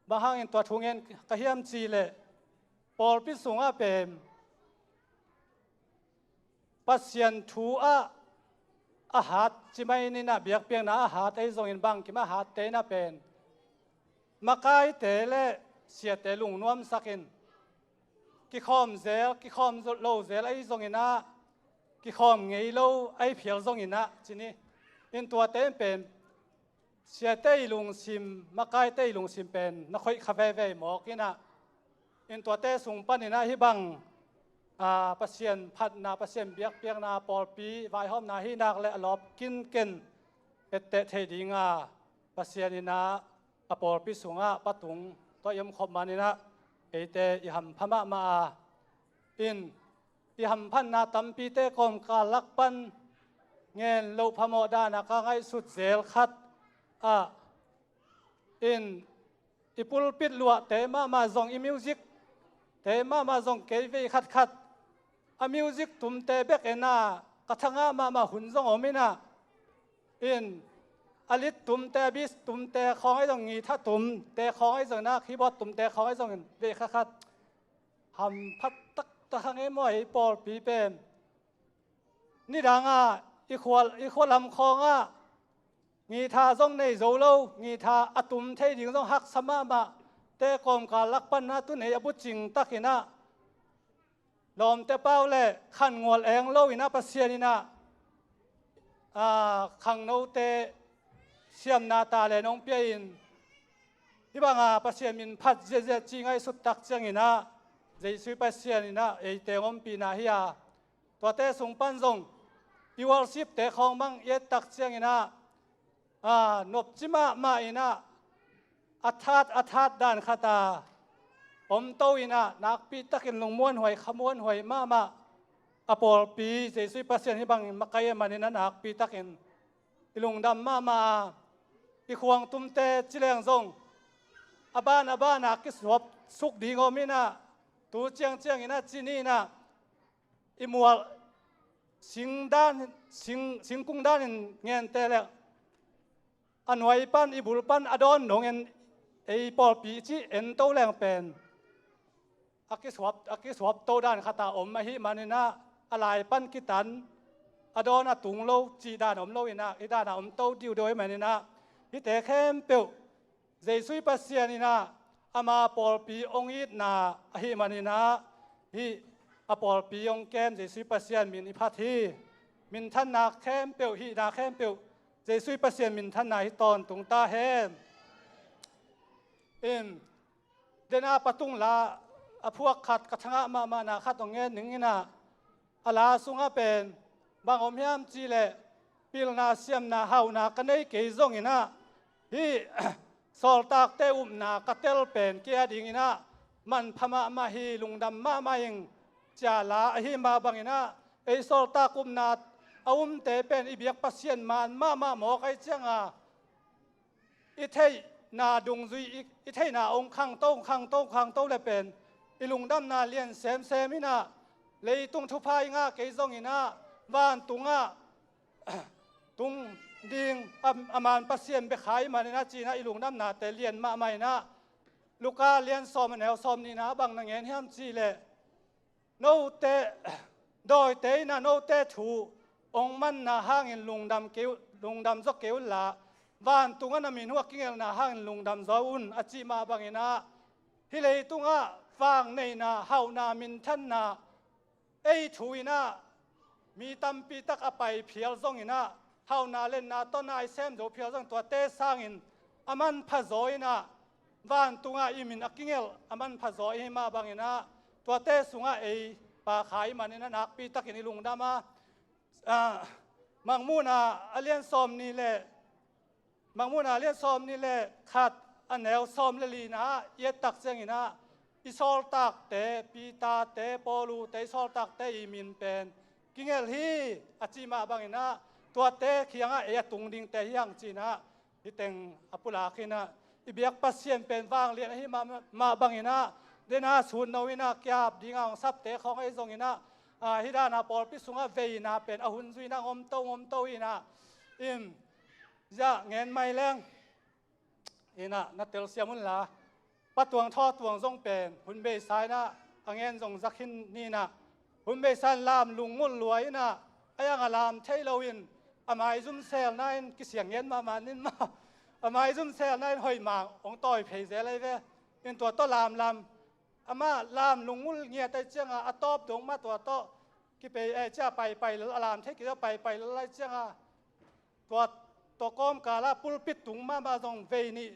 Bang hangin tua thu ngen ka hiam cih leh, pawlpi sungah pen Pasian thu ah a hat, ci mai ni in ah, biakpiakna a hat ahi zongin, bangkim a hatte in ah pen makaite le siate lungnuamsak in, kikhawm zel, kikhawm lo zel ahi zongin ah, kikhawm ngei lo ahi phial zongin ah, ci ni in, tuate in pen siate i lungsim, makaite i lungsim pen na khoih kha veve mawk in ah, in tuate sung panin ah hih bang, a, Pasian phatna, Pasian biakpiakna, pawlpi vaihawmna hi nak le a lawp kinken etteh thei ding a, Pasian in ah a pawlpi sungah patung tawh i om khop man in ah, eite i hampha mahmah a. In i hamphatna tampite kawmkal lak pan ngen loh phamawh dan a ka ngaihsut zel khat ah, in i pulpit luahte mahmah zong, i music te mahmah zong, kei vei khatkhat a music tumte bek en a, ka thangah mahmah hun zong om in ah, in a lead tumte, a bass tumte khawng ahi zong, guitar tumte khawng ahi zong in ah, keyboard tumte khawng ahi zong in, vei khatkhat hampha taktak hang e maw, ei pawlpi pen. Nidangah i khua, i khua lam khawngah guitar zong nei zo lo, guitar a tum thei ding zong haksa mahmah te kawmkal lak pan ah, tu-in ei a bucing tak in ah, lawmte pau le khan ngual eng lo in ah, Pasian in ah, a, khangnote siamna talent hong pia in, hih banga Pasian min phat ziahziah ci ngaihsut tak ciangin ah, Jesu i Pasian in ah eite hong ompihna hi a, tuate sung pan zong i worship-te khawng bang i et tak ciangin ah, a, nopci mahmah in ah, a that, a that dan khat a om to in ah, nakpi takin lungmuanhuai, khamuanhuai mahmah a pawlpi, Jesu i Pasian hih bangin makai ahih manin ah, nakpi takin i lungdam mahmah a. I khuang tumte ci leng zong a ban a ban a kisuap suk ding om in ah, tu ciangciang in ah, ci ni in ah, i mual sing dan, sing, singkung danin ngente le a nuai pan, i bul pan a dawn dong en, ei pawlpi cih en to leng pen a kisuap, a kisuap to dan khat a om ahih manin ah, a lai pan kitan, a dawn a tung lo cih dan om lo in ah, hih dan a om to diudiu ahih manin ah, hihte khempeuh Jesu i Pasian in ah ama pawlpi hong itna ahih manin ah, hih a pawlpi hong kem Jesu i Pasian min i phat hi. Minthanna khempeuh, hihna khempeuh Jesu i Pasian minthanna hi tawntung ta hen. In, dena patung la a phuak khat, ka thangah mahmahna khat hong ngen ning in ah, a la sungah pen bang om hiam cih leh, pilna, siamna, hauna ka nei kei zongin ah, hih sawltakte upna ka tel pen kei a dingin ah manpha mahmah hi, lungdam mahmah ing, ci-a la ahih mah bangin ah, ei sawltak upna a umte pen i biak Pasian maan mahmah mawk ahih ciangin ah, i theihna dungzui, i, i theihna hong khangto, hong khangto, hong khangto le pen i lungdamna lian semsem inah, leitung thupha i ngah kei zong inah, vantungah tung ding a, a man Pasian bia kha i maninah ci-inah i lungdamnate lian mahmah inah, Luka lian sawm a neu sawm nihna bang na ngen hiam cihleh, note, dawite inah note thu hong manna hangin lungdam kei uh, lungdam zaw kei unla, vantungah na min uh a kingelhna hangin lungdam zaw un a cih mah banginah, hih leitungah vangneihna, hauhna, minthanna, ei thu inah mi tampi tak a pai phial zong inah, hauhna lenna tawh na i sem zo phial zong, tuate sangin a manpha zaw inah, vantungah i min a kingelh a manpha zaw i hi mah banginah, tuate sungah ei pha kha i maninah nakpi takin i lungdam a, ah, Mangmuhna a lian sawm nih le Mangmuhna lian sawm nih le khat a neu sawm le lina ah i et tak cianginah, i sawltakte, Peter-te, Paulu-te, i sawltakte i min pen kingelh hi a cih mah banginah, tuate kiangah ei a tung dingte hi hang cinah, hih teng a pulak inah, i biak Pasian pen vanglian ahi mah, mah banginah, dena sutno inah kiap dinga hong sapte khawng ahi zonginah, ah, hih dana pawlpi sungah veina pen a hun zuinah hong omto, hong omto inah, in ziah ngen mai leng inah na telsiam unla, patuang thawtuang zong pen hun beisa inah a ngen zong za khin ni inah, hun beisa in lam lunggulh lua inah, a yang a lam thei loin a maizum selna in kisiang ngen mahmah nin mah, a maizum selna in hoih mah hong tawi phei zel ahi ve. In tua tawh lamlam, amah lam lunggulh ngiat ahi cianga a tawp dong mah tua tawh kipei, eh, cia paipai lel, a lam thei kei tawh paipai lel ahi cianga, tua, tua kawmkala pulpit tung mahmah zong vei nih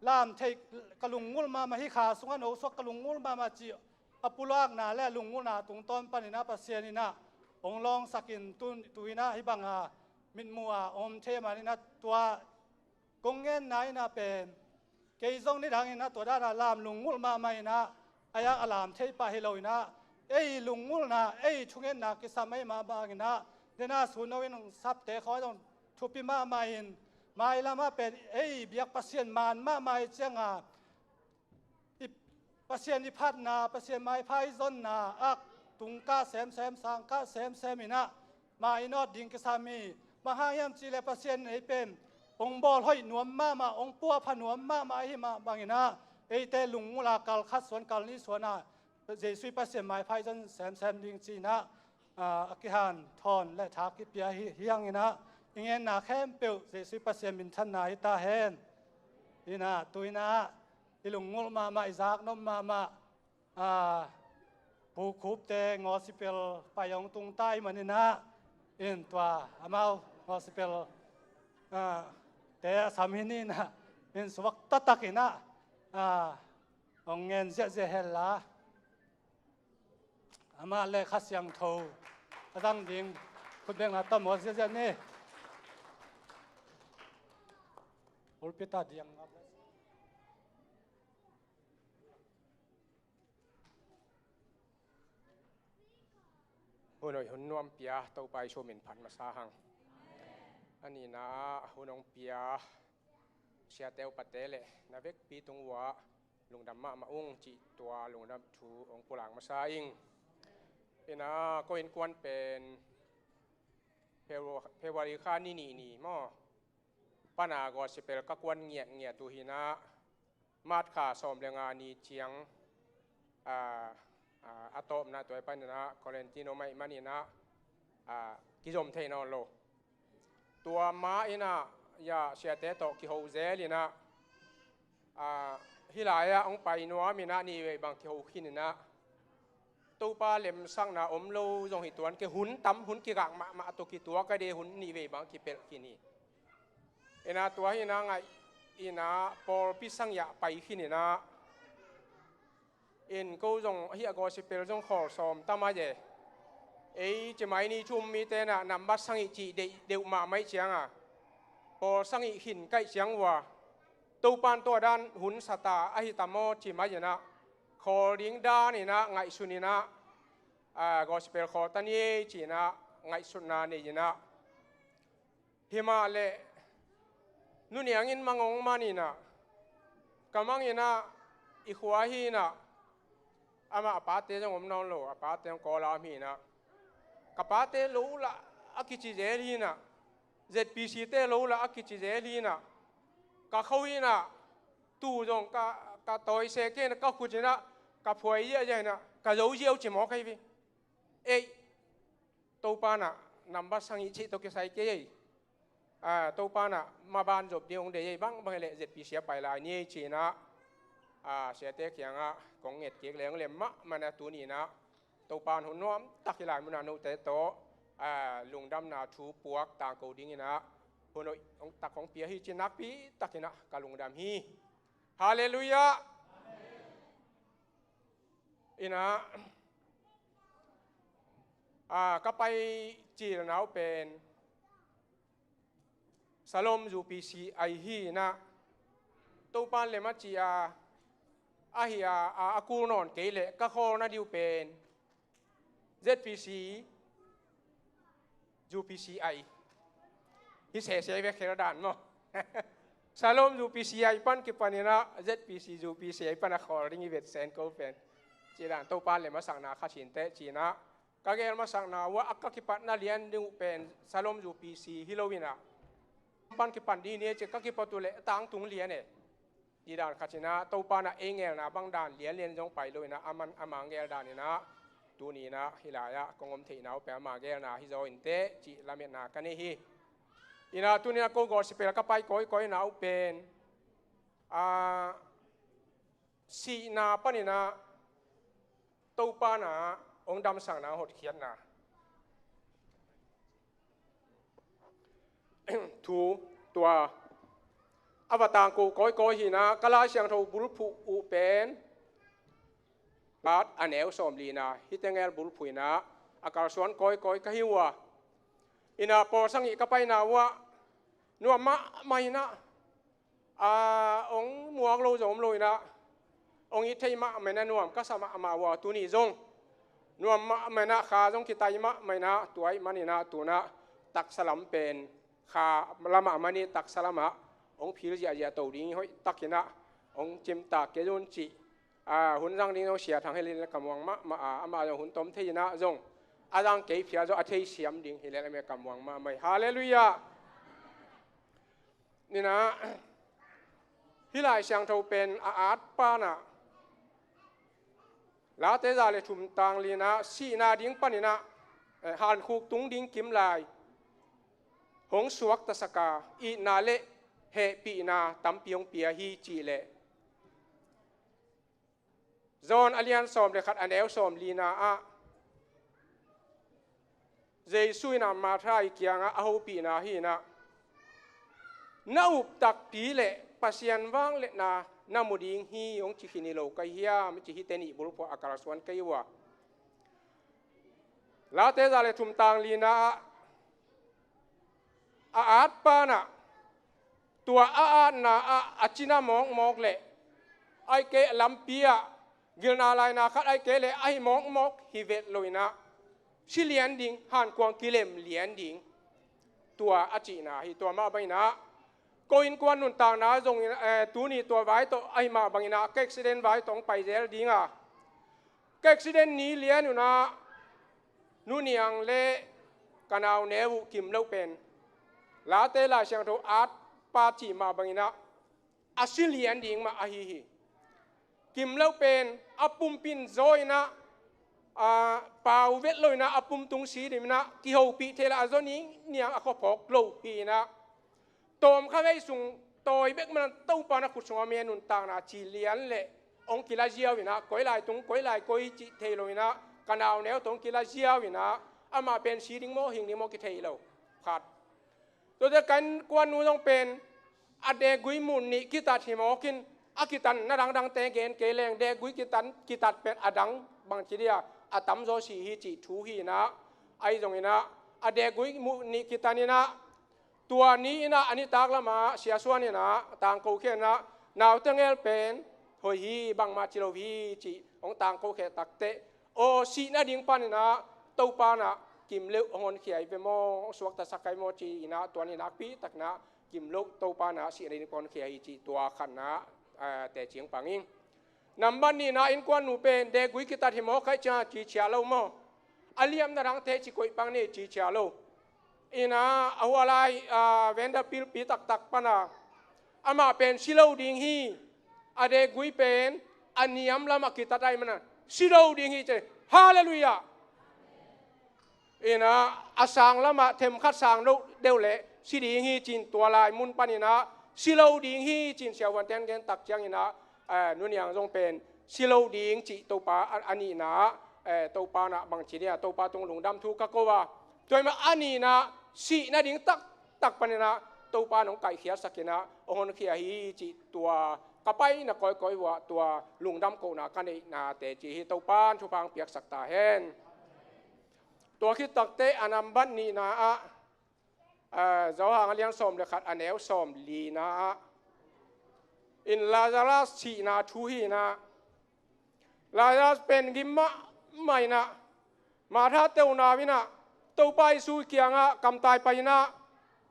lam theih ka lunggulh mahmah, hih kha sungah no suak ka lunggulh mahmah cih a pulakna le a lunggulhna tungtawn paninah Pasian inah hong lawngsakin tu, tu inah hih banga mitmuh a om thei a maninah, tua kong ngenna inah pen kei zong nidang inah tua dana lam lunggulh mahmah inah, a yang a lam thei pah hi lo inah, ei lunggulhna, ei thungetna kisam ahi mah banginah, dena sutno in hong sapte khawng zong thupi mahmah in, mailamah pen ei biak Pasian man mahmah ahi cianga, i Pasian i phatna, Pasian maipha i zonna ah tungkah semsem, sangkah semsem inah, mah i nawt ding kisam hi. Bang hang hiam cihleh Pasian in ei pen hong bawl hoih nuam mahmah, hong puahpha nuam mahmah ahi mah banginah, eite lunggulh a kal khat suan kal nih suan a Jesuh i Pasian maipha i zon semsem ding ci-inah, ah, a kihanthawn le tha kipia hi, hi hanginah, i ngenna khempeuh Jesuh i Pasian minthanna hi ta hen. Inah tu inah i lunggulh mahmah, i zaknop mahmah, ah, Pu Khupte gospel pai hong tungta i maninah, in tua amau gospel, ah, te a sam hi ni inah, in suak taktak inah, ah, hong ngen ziahziah hen la, amah le Kha Siangtho a zang ding khutbengna tawh mawl ziahziah ni. Pulpit ah diang. Hun hoih hun nuam pia Topa Jesuh min phat masa hang. A nihna ah hun hong pia siate upate le na vekpi tung uah lungdam mahmah ung cih tua lungdam thu hong pulak masa ing. Inah ko innkuan pen Febru-, February kha ni nih ni maw, pana gospel ka kuan ngiatngiat uh hinah, March kha sawm le nga ni ciang, ah, ah, a tawpna tua i paninah quarantine om ahih maninah, ah, kizom thei nawn lo. Tua ma inah, ya, siate tawh kiho zel inah, ah, hih lai-ah hong pai nuam inah nihvei bang kiho khin inah, Topa lemsakna om lo zong hi tuan kei, hun tam, hun kigak mahmah tawh kituak a de, hun nihvei bang kipelh khin hi. Inah tua hinah ngaih inah pawlpi sang iah pai khin inah, in ko zong hih a gospel zong khawl sawm tam a ye. Ei cimai ni thum mite inah nambat sang ih cih deih deuh mahmah ih cianga, pawl sang ih khin kaih ciang ua, Topan tua dan hun sata ahi ta maw cimai inah, khawl ding dan inah ngaihsun inah, ah, gospel khawl ta ni ei ci inah ngaihsutna nei inah, himah leh Nu Niang in mang hong man inah, ka mang inah, i khua hi inah, amah a pate zong om nawn lo, a pate hong Kawl a om hi inah, ka pate lo lah a kici zel hi inah, Z P C te lo lah a kici zel hi inah, ka kho hi inah, tu zong ka, ka tawi se kei inah, ka khut inah, ka phuai ziahziah inah, ka zo ziau ci mawk hi ve. Ei, Topa inah, number sang i cih tawh kisai kei ei. Ah, Topa inah maban zop ding hong deih ei, bangbang hi leh Z P C a pai lai ni ei ci inah, ah, siate kiangah kong nget kik leh hong lem mahmah inah, tuni inah Topa in hun nuamtak hi lai munah note tawh, ah, lungdamna thu puak tangko ding inah hun hoih hong tak hong pia hi ci-in nakpi tak inah ka lungdam hi. Halleluiah. Inah, ah, ka pai cilna uh pen Salom U P C I hi inah, Topa in lem a ci a, ahi a, a, a kul nawn kei leh ka khawlna ding uh pen Z P C, U P C I hi sese ve, khel dan maw. Salom U P C I pan kipan inah Z P C U P C I pan a khawl ding hi vet sen ko pen. Ci dan Topa in lem a sakna kha cin teh ci inah, ka gel masakna uh ah ka kipatna lian ding uh pen Salom U P C hi lo inah, pan kipan ding ni ci, ka kipat uh leh tangtung lian e. Ci dan khat inah, Topa inah ei ngelna bang dan lianlian zong pai lo inah, aman ama gel dan inah, tuni inah hih lai-ah kong om theihna uh pen ama gelna hi zaw inteh cih lametna ka nei hi. Inah tuni inah ko gospel ka pai kawikawina uh pen, ah, sihna pan inah Topa inah hong damsakna, hotkhiatna thu, tua a va tangko kawikawi hi inah, ka Lai Siangtho bulphuh uh pen Mat a neu sawmlina, hih teng el bulphuh inah a kalsuan kawikawi ka hi uh a. Inah pawlsang ih ka paina uh ah nuam mahmah inah, a, hong muak lo zong om lo inah, hong it thei mahmah inah, nuam ka sa mahmah uh a, tuni zong nuam mahmah inah, kha zong kitai mahmah inah, tua ahih man inah tu inah taksa lam pen, kha lamah man hi, taksa lamah hong phil ziahziah to ding, hoih tak inah hong cimtak kei un cih, a, hun zang ding zong Sia Thang hi leh ka muang mahmah a, amah zong hun tom thei inah zong a zang kei phial zong a theisiam ding hi leh ka muang mahmah hi. Halleluiah. Inah, hih Lai Siangtho pen a at pan ah, Late za le thum tang lina, sihna ding pan inah, eh, hankhuk tung ding kim lai hong suaktasak a, itna le hehpihna tampi hong pia hi cih leh, John a lian sawm le khat, a neu sawmlina ah Jesu inah Martha ii kiangah a hopihna hi inah, "Na up takpi leh Pasian vangliatna na mu ding hi," hong ci khin hi lo ka hi hiam, ci hi. Teni bulphuh a kalsuan ka hi uh a. Late za le thum tang lina ah, a at pan ah, tua a atna ah a cina mawkmawk leh, ahih kei lampi ah gilna laina khat ahih kei leh ahi mawkmawk hi vet lo inah, si lian ding, hankuang kilem lian ding, tua a cihna hi. Tua mah bang inah ko innkuan nuntakna zong in, eh, tuni tua vai tawh ahi mah bang inah ka accident vai tawh hong pai zel ding a, ka accident ni lian un ah Nu Niang le ka nauneu uh Kim Lo pen Late Lai Siangtho at pa cih mah bang inah a si lian ding mah ahi hi. Kim Lo pen a pumpi in zaw inah, a, pau vet lo inah a pum tung si dim inah, kihopih thei lah a zaw ning niang a khuaphawk lo hi inah, tawmkha vei sung tawi bek man Topa na khut sungah om hi, nuntakna ci lian leh hong kila ziau inah, koi lai tung, koi lai koi cih thei lo inah, ka nauneu tawh hong kila ziau inah, amah pen si ding maw, hing ding maw kithei lo khat. Tuate ka innkuan nu zong pen a dekgui mut nih kitat hi mawk in, a kitatna dangdangte gen kei leng, dekgui kitat, kitat pen a dang bangci dia a tamzaw si hi cih thu hi inah, ahi zong inah a dekgui mut nih kitat inah, tua ni inah a nitak lamah Sia Suan inah tangko khia inah, "Naute ngel pen hoih hi, bangmah ci lo hi," ci hong tangko khia takteh, aw, sihna ding pan inah Topa inah Kim Lo hong honkhia hi ve maw, hong suaktasak hi maw ci inah, tua ni nakpi tak inah kim loh Topa na sihna ding honkhia hi cih tua khatna, eh, teci pang ing. Nambat nihna innkuan nu pen deegui kitat hi maw, khaih ciang cicia lo maw? A liamna dangte ci koih pang ni, cicia lo. Ina a hualai, ah, Vanderbilt pi taktak pana amah pen si lo ding hi. A deegui pen a niam lamah kitat ahih mana si lo ding hi ci. Halleluiah. Ina a sang lamah themkhat sang lo deuh leh si ding hi cin, tua lai mun paninah si lo ding hi cin siavuanten gen tak cianginah, eh, nuniang zong pen si lo ding cih Topa a, a nihna, eh, Topa nah bangci dia Topa tung lungdam thu ka ko a. Tua mah a nihna sihna ding taktak paninah Topa nong kaihkhiatsakinah hong honkhia hi cih tua ka paina kawikawi uah tua lungdam kohna ka neihna teci hi. Topa in thupha hong piaksak ta hen. Tua khit takteh a nambat nihna ah, ah, Johan a lian sawm le khat a neu sawm lina ah in Lazarus sihna thu hinah, Lazarus pen gim mahmah inah Martha teu nau inah Topa Jesu kiangah kamtai pai inah,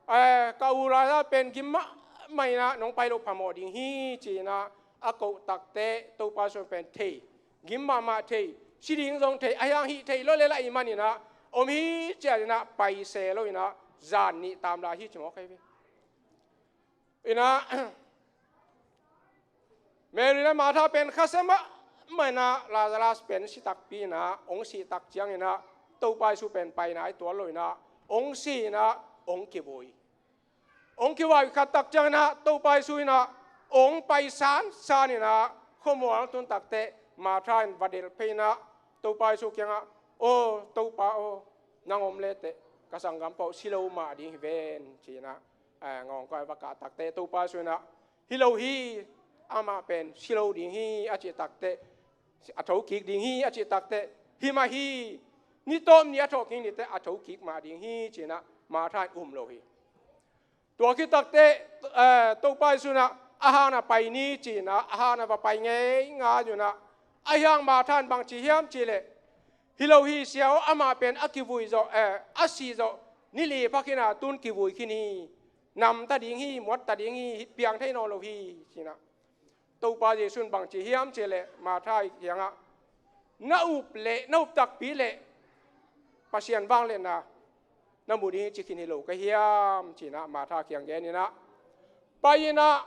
eh, ka u Lazarus pen gim mahmah inah nong pai loh phamawh ding hi ci inah a koh takteh Topa Jesu pen thei, gim mahmah thei, si ding zong thei, ahi hang hih theih lo le lah i maninah om hi ciat inah pai se lo inah zan nih tam lai hi ci mawk ahi ve. Inah Mary le Martha pen khasia mahmah inah Lazarus pen si takpi inah hong sih tak cianginah Topa Jesu pen paina i tuan lo inah hong si inah hong kivui. Hong kivui khat tak cianginah Topa Jesu inah hong pai sansan inah khuamual tun takteh Martha in va delh phei inah Topa Jesu kiangah, "Aw Topa aw, nang om leteh ka sanggam pau si lo mah ding hi ven," ci inah, eh, ngawng kawai va kah takteh Topa Jesu inah, "Hi lo hi, amah pen si lo ding hi," a cih takteh, "A thokik ding hi," a cih takteh, "Hi mah hi, ni tawm ni a thawhkik niteh a thokik mah ding hi," ci inah Martha in um lo hi. Tua khit takteh, eh, Topa Jesu inah, "A hang na pai ni," ci inah a hang na va pai ngeingai inah, ahi hang Martha in bangci hiam cih leh, "Hi lo hi sia aw, amah pen a kivui zawh, eh, a sih zawh ni li pha khin a tun kivui khin hi. Nam ta ding hi, muat ta ding hi, hih piang thei nawn lo hi," ci inah Topa Jesu in bangci hiam cih leh Martha kiangah, "Na up leh, na up takpi leh Pasian vangliatna na mu ding hi ci khin hi lo ka hiam?" ci inah Martha kiang gen inah pai inah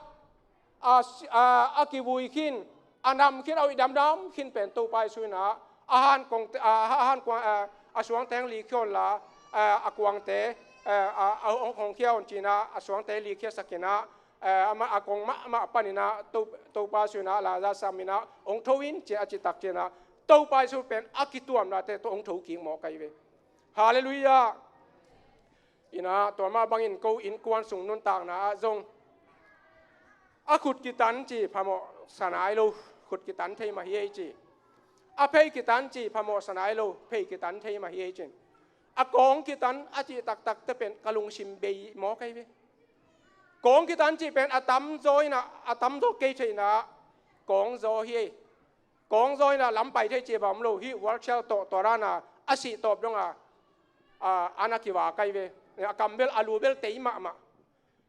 a, a, a kivui khin, a nam khin, a uih damdam khin pen Topa Jesu inah a han kong, a, a han kuang, a, a suangteng likhia unla, a, a kuangte, a, a, a hong, hong khia un ci inah a suangte likhia sak inah, a, amah a kong mahmah paninah To, Topa Jesu inah Lazarus sam inah hong tho in ci a cih tak cianginah Topa Jesu pen a kituamnate tawh hong thokik mawk ahi ve. Halleluiah. Inah tua mah bangin ko innkuan sung nuntakna ah zong a khut kitan ci phamawhsa nai lo, khut kitan thei mah hi ei ci. A phei kitan ci phamawhsa nai lo, phei kitan thei mah hi ei cin. A kawng kitan a cih taktakte pen ka lungsim bei mawk ahi ve. Kawng kitan cih pen a tamzaw inah, a tamzaw kei theih inah kawng zaw hi ei. Kawng zaw inah lam pai thei ci bang om lo, hih wheelchair tawh tua dana a sih tawp donga, a, an a kivak ahi ve. A kam bel, a lu bel tei mahmah.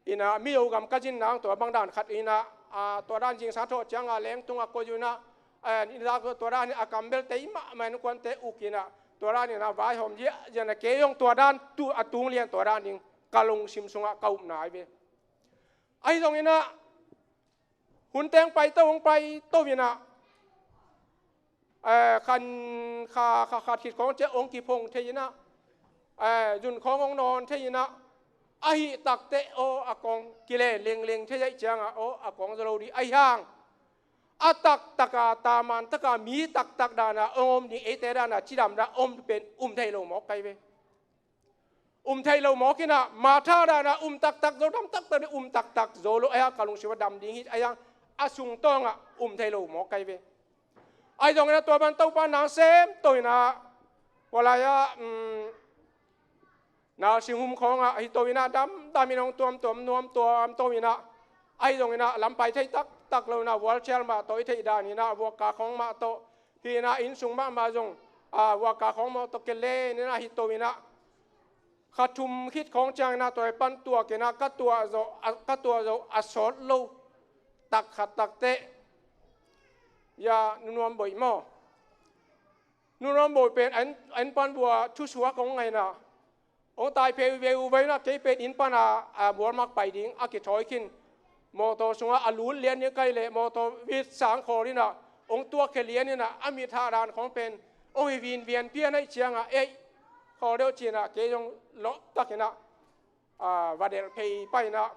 Inah mi Zogam ka zin nang tua bang dan khat inah, a, tua dan zingsang thawh cianga lengtung a koih inah, a, inah tua dan a kam bel tei mahmah in kuante uk inah, tua dan inah vaihawm ziahziah inah kei zong tua dan tu, a tung lian tua dan ding ka lungsim sungah ka upna ahi ve. Ahi zong inah hun teng paito, hong paito inah, eh, khan kha, kha, khat khit khawng ciah hong kiphong thei inah, eh, zun khawng hong nawn thei inah, ahi takteh aw a kawng kile lengleng thei ahi ciangah aw a kawng zaw lo dih ahi hang. A taktaka, taman taka, mi taktak dana hong om ding, eite dana cidam dana om pen um thei lo mawk ahi ve. Um thei lo mawk inah, Martha dana um taktak zo, dam taktak ding um taktak zo lo, ahi hang ka lungsim a dam ding hi, ahi hang a sungtawngah um thei lo mawk ahi ve. Ahi zong inah tua ban Topa nang sem to inah, tua lai-ah, um, nursing home khawngah hi to inah, damdam in hong tuamtuam, nuam tuamtuam inah, ahi zong inah lam pai thei taktak lo inah, wheelchair mah tawh i theih dan inah, vuakka khawng mah tawh hi inah, inn sung mahmah zong, a, vuakka khawng mah tawh kelen inah hi to inah, Kha thum khit khawng ciangin ah tua i pan tuak in ah ka tuah zawh, a, ka tuah zawh a sawt lo. Tak khat tak teh. Ya, Nu Nuam Boih maw? Nu Nuam Boih pen an, an pan bua thusuak hong ngaina. Hong tai phei veu veu na kei pen inn pana, a, Walmart pai ding a kithawi khin. Mawtaw sungah a lut lian ding kai leh mawtaw vit sang khawl in ah hong tuak khia lian in ah a mit hah dan khawng pen hong hi vin vian pian aih ciangah ei khawl deuh ci in ah kei zong lawh tak in ah, a, va delh phei pai in ah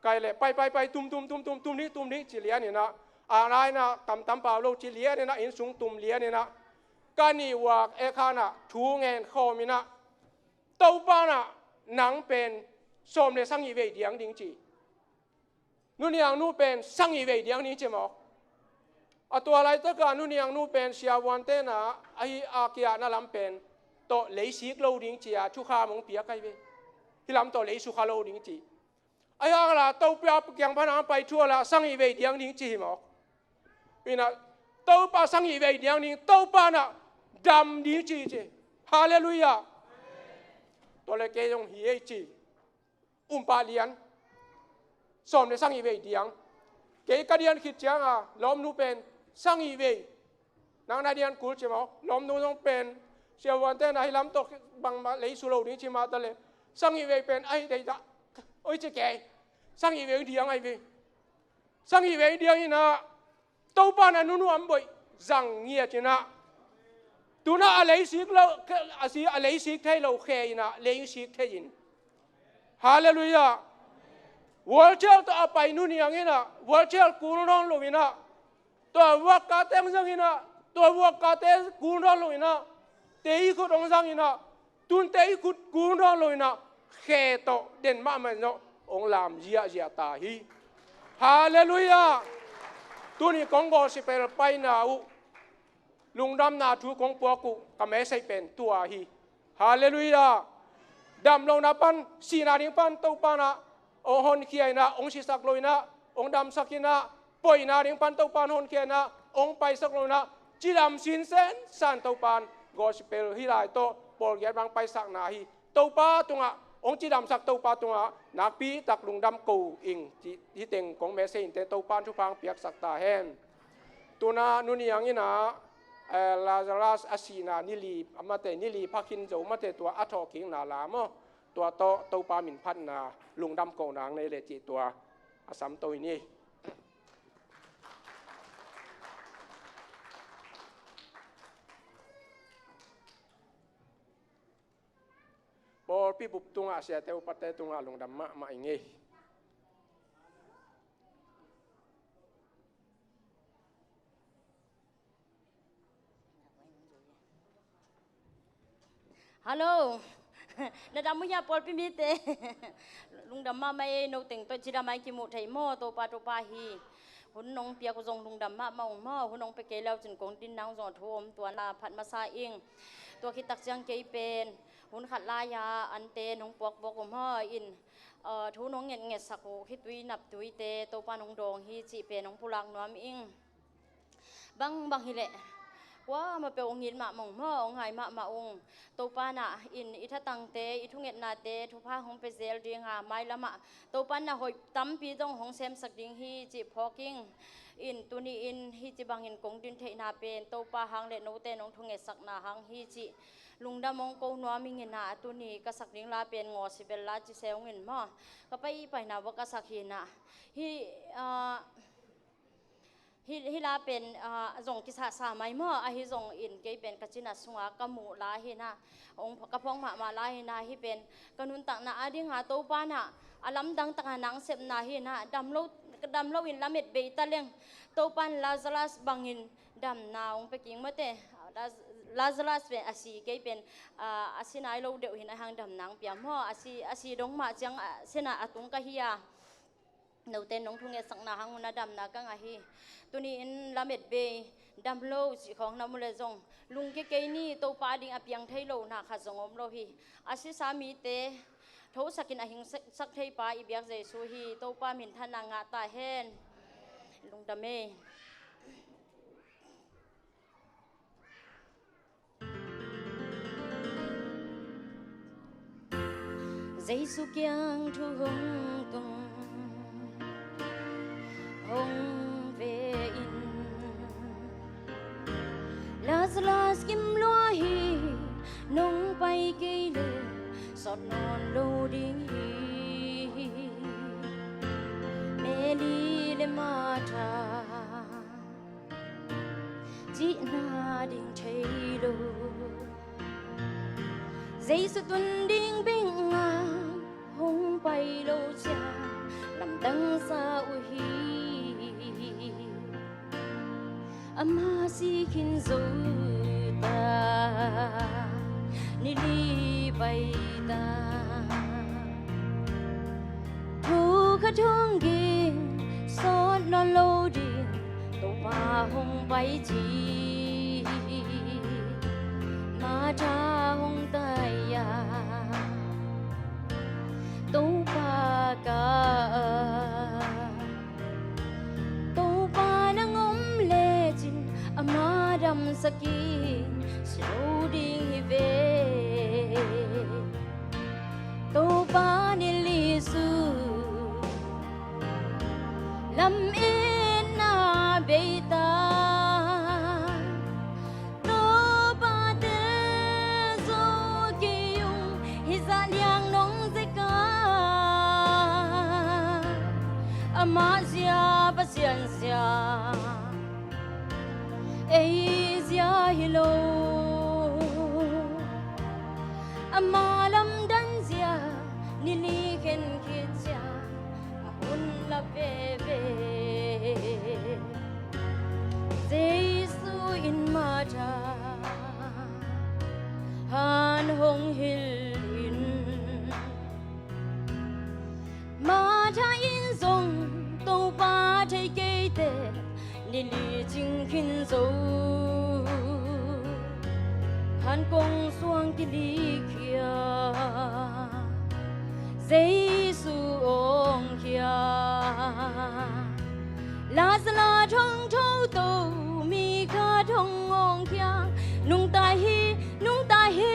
kai leh pai pai pai tum tum tum tum tum ding tum ding ci lian in ah a lai in ah tam tam pau lo ci lian in ah inn sung tum lian in ah ka nih uak ek han ah thu ngen khawm in ah Topa in ah nang pen sawm le sagih vei diang ding ci. Nu Niang nu pen sagih vei diang ding ci mawk. A tua laitakah Nu Niang nu pen siavuante na ahi a kiahna lam pen tawh leisik lo ding ci a thukham hong piak ahi ve. Hih lam tawh leisukha lo ding ci. Ahi hang la Topa kiang pan hong pai thu a la sagih vei diang ding ci hi mawk. Ina Topa sagih vei diang ding Topa na dam ding ci ci. Halleluiah. Tua le kei zong hi ei ci. Umpah lian. Sawm le sagih vei diang. Kei ka dian khit cianga lawmnu pen sagih vei. Nang na dian kul ci mawk lawmnu zong pen siavuante na hi lam tawh bangmah leisu lo ding ci mah ta le sagih vei pen ahi dei ta. Oi ci kei sagih vei diang ahi vei. Sagih vei diang ina Topa na Nu Nuam Boih zang ngiat ina tuna a leisik lo, a si a leisik thei lo khe ina leisik thei in. Halleluiah. Wheelchair tawh a pai Nu Niang ina wheelchair kul nawn lo ina tua vuak kate hong zang ina tua vuak kate kul nawn lo ina tei khut hong zang ina tunte i khut kul nawn lo ina khe tawh den mahmah in zawh hong lam ziahziah ta hi. Halleluiah. Tuni kong gospel paina uh lungdamna thu kong puak uh ka message pen tua hi. Halleluiah. Damlohna pan sihna ding pan Topa na hong honkhia ina hong sisak lo ina hong damsak ina poina ding pan Topan honkhia ina hong paisak lo ina cidam sinsen san Topan gospel hi lai tawh pawlgiat bang paisakna hi. Topa tungah hong cidamsak Topa tungah nakpi tak lungdam ko ing ci hi teng kong message inte Topan thupha hong piaksak ta hen. Tuna Nu Niang ina, eh, Lazarus a sihna nili amate nili phakhin zo mate tua a thawhkikna la maw? Tua tawh Topa min phatna lungdam ko nang nei le cih tua a samto hi ni. Pawlpi bup tungah siate upate tungah lungdam mahmah ing ei. Hallo. Na dam uh hia pawlpi mite? Lungdam mahmah ei, no teng tawh cidam a i kimuh thei maw, Topa, Topa hi. Hun nong piak uh zong lungdam mahmah ung maw, hun nong pia kei leu cin kong din nang zong a thu om tua na phat masa ing. Tua khit tak ciang kei pen hun khat lai-a ante nong puakpuak uh maw in, uh, thu nong ngetngetsak uh khitui naptuite Topa nong dawng hi cih pen nong pulak nuam ing. Bangbang hileh kuamah peuh hong it mahmah ung maw, hong ngai mahmah ung. Topa na in i thatangte, i thungetnate thupha hong pia zel dinga mailamah Topa na hoih tampi dong hong semsak ding hi cih phawk ing. In tuni in hih ci bangin kong din theihna pen Topa hang le note nong thungetsakna hang hi cih lungdam hong ko nuam ing ina, tuni ka sak ding la pen ngaw si bel la ci se ung in maw. Ka pai paina bawk ka sak hi ina. Hi, ah, Hi, hi la pen, ah, zong kisahsa mai maw, ahi zongin kei pen ka cina sunga ka muh la hi na, ong ka phawng mahmah la hi na, hi pen ka nuntakna a dinga Topa na a lamdang taka nang sepna hi na, dam lo, dam lo in lamet bei ta leng Topa in Lazarus bangin damna ong pia king mate. Laz-, Lazarus pen a si, kei pen, ah, a si nai lo deuh hi na hang damna ong pia maw, a si, a si dong mah ciang, ah, sena a tung ka hi a. Note nong thungetsakna hang un a damna ka ngah hi. Tuni in lamet bei dam lo cih khawng na mu le zong lungkia kei ni, Topa ding a piang thei lo na khat zong om lo hi. A sisa mite thosakin a hingsak thei pa i biak Jesu hi. Topa minthanna ngah ta hen. Lungdam ei. Jesu kiang thu hong tung hong ve in, Lazarus kim lua hi, nong pai kei le sawt nawn lo ding hi. Mary le Martha cihna ding thei lo. Jesu tun ding bek a hong pai lo ciang lamdang sa uh hi. Ama si khin zo ta, ni li pai ta. Thu khat hong ging, sawt nawn lo ding, Topa hong pai ci. Martha hong tai a, Topa ka, Topa nang om lecin, ama damsak in si lo ding hi ve. Topa ni li sung lametna bei ta. Topa tel zo kei ung, hih zah liang nong zek a, amah zia Pasian zia, ei zia hi lo. Ama lamdang zia ni li khen khit ciang a hun la veve. Jesu in Martha han hong hilh in, Martha in zong Topa thei kei teh ni li cing khin zo. Han kong suang kilikhia, Jesu awngkhia. Lazarus hong tho to, mi khat hong awngkhia. Nungta hi, nungta hi.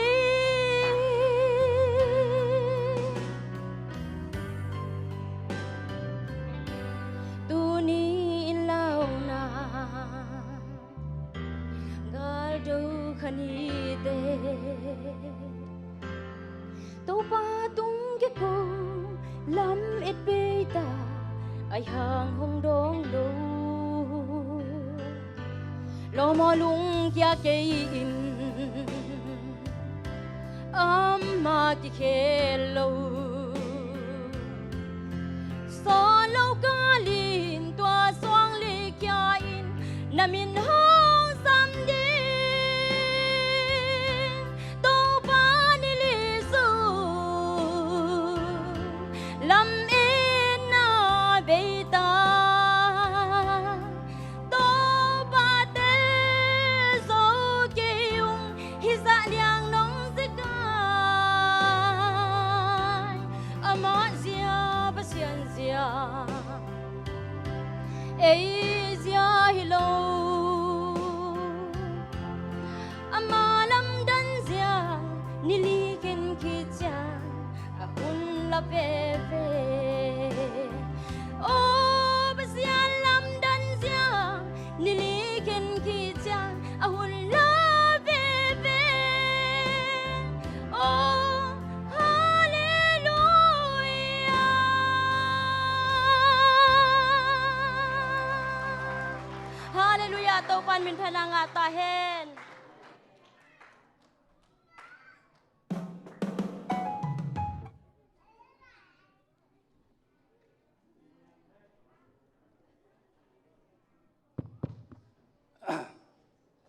Tuni in launa galdo khan hi teh, Topa tung kiko lam et bei ta, aihang hong dawng lo. Lawm aw, lungkia kei in, amah kikhel lo. Sawl lo kal in tua suang likhia in, na min hong sam ding. Topa ni li sung lametna bei ta. Topa tel zo kei ung, hih zah liang nong zek a, amah zia Pasian zia, ei zia hi lo. Ama lamdang zia ni li khen khit ciang a hun la veve. Aw Pasian lamdang zia ni li khen khit ciang a hun la veve. Aw Halleluia. Halleluia, Topa in minthanna ngah ta hen.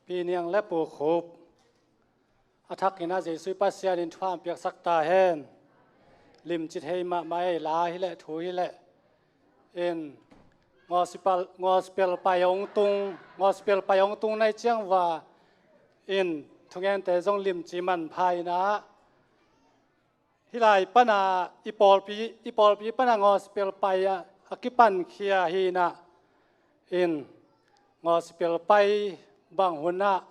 Pi Niang le Pu Khup, a thak in ah Jesuh Pasian in thupha piaksak ta hen. Limci thei mahmah ei, la hi leh thu hi leh. In gospel, gospel pai hong tung, gospel pai hong tung nai ciang va in thungente zong limci manpha in ah, hih lai pana i pawlpi, i pawlpi pana gospel pai a, a kipankhia hi in ah, in gospel pai bang hun ah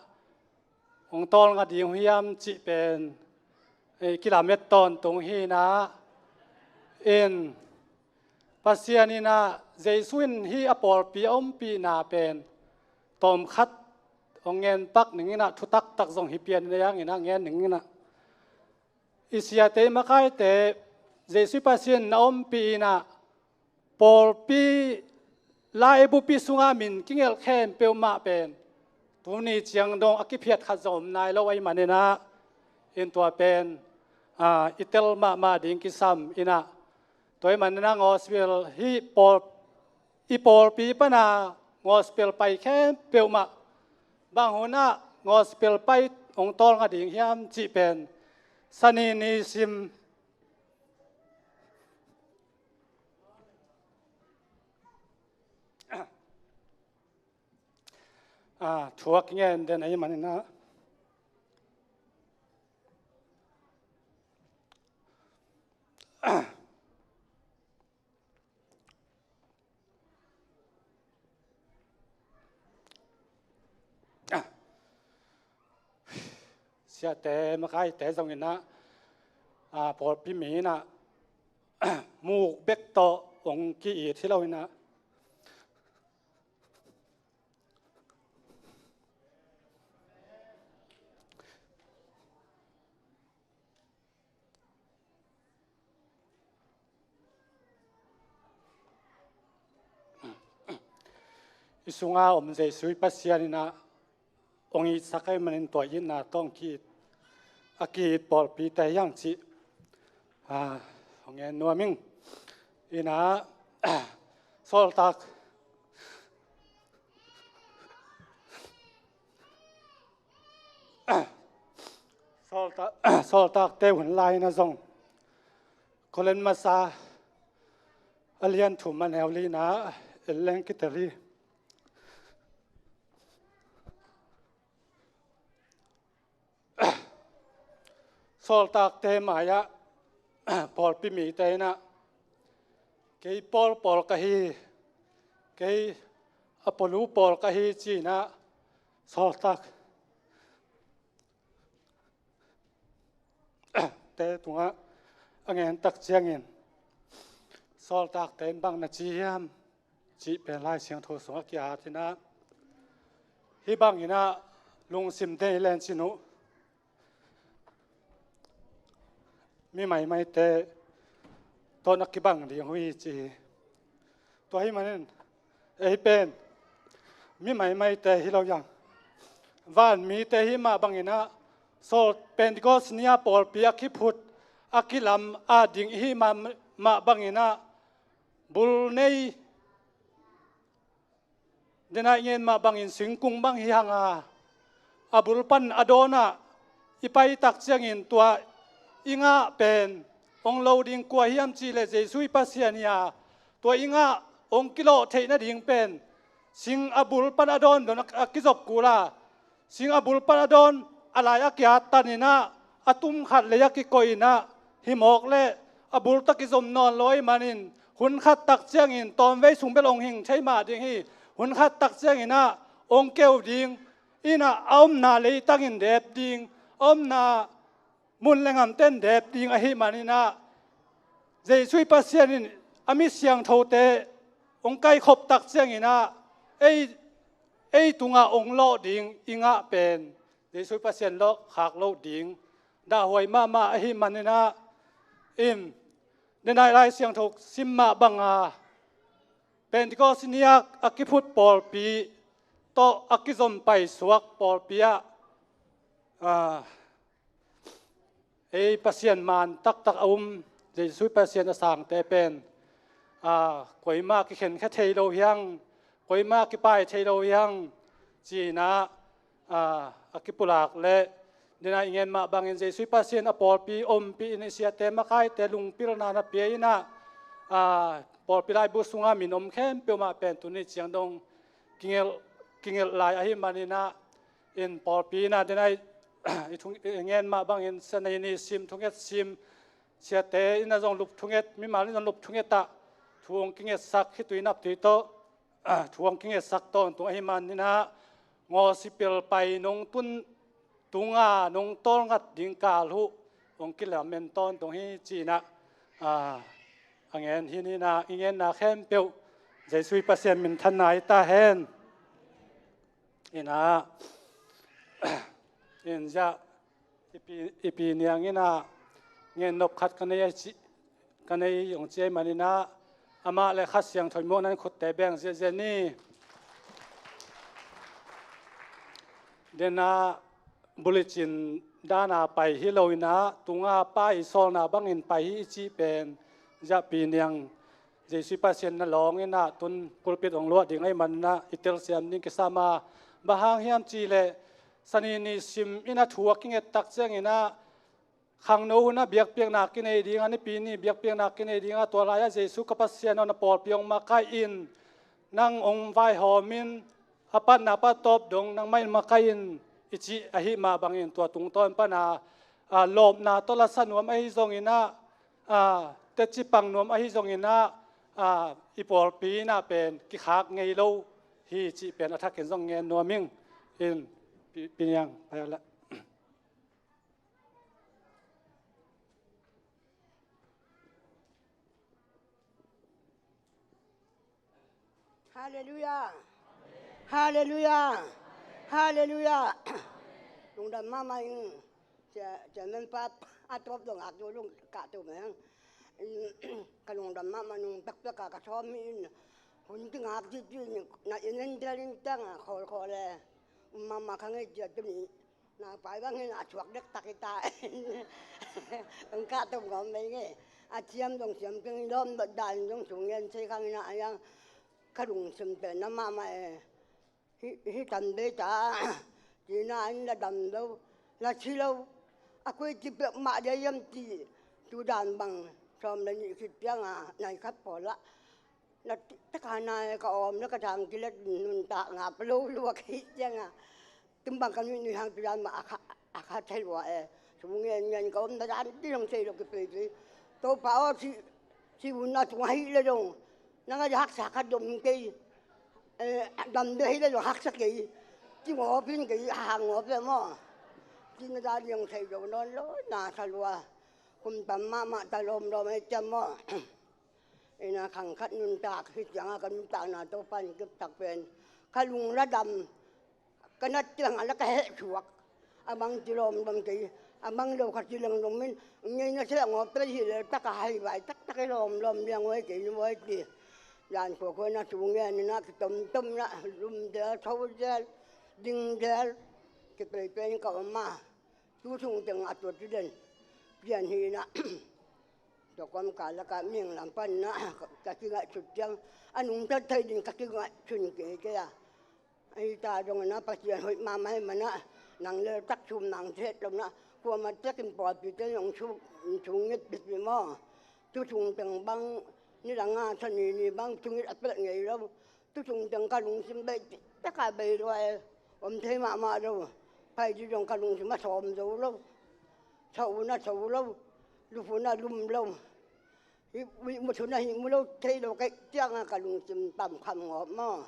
hong tawlnga ding uh hiam cih pen, eh, kilamet tawntung hi in ah, In Pasian in ah Jesu in hih a pawlpi a ompihna pen tawmkhat hong ngen pak ning in ah, thu taktak zong hi pian in ah, hih hangin ah ngen ning in ah, i siate, i makaite Jesu Pasian in a ompih in ah, pawlpi laibupi sungah min kingelh khempeuh mah pen tuni ciang dong a kiphiat khat zong om nai lo ahih manin ah, in tua pen, ah, i tel mahmah ding kisam in ah, tua ahih manin ah gospel hih pawl, i pawlpi pan a gospel pai khempeuh mah bang hun ah gospel pai hong tawlnga ding hiam cih pen Sani nisim, ah, thu a kingen den ahih manin ah, siate, makaite zong in ah, ah, pawlpi mi in ah muk bek tawh hong ki-it hi lo in ah, i sunga om Jesu i Pasian in ah hong itsak ahih manin tua itna tawh hong ki-it, a ki-it pawlpite hi hang cih, ah, hong ngen nuam ing. In ah, Sawltak, Sawltak, Sawltakte hun lai in ah zong, Korin masa a lian thum a neu li in ah en leng kitel hi. Sawltakte mai-ah pawlpi mite in ah, kei Paul pawl ka hi, kei Apollo pawl ka hi ci in ah, sawltak te tungah a ngen tak ciangin, sawltakte in bang na ci hiam cih pen Lai Siangtho sungah ki-at in ah, hih bang in ah lungsim den i len cin uh, mi maimaite tawh na kibang ding uh hi ci hi. Tua ahih manin ei pen mi maimaite hi lo hi hang, vanmite i hih mah bang in ah, Saul, Pentecost ni-a pawlpi a kiphut, a kilam, a ding i hih mah, mah bang in ah, bul nei, den a i ngen mah bangin singkung bang hi hang a, a bul pan a dawn ah i pai tak ciangin tua i ngah pen hong lo ding kua hiam cih leh Jesu i Pasian hi a, tua i ngah hong kilawh theih nading pen sing a bul pan a dawn dawn a, a kizop kul a, sing a bul pan a dawn a lai a kiat tan in ah, a tum khat lei a kikoih in ah, hi mawk leh a bul tawh kizom nawn lo ahih manin, hun khat tak ciangin tawmvei sung bel hong hing thei mah ding hi. Hun khat tak ciangin ah hong keu ding in ah, a omna leitang in dep ding, a omna mun le ngamte in dep ding ahih manin ah, Jesu i Pasian in a mi siangthote hong kaikhop tak ciangin ah, ei, ei tungah hong lawh ding i ngah pen Jesu i Pasian lawhkhak loh ding dahhuai mahmah ahih manin ah, in, den a i Lai Siangtho sim mah bang a, Pentecost ni-a a kiphut pawlpi tawh a kizom paisuak pawlpi ah, ah, ei Pasian maan taktak a um, Jesu i Pasian a sangte pen, ah, koimah kikhenkhia thei lo hi hang, koimah kipai thei lo hi hang ci in ah, ah, a kipulak leh, den a i ngen mah bangin Jesu i Pasian a pawlpi ompih in, i siate makaite lungpilna na pia in ah, ah, pawlpi laibu sunga min om khempeuh mah pen tuni ciang dong kingelh, kingelh lai ahih manin ah, in pawlpi in ah, den a i, i thung, i ngen mah bangin Sani nisim thunget sim, siate in ah zong lup thunget, mimal in zong lup thunget ah thu hong kingetsak, khitui naptui tawh, ah, thu hong kingetsak tawntung ahih manin ah, gospel pai nong tun tung a, nong tawlngat ding kal uh hong kilamen tawntung hi ci in ah, ah, A ngen hi ni in ah, i ngenna khempeuh Jesuh i Pasian minthanna hi ta hen. In ah, in ziah, i pi, i pi Niang in ah, ngen nop khat ka nei a ci, ka nei hong ci ahih manin ah, amah le Kha Siangtho in muak nan khutte beng ziahziah ni. Den ah, bulicin dan a pai hi lo in ah, tung a pa i sawlna bangin pai hi i cih pen, ziah pi Niang, Jesuh i Pasian na lawng in ah, tun pulpit hong luah ding ahih manin ah, i telsiam ding kisam a, bang hang hiam cih leh, Sani ni sim in ah thu a kinget tak ciangin ah, khangno hun ah biakpiakna kinei ding a, Nipi ni biakpiakna kinei ding a, tua lai-ah Jesuh ka Pasian aw, na pawlpi hong makaih in, nang hong vaihawm in, a patna pa tawp dong nangmah in makaih in, i cih ahih mah bangin, tua tungtawn pan a, a, lawpna tawh lasa nuam ahi zongin ah, a, teci pang nuam ahi zongin ah, a, i pawlpi in ah pen kikhak ngei lo hi cih pen a thakin zong ngen nuam ing. In, pi, pi Niang, pai aw la. Halleluiah. Halleluiah. Halleluiah. Lungdam mahmah ing. Cia, cia men pa a tawp dong ak dong lung kah tu meng. Ka lungdam mahmah nung pekpek a ka sawm hi in. Hun kingak cih cih in na in en tel in teng a khawl khawl e. Um mahmah kha ngei cia tuni. Na pai bang hi na a thuak dektak hi ta. Hong kah tum ngawm mei ngei. A thiam dong thiam keng i lawm dan dong sung ngen sei khang hi na a yang. Ka lungsim pen na mahmah e. Hih, hih tan bei ta. Cina in la dam lo, la si lo. A koi ci pek mah dia hiam ci. Tu dan bang sawm le nih khit ciang a nai khat pawl ah. Na ti, taka nai ka awm le ka tang kilet nuntak ngap lo lua ka hih ciang a. Tum bang ka nuih nuih hang tu dan mah a kha, a kha thei lua e. Sum ngen ngen ka om na dan ti hong thei lo kipei pei. Topa aw, si, si vun a tung ahi le dong. Nang a haksa khat dom kei. Eh, dam de hi le dong haksa kei. Ti ngawp in kei, hang ngawp e maw. Ti na dan hong thei lo nawn lo, na sa lua. Kum tam mahmah ta lawm lawm e ciam maw. Ina khang khat nuntak hi ciang a ka nuntakna Topa in kiptak pen. Ka lung la dam. Ka nat ciang a la ka heh thuak. A bang ci lawm lawm kei. A bang lo kha ci leng lawm in. Ngei na seh ngawp pei hi le tak a hai vai taktak i lawm lawm liang huai kei ni huai ti. Yan khua khua na thu ngen ina kitom tom na lum del, tho del, ding del. Kipei pei in ka om a. Tu sung teng a tua tu den. Pian hi na. Tua kawm ka la ka ming lam pan na. Ka kingaih sut ciang. A nungta thei ding ka kingaih sun kei kei a. Ahi ta dong na Pasian hoih mahmah hi mana, nang le tak sum nang set lo na, kuama tekin pawlpi te nong sung, sung nget pipi maw. Tu sung teng bang, ni dang a sa ni ni bang, sung nget a pelh ngei lo. Tu sung teng ka lungsim bei, taka bei lo ai, om thei mahmah lo. Pai di dong ka lungsim a sawm zo lo. Sa un a sa lo, lup un a lum lo. Hih, hih mu thun a hih mu lo thei lo ka hih ciang a ka lungsim tam kham ngawp maw.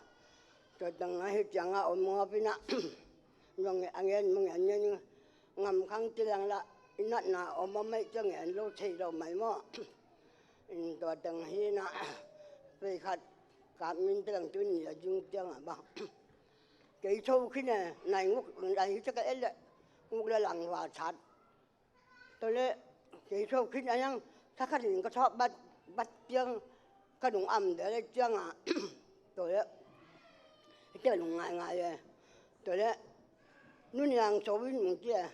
Tua tang a hih ciang a om ngawp ina. Nong a ngen mong a ngen ngam khang tilang la i natna om a mai ciang ngen lo thei lo mai maw. In tua tang hi na. Pei khat kap min tilang tun ni a jing ciang a bang. Kei tho khin e, nai nguk, nai hi ciang ka el le nguk le lang hua that. Tua leh kei tho khin a yang, thakhat in ka thawh bat, bat ciang, ka nung am del e ciang a. Tua leh, i tua nung ngai ngai e. Tua leh, Nu Niang tho in nung ci e.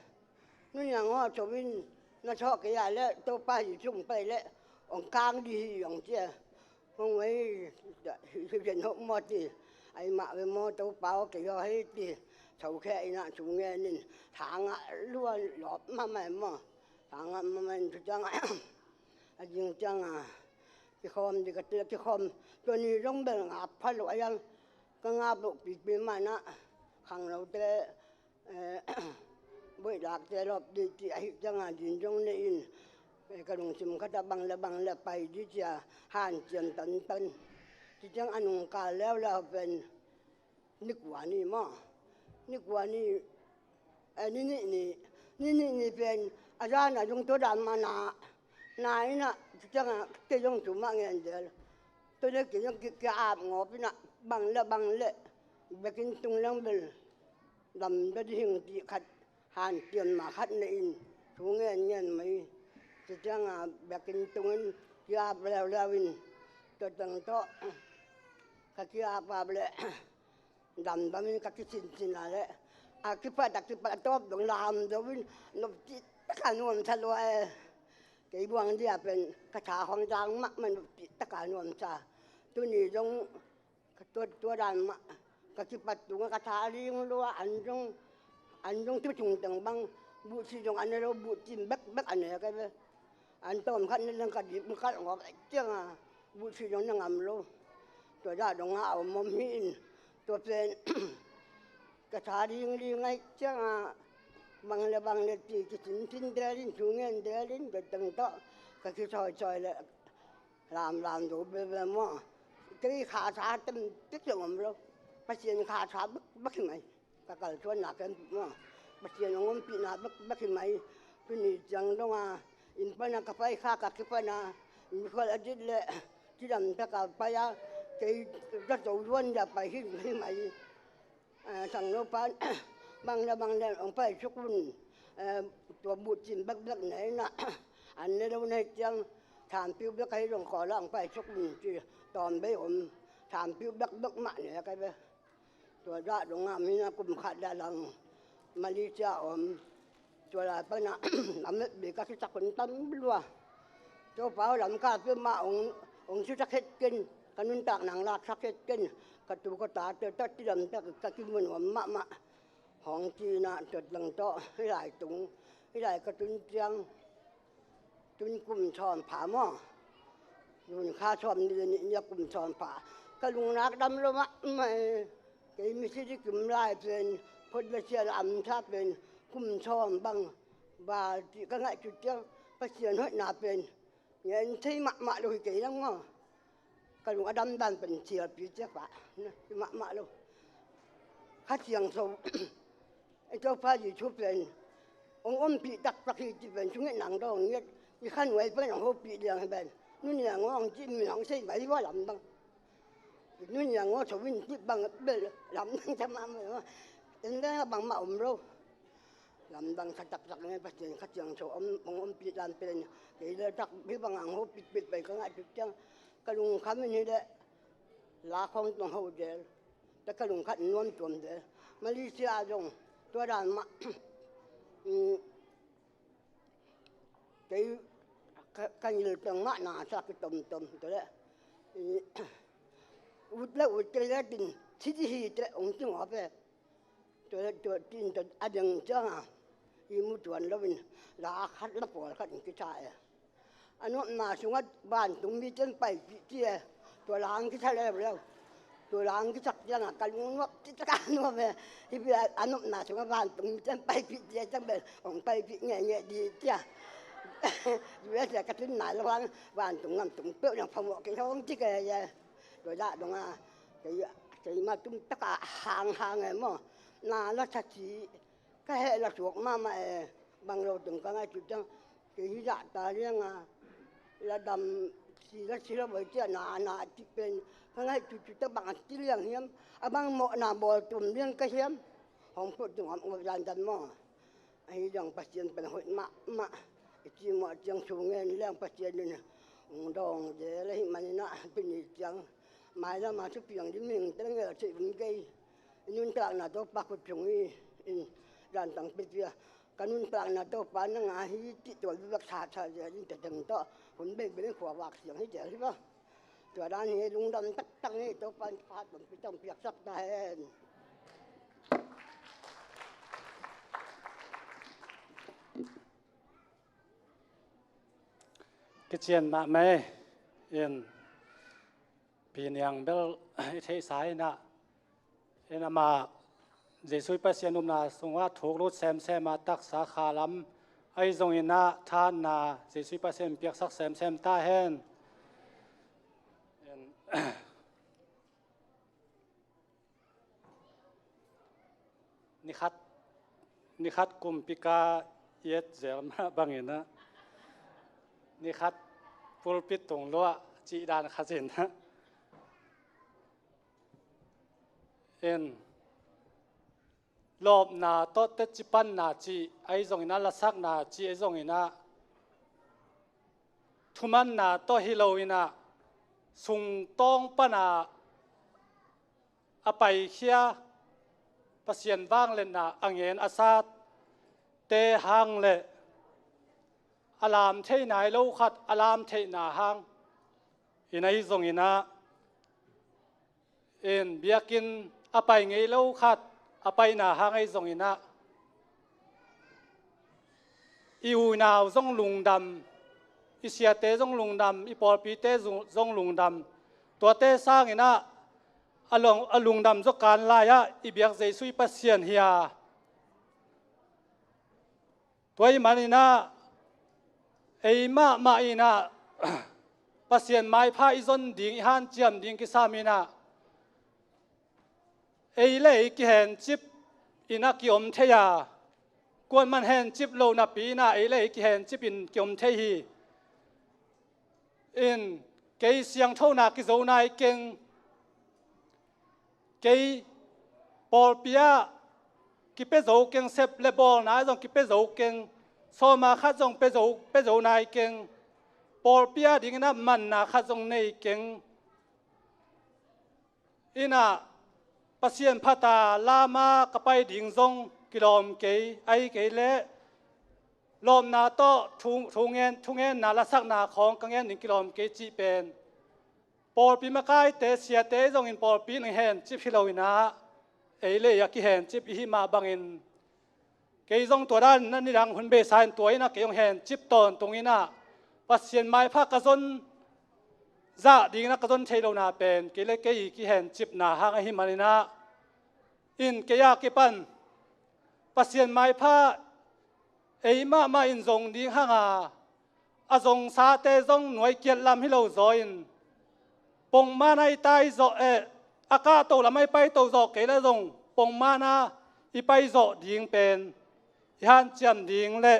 Nu Niang aw tho in, na thawh kei a leh, Topa hi sung pai leh, ong kang di hi ong ci e. Hong ei, hi, hi, hi, hong maw ti. Ai mah ve maw, Topa aw kei aw hei ti. Tho khe ina thu ngen in. Thang a lua lawp mahmah maw. Thang a mahmah in thu ciang a. A jing ciang a. Kikhawm di ka ti, kikhawm. Tua ni zong bel ngap pha lo a yang. Ka ngap lo pipi mana. Khang lo te. Eh, boih lak te lawp dih cih ahih ciang a din zong nei in, eh, ka lungsim khat ah bang le bang le pai dih ci a hanciam tantan. Ci ciang a nungkal leuleu pen ni kua ni maw? Ni kua ni, eh, ni nih ni, ni nih ni pen a zan a zong tua dan mana Na in ah, tu ciangah kei zong tu mah ngen zel. Tua leh kei zong ki, ki-ap ngawp in ah, bang le bang le, biakinn tung leng bel lam ding hi ing cih khat, hanciam mah khat nei in, thu ngen ngen mai. Tu ciangah biakinn tungin ki-ap leuleu in, tua teng tawh ka ki-ap ap leh, damdam in ka kicin cin a leh, a kipat a kipat a tawp dong lam zo in, nop cih taka nuam sa lua e. Kei buang dia pen ka tha hong dang mahmah, nop cih taka nuam sa. Tuni zong ka tuat tuat dan mah, ka kipat tungah ka tha ling lua, an zong, an zong tu tung teng bang, buhsi zong a ne lo, buhcin bekbek a ne ka ve. An tawm khat ne leng ka dip kalh ngawp ciangah, buhsi zong ne ngam lo. Tua dah dongah a om om hi in, tua pen ka tha ling ling ahih ciangah, bang le bang le ci kicin cin del in, thu ngen del in, tua teng tawh ka kisawisawi leh, lamlam zo bebe maw. Kei kha sa tem tek zong om lo. Pasian kha sa bek, bek hi mai. Ka kalsuanna ken maw, Pasian hong ompihna bek, bek hi mai. Tuni ciang dongah inn pana ka pai kha, ka kipana, mikhual a dit leh cidam taka pai a, kei ka zo zuan dia pai hi, hi mai. Eh, sangno pan, bang le bang le hong pai suk un, eh, tua buhcin bekbek nei na, an ne lo nei ciang, thampiu bek ahi zong kawla hong pai suk un ci, tawm bei om, thampiu bekbek mah ne ka ve. Tua dah dongah mi na kum khat dah lang Malaysia om. Tua lai pana a met bei ka kisak hun tam lua. Topa aw, lamkal peuhmah hong, hong susak het ken, ka nuntak nang laksak het ken, ka tu ka tate tawh cidam tak ka kimu nuam mahmah. Hong ci-in ah tua teng tawh hih lai tung, hih lai ka tun ciang, tun kum sawm pha maw. June kha sawmnih le nih ni-a kum sawm pha. Ka lungnak dam lo mahmah e. Kei misi dikim lai pen, phot le sial a amsa pen, kum sawm bang val cih ka ngaihsut ciang, Pasian hoihna pen ngen thei mahmah lo hi kei leng maw. Ka lung a damdan pen sialpi ciak pah, na, hi mahmah lo. Kha Siangtho, i Topa Jesu pen hong ompih taktak hi cih pen sungih nang dawng ngiat. I khanuai pen hong hopih liang hi pen, Nu Niang aw hong cih min hong sei mai hi ua lamdang. Nu Niang aw tho in cih bang bel lamdang sa mahmah hi ua. En dang a bangmah om lo. Lamdang sa taktak nge Pasian Kha Siangtho om, hong ompih dan pen, kei le tak hi bang hong hopih pih pai ka ngaihsut ciang, ka lungkham in hi leh, la khawng tong ho zel. Tua ka lungkhat nuam tuam zel. Malaysia zong tua dan mah, um, kei ka, ka ngil teng mah na sa kitomtom. Tua leh, um, ut le ut kei le tin, ci di hi teh hong ci ngawp e. Tua, tua, tin, tua, a deng ciangah, i mu tuan loin, la khat la pawlkhat in kisa e. A nopna sungah vantung mite in paipih ci e. Tua la hong kisa leuleu. Tua la hong kisak ciangah, ka lungnuam ci taka nuam e. Hih bel a nopna sungah vantung mite in paipih ci e, ciang bel hong paipih ngeingei di ci a. U S le ka tun nai lo hang, vantung ngamtung peuh nang phamawh kei hong ci kei e. Tua dah dongah, kei, keimah tum takah hanghang e maw. Na la sa ci, ka heh la suak mahmah e. Bang lo teng ka ngaihsut ciang, kei hi zahta lianga, la dam si la si lo boi ciah na, na cih pen, ka ngaihsut cih tak bang a ci liang hiam, a bang mawhna bawl tum liang ka hiam, hong phut tung om ua zanzan maw. Ahi zong Pasian pen hoih mahmah. I cimawh ciang thu ngen leng Pasian in hong dawng zel ahih manin ah, tuni ciang mailam a thupiang ding mihingte ngel thei um kei. I nuntakna Topa khut sung hi in, zan tang pia pia, ka nuntakna Topa na ngah hi cih tua bek sa sa zel in, tua teng tawh hun beibei in khua vak siang hi zel hi va. Tua dan hi, lungdam taktak ni, Topa in phat pumpi tawh piaksak ta hen. Kician mahmah in, Pi Niang bel i theihsa in ah, in amah Jesuh i Pasian upna sungah thuk lut semsem a, taksa khalam ahi zongin ah thahatna Jesuh i Pasian piaksak semsem ta hen. Nikhat, nikhat kumpi ka i et zel mah bangin ah, Ni khat pulpit tung luah cih dan khat in, in lawpna tawh teci panna cih ahi zongin ah, lasakna cih ahi zongin ah, thumanna tawh hi loin ah, sungtawng pan a a paikhia Pasian vangliatna a ngen a sate hang le a lam thei nai lo khat a lam theihna hang in ahi zongin ah, in biakinn a pai ngei lo khat a paina hang ahi zongin ah, i unau zong lungdam, i siate zong lungdam, i pawlpite zong, zong lungdam. Tuate sangin ah, a lung, a lungdam zaw kan lai-ah i biak Jesuh i Pasian hi a, tua ahih manin ah, ei mahmah in ah Pasian maipha i zon ding, i hanciam ding kisam in ah, ei le ei kihencip in ah kiom thei a, kuaman hencip lo napi in ah ei le ei kihencip in kiom thei hi. In kei siangthona kizo nai keng, kei pawlpi ah kipia zo keng, sep le bawlna zong kipia zo keng, sawma khat zong pia zo, pia zo nai keng, pawlpi ah dingin ah manna khat zong nei keng. In ah Pasian phat a lam a ka pai ding zong kilawm kei, ahi kei leh lawpna tawh thu, thu ngen, thu ngenna, lasakna khawng ka ngen ding kilawm kei cih pen, pawlpi makaite, siate zongin pawlpi in hencip hi loin ah, ei le ei a kihencip i hih mah bangin, kei zong tua dan in ah nidang hun beisa in tua in ah kei hong hencip tawntung in ah, Pasian maipha ka zon zah dingin ah ka zon thei lohna pen kei le kei i kihencipna hang ahih manin ah, in kei a kipan Pasian maipha ei mahmah in zong ding hang a, a zongsate zong nuaikiat lam hi lo zaw in, pongman a i tai zawh eh, a kahto lam a i paito zawh kei leh zong pongman a i pai zawh ding pen i hanciam ding le,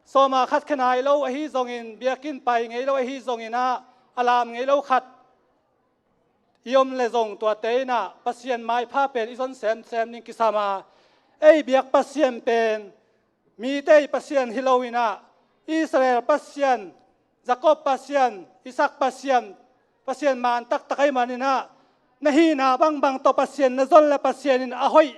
sawma khat khia nai lo ahi zongin, biakinn pai ngei lo ahi zongin ah, a lam ngei lo khat i om le zong tuate in ah Pasian maipha pen i zon semsem ding kisam a, ei biak Pasian pen mite i Pasian hi loin ah, Israel Pasian, Jacob Pasian, Isak Pasian, Pasian man taktak ahih manin ah, na hihna bangbang tawh Pasian na zon le Pasian in a hoih,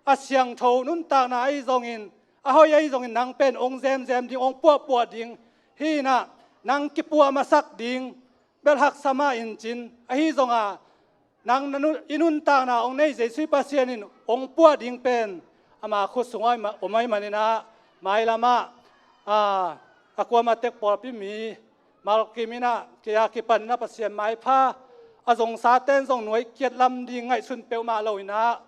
a siangtho nuntakna ahi zongin, a hoih ahi zongin nang pen hong zemzem ding, hong puahpuah ding hi in ah, nang kipuah masak ding bel haksa mah in cin, ahi zong a, nang na nun, i nuntakna hong nei Jesuh Pasian in hong puah ding pen ama khut sungah om ahih manin ah, mailam ah, a, a kuamah tek pawlpi mi malkim in ah, kei a kipan in ah Pasian maipha a zongsate'n zong nuaikiat lam ding ngaihsun peuhmah loin ah,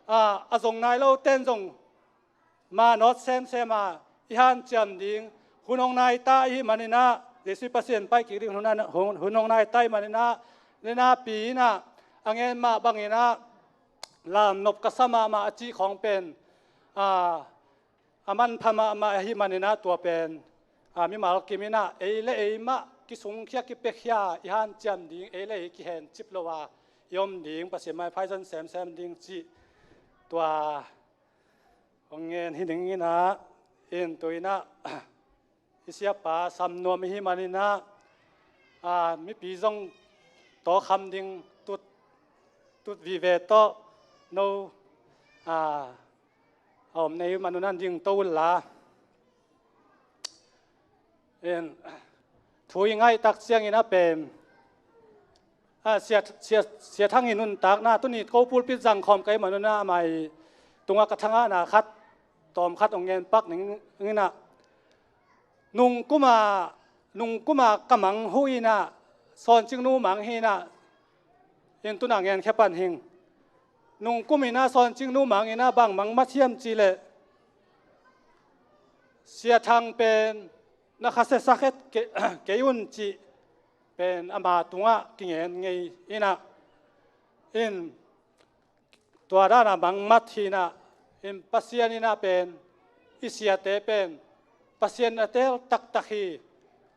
a, a zong nai lote'n zong manawt semsem a i hanciam ding hun hong nai ta ahih manin ah, Jesuh Pasian pai kik ding hun, hun, hun hong nai ta ahih manin ah, ni napi in ah, a ngen mah bangin ah, lam nop ka sa mahmah a cih khawng pen, a, a manpha mahmah ahih manin ah, tua pen, a, mimal kim in ah ei le ei mah kisungkhia, kipiakhia i hanciam ding, ei le ei kihencip lo a i om ding, Pasian maipha i zon semsem ding cih tua hong ngen hi ning in ah, in tu in ah, i siapa sam nuam i hih manin ah, a, mipi zong tawkham ding tut, tut vive tawh no, a, a om na hih manun ah ding to un la. In thu i ngaih tak ciangin a pen, a, Sia, Sia, Sia Thang i nuntakna, tuni ko pulpit zang khawm ka hih manun ah, ama i tungah ka thangahna khat, tawm khat hong ngen pak ning in ah, nungkum a, nungkum a ka mang uh in ah, Sawn Cing Nu mang hi in ah, in tu in ah ngen khia pan hing. Nungkum in ah Sawn Cing Nu mang in ah bang mang mat hiam cih leh, Sia Thang pen na khasia sak het kei, kei un cih pen ama tungah kingen ngei in ah, in tua dan a mang mat hi in ah, in Pasian in ah pen i siate pen Pasian a teel taktak hi.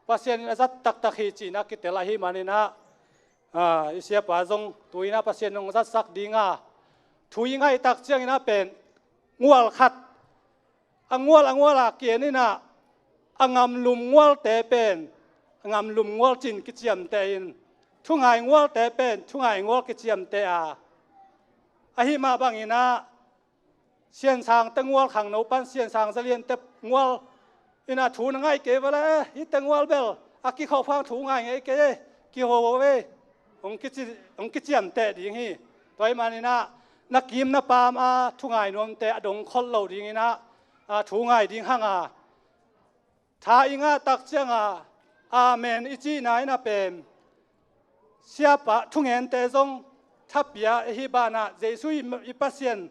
Pasian in a zat taktak hi cihna kitel ahih maninah, ah, i siapa zong tu-inah Pasian in hong zatsak dinga thu i ngaihtak cianginah pen ngual khat, a ngual a ngual a ki-en inah, a ngamlum ngualte pen a ngamlum ngual cin kiciamteh in, thungai ngualte pen thungai ngual kiciamteh a, ahi mah banginah Siansang te ngual, khangno pan Siansang zalian te ngual inah thu na ngaih kei vele, hih te ngual bel a kikhauh phang thu ngai ngei kei, kiho ve, hong kici, hong kiciamteh ding hi. Tua ahih maninah na kim na paam a thungai nuamte a dong khol lo dinginah, a, thu ngai ding hanga, tha i ngahtak cianga amen i cihna inah pen siapa thungente zong thapia ahi banah Jesu i, i Pasian,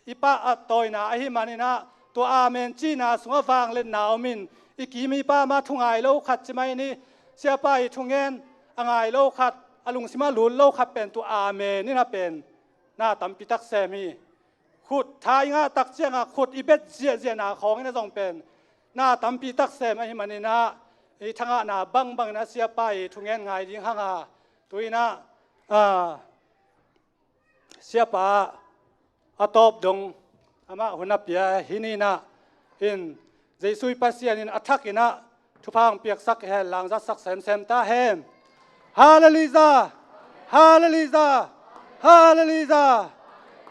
i Pa a tawina ahih maninah tua amen cihna sungah vangliatna omin, i kim i paam a thungai lo khat ci mai ni, siapa i thungen a ngai lo khat, a lungsim a lut lo khat pen tua amen inah pen na tampi tak sem hi. Khut tha i ngahtak cianga khut i bet ziahziahna khawng inah zong pen na tampi tak sem ahih maninah, i thangahna bangbang inah siapa i thungen ngai ding hanga, tu-inah, a, siapa a tawp dong amah hun a pia hi ninah in, Jesu i Pasian in a thakinah thupha hong piaksak hen lang, zatsak semsem ta hen. Halleluiah! Halleluiah! Halleluiah!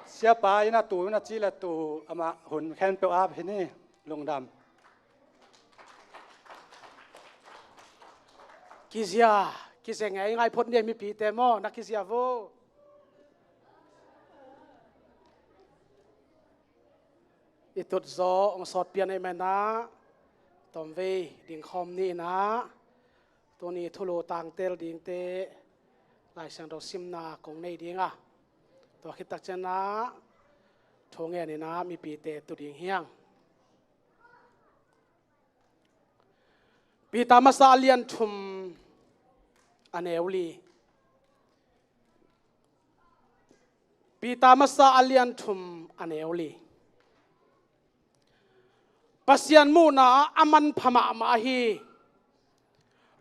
Siapa inah tu hun a cih le tu amah hun khempeuh ap hi ni. Lungdam. Kizia, kizia ngei ngai phot ni mipite maw, na kizia vo. I tutzaw hong sawt pian ahih maninah tomvei dingkhawm ni inah, tuni thulu tangtel dingte Lai Siangtho simna kong nei dinga, tua khittak cianginah thu ngen inah mipite tu ding hiang. Peter masa a lian thum a neu li. Peter masa a lian thum a neu li. Pasian muhna ah a manpha mahmah ahi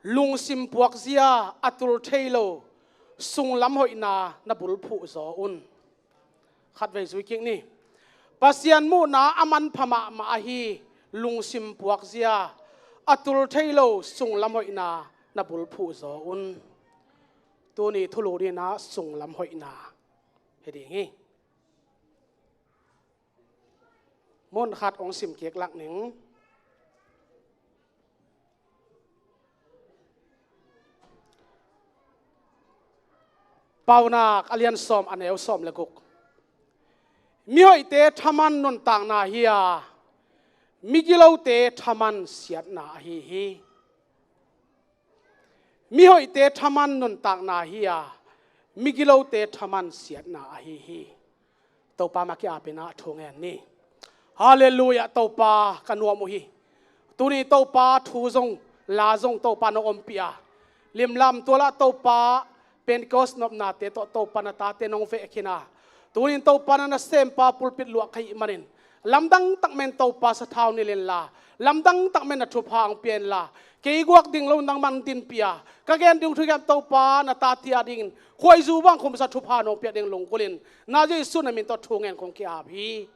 lungsim puakzia a tul thei lo sunglam hoihna na bulphuh zaw un. Khatvei zui kik ni. Pasian muhna a manpha mahmah ahi lungsim puakzia a tul thei lo sunglam hoihna na bulphuh zaw un. Tuni thulu dinah sunglam hoihna hi ding hi. Mun khat hong sim kik lak ning. Paunak a lian sawm a neu sawm le guk. Mihoihte thaman nuntakna hi a, migilote thaman siatna ahi hi. Mihoihte thaman nuntakna hi a, migilote thaman siatna ahi hi. Topa mah ki-apinah thu ngen ni. Halleluiah, Topa ka nuam uh hi. Tuni Topa thu zong, la zong Topa nong ompih a, limlam tualah Topa Pentecost nopnate tawh Topa na tate nong veh khin a, tunin Topa na nasempa pulpit luah ka hih manin lamdang takmen Topa sathau nilh inla, lamdang takmen na thupha hong pia inla, kei guak ding lo nangman dinpih a, ka gen ding thukham Topa na tate a dingin khuaizu bang khumsa thupha nong piak ding lunggulhin, na Jesu na min tawh thu ngen kong ki-ap hi.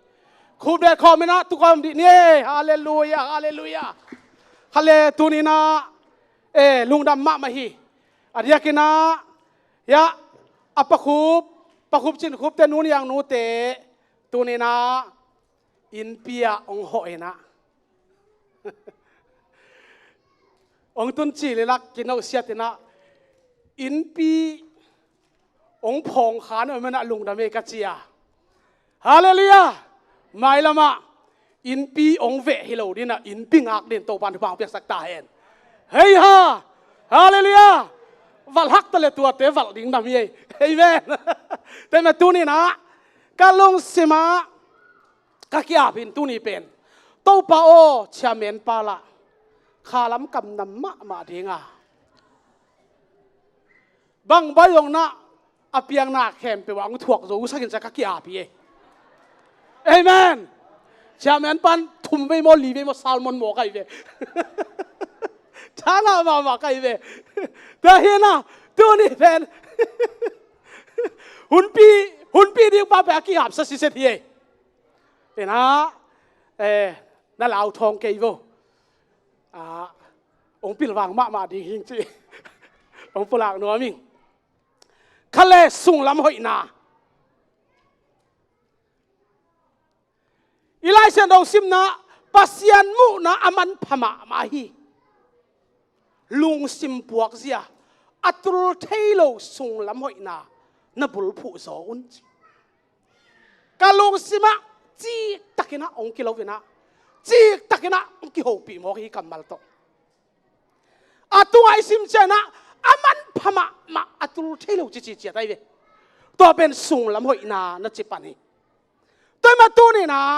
Khut beng khawm inah tu kawm dih ni. Halleluiah, halleluiah. Khatle tuninah, eh, lungdam mahmah hi. A diakinah, ya, a pakhup, pakhup cinkhup te, nu niang nute, tuninah innpi ah hong hawh inah, hong tun cil inah, kino siat inah, innpi hong phawng kha na om inah lungdam ei ka ci a. Halleluiah. Mailamah innpi hong veh hi lo dinah, innpi ngak din Topa in thupha hong piaksak ta hen. Hei ha. Halleluiah. Valh hak ta le tuate valh ding nam hi ei. Amen. Tua ahih manin tuninah ka lungsimah ka ki-ap hi tuni pen. Topa aw, chairman pa lah khalam kamnam mahmah dinga, bang bai zong nah a piakna khempeuh ah hong thuak zo uh sakin sa ka ki-ap hi ei. Amen. Chairman pan thum vei maw, li vei maw, salmon maw ka hi ve. Tha ngah mahmah ka hi ve. Tua hi na, tuni pen hunpi, hunpi ding pa pen a kihapsa siset hi ei. Ina, eh, na lau thawng kei vo. Ah, hong pilvang mahmah ding hing ci. Hong pulak nuam ing. Kha le sunglam hoihna. I Lai Siangtho simna, Pasian muhna a manpha mahmah hi. Lungsim puakzia, a tul thei lo sunglam hoihna na bulphuh zaw un ci. Ka lungsimah ciktakinah hong kilo inah, ciktakinah hong kihopih mawk hi kammal tawh. A tungah i sim cianah a manpha mahmah a tul thei lo cici ciat ahi ve. Tua pen sunglam hoihna na ci pan hi. Tua hi mah tuninah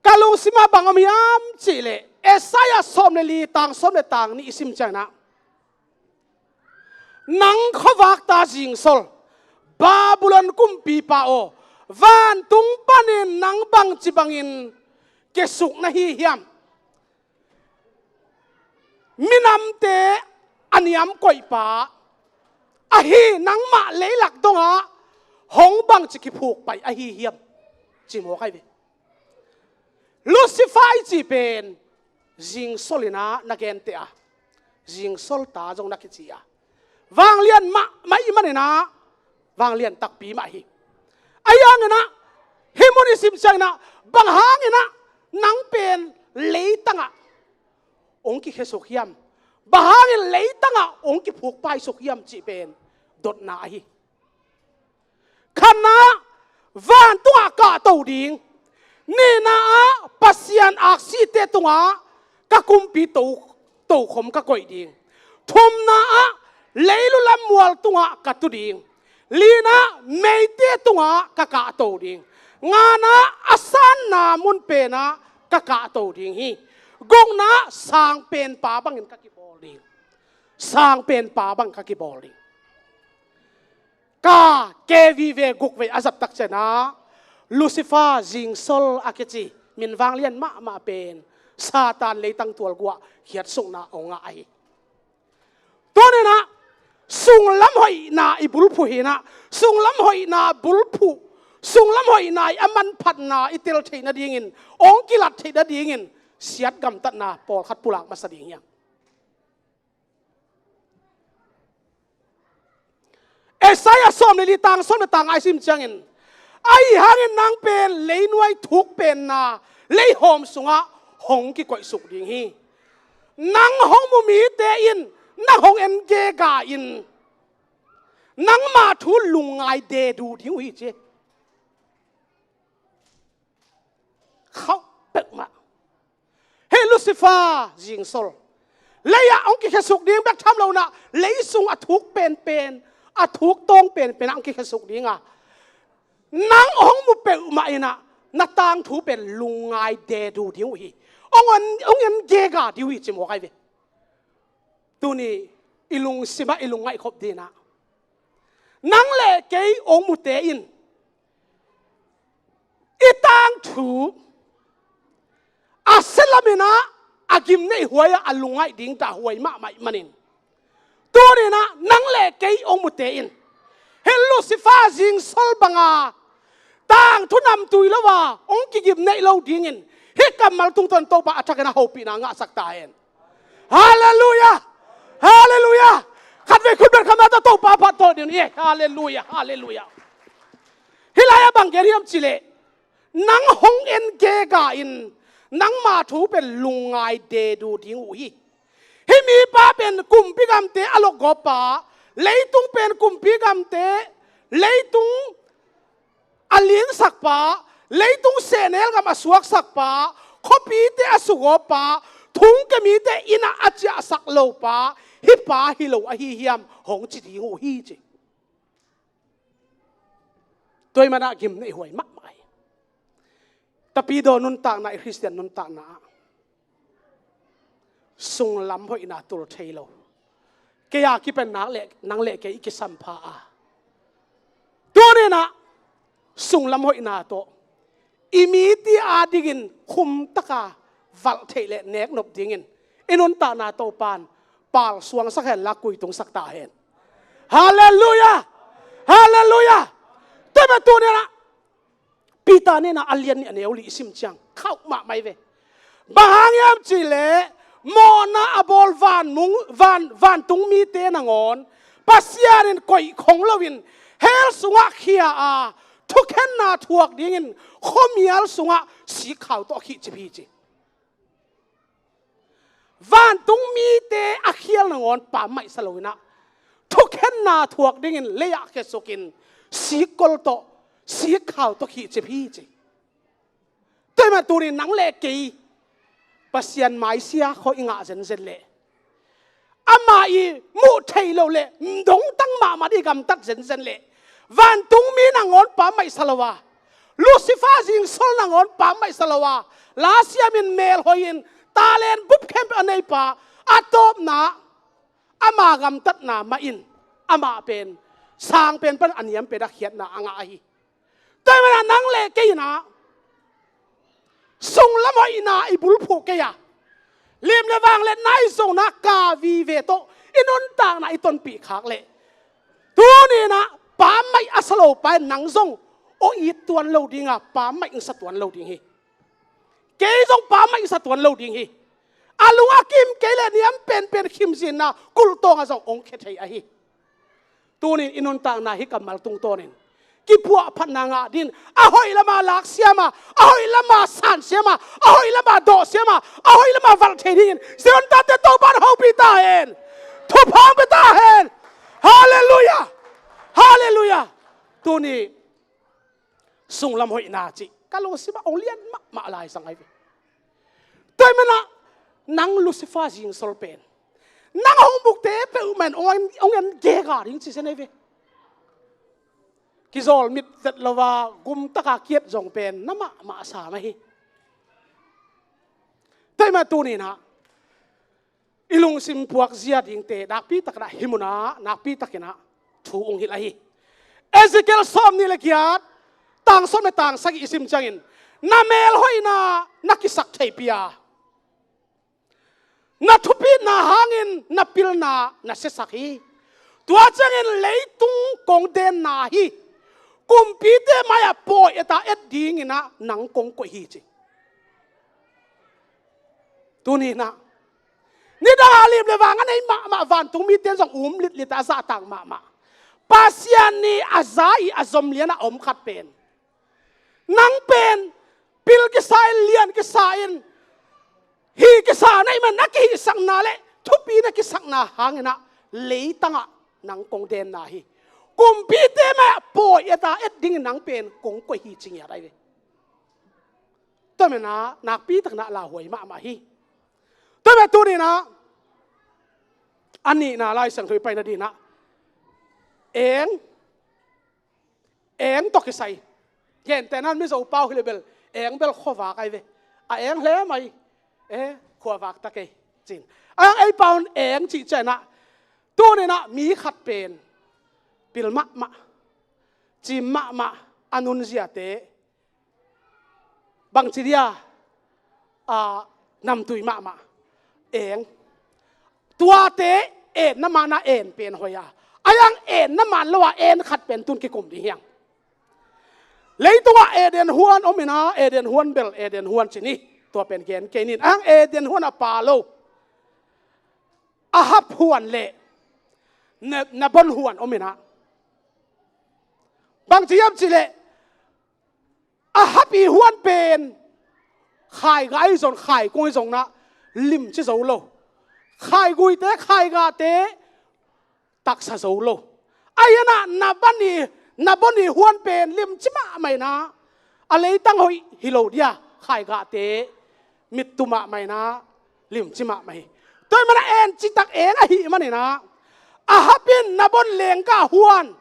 ka lungsimah bang om hiam cihleh, Isaiah sawm le li tang sawm le tang nih i sim cianah, nang khuavakta zingsol Babylon kumpipa aw, vantung panin nang bangci bangin kiasuk na hi hiam? Minamte a niamkoihpa ahi nangmah leilak dongah hong bangci kiphukpai ahi hiam? Ci mawk ahi ve. Lucifer i cih pen zingsol inah na genteh a, zingsol ta zong na kici a, vanglian mahmah i hih maninah vanglian takpi mah hi. Ahi hanginah hih mun i sim cianginah bang hanginah nang pen leitangah hong kikhiasuk hiam? Bang hangin leitangah hong kiphukpaisuk hiam cih pen dotna ahi. Khatna ah vantungah kahto ding. Nihna ah Pasian aksite tungah ka kumpi to, tokhom ka koih ding. Thumna ah leilu lam mual tungah ka tu ding. Lina ah meite tungah ka kahto ding. Ngana ah a sanna mun penah ka kahto ding hi. Gukna ah sangpenpa bangin ka kibawl ding. Sangpenpa bang ka kibawl ding. Ka K V ve guk vei a zat tak cianah Lucifer zingsol a kici min vanglian mahmah pen Satan leitang tual guah khiatsukna hong ngah ahi. Tuninah sunglam hoihna i bulphuh hinah, sunglam hoihna bulphuh, sunglam hoihna i a manphatna i tel theih nadingin, hong kilat theih nadingin siat gamtatna pawlkhat pulak masa ding hiam? Isaiah sawm le li tang sawm le tang nga i sim ciangin, ahi hangin nang pen leinuai thuk penna leihawm sungah hong kikoihsuk ding hi. Nang hong mu mite in nang hong en gega in nangma thu lungngai dedu ding uh hi ci. Khauh peuhmah. Hei Lucifer zingsol, lei-ah hong kikhiasuk ding bek tham lo inah, leisung a thuk penpen, a thuk tawng penpen ah hong kikhiasuk ding a, nang hong mu peuhmah inah na tangthu pen lungngai dedu ding uh hi. Hong en, hong en gega ding uh hi ci mawk ahi ve. Tuni i lungsimah i lungngaih khop dinah, nang le kei hong mute in i tangthu a sia laminah a gimneih huai-ah a lungngaih ding dah huai mahmah ih manin, tuninah nang le kei hong mute in hih Lucifer zingsol banga tangthu namtui lo a hong kigimneih lo dingin hih kammal tungtawn Topa a thakin a hopihna ngahsak ta hen. Halleluiah! Halleluiah! Khatvei khut beng kham a tawh Topa phat tawh ding hi. Halleluiah! Halleluiah! Hih lai-ah bang gen hiam cihleh, nang hong en gega in nangma thu pen lungngai dedu ding uh hi. Hih mipa pen kumpi gamte a lokgawppa, leitung pen kumpi gamte, leitung a lingsakpa, leitung sehnel gam a suaksakpa, khuapite a sugawppa, thungke mite innah a ciahsak lopa, hih pa hi lo ahi hiam hong ci ding uh hi ci. Tua ih manah gimneih huai mahmah hi. Tapidaw nuntakna, i Khristian nuntakna ah sunglam hoihna tul thei lo. Kei a kipan nak le, nang le kei i kisampha a, tuninah sunglam hoihna tawh i mite adingin khumtaka valh theih le neknop dingin i nuntakna Topan pal suangsak hen la, kuitungsak ta hen. Halleluiah! Halleluiah! Tua mah tuni-in ah Peter nihna a lian nih a neu li i sim ciang khauh mahmah hi ve. Bang hang hiam cih leh mawhna a bawl vanmung, van, vantung mite nangawn Pasian in koih khong loin hell sungah khia a, thukhenna thuak dingin khuamial sungah sikkhau tawh a khihcip hi ci. Vantung mite a khial nangawn pammaih sa lo-in ah, thukhenna thuak dingin lei-ah khia sukin sikkol tawh, sikkhau tawh khihcip hi ci. Tua ahih manin tuni-in nang le kei Pasian maisia khawng i ngah zenzen leh, amah i muh theih loh le dongtang mahmah ding i gamtat zenzen leh, vantung mi nangawn pammaih sa lo a, Lucifer zingsol nangawn pammaih sa lo a, la siamin, melhoihin, talent bup khempeuh a neipa, a tawpna, ama gamtatna mah in amah pen sang pen pan a niam pen a khiatna a ngah ahi. Tua ahih manin ah nang le kei in ah sunglam hoihna i bulphuh kei a, lim le vangliatna i zonna ka vive tawh i nuntakna i tonpih khak leh, tuni-in ah pammaih a sa lo pa in nang zong hong it tuan lo ding a, pammaih hong sa tuan lo ding hi. Kei zong pammaih hong sa tuan lo ding hi. A lung a kim kei leh niam penpen khimzinna kulh tawngah zong hong khia thei ahi. Tuni-in i nuntakna hih kammal tungtawnin kiphuahphatna ngah dingin, a hoih lamah laksiam a, a hoih lamah sansiam a, a hoih lamah dawhsiam a, a hoih lamah valh thei dingin Zion tate Topa'n hopih ta hen. Thupha hong pia ta hen. Halleluiah! Halleluiah! Tuni sunglam hoihna cih ka lungsimah hong lian mahmah lai zang ahi ve. Tua ahih manin ah nang Lucifer zingsol pen nang hong bukte peuhmah in hong en, hong en gega ding ci zen ahi ve. Kizawl mit zet lo a gumtaka kiat zong pen na mahmah sa mah hi. Tua ahih manin tuni-in ah i lungsim puakzia dingte nakpi takin ah hih munah nakpi takin ah thu hong hilh ahi. Ezekiel sawmnih le giat, tang sawm le tang sagih i sim ciangin, na melhoihna na kisak theihpih a, na thupitna hangin na pilna na siasak hi. Tua ciangin leitung kong denna hi. Kumpite mai-ah pawi et a, et dingin ah nang kong koih hi ci. Tuni-in ah nidang a lim le vang a nei mahmah vantung mite in zong um litlit a, a zahtak mahmah. Pasian nih a za ih a zom lianah a om khat pen, nang pen pil kisa in, lian kisa in, hih kisa na hih manin a kihihsakna le thupi na kisakna hangin ah leitangah nang kong denna hi. Kumpite mai-ah pawi et a, et dingin nang pen kong koih hi ci ngiat ahi ve. Tua manin ah nakpi takin ah lauhuai mahmah hi. Tua manin tuni-in ah a nihna Lai Siangtho i paina dingin ah eng, eng tawh kisai. Gentehna-in Mizo pau hi leh bel eng bel khuavak ahi ve. A eng hle mai. Eh, khuavak ta kei ci-in, a ei pau in eng cih ciangin ah, tuni-in ah mi khat pen pil mahmah, cim mahmah, a nunziate, bangci dia, a, namtui mahmah, eng. Tuate etna man a en pen hoih a, a yang etna man lo a en khat pen tun kikum ding hi hang. Leitungah Eden huan om in ah, Eden huan bel Eden huan ci ni, tua pen gen kei ning. A yang Eden huan a pa lo, a hap huan le na, na bon huan om in ah, bangci hiam cih leh, a hap ih huan pen khaiga ih zong, khaikung ih zong in ah limci zo lo. Khaiguite, khaigate taksa zo lo. Ahi zongin ah na bon ih, na bon ih huan pen limci mahmah in ah, a leitang hoih hi lo dia, khaigate mittu mahmah in ah limci mahmah hi. Tua ahih manin ah en citak eng ahih manin ah, a hap in na bon lenggah huan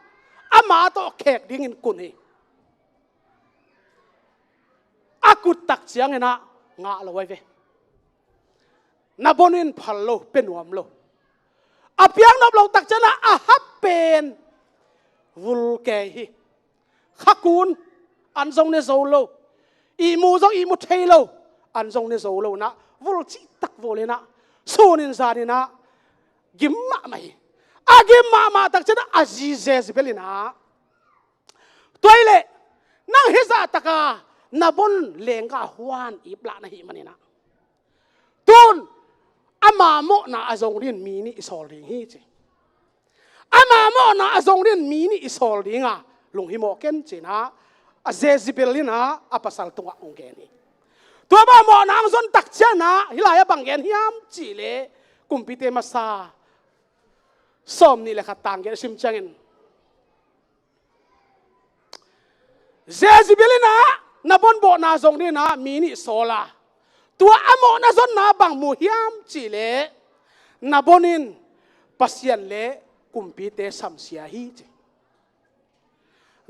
ama tawh khek dingin kun hi. A kut tak ciangin ah ngah lo ahi ve. Na bon in phal lo, pia nuam lo. A piak nop loh tak ciangin ah a hap pen vul kei hi. Khakun an zong ne zo lo. Ihmu zong ihmu thei lo. An zong ne zo lo in ah vul cihtak vul in ah, Sun in zan in ah gim mahmah hi. A gim mahmah tak ciangin a zi Jezebel in ah, tua hi leh nang hih zah takin Nabon lenggah huan ip lah na hih manin ah, tun ama mawhna a zong dingin mi nih i sawl ding hi ci. Ama mawhna a zong dingin mi nih i sawl ding a, lunghimawh ken ci-in ah, a Jezebel in ah a pasal tungah hong gen hi. Tua bang mawhna hong zon tak ciangin ah hih lai-ah bang gen hiam cih leh, Kumpite Masa sawmnih le khat tang giat sim ciangin, Jezebel in ah Nabon mawhna zong dingin ah mi nih sawl a, tua a mawhna zonna bang mu hiam cih leh, Nabon in Pasian le kumpite samsia hi ci.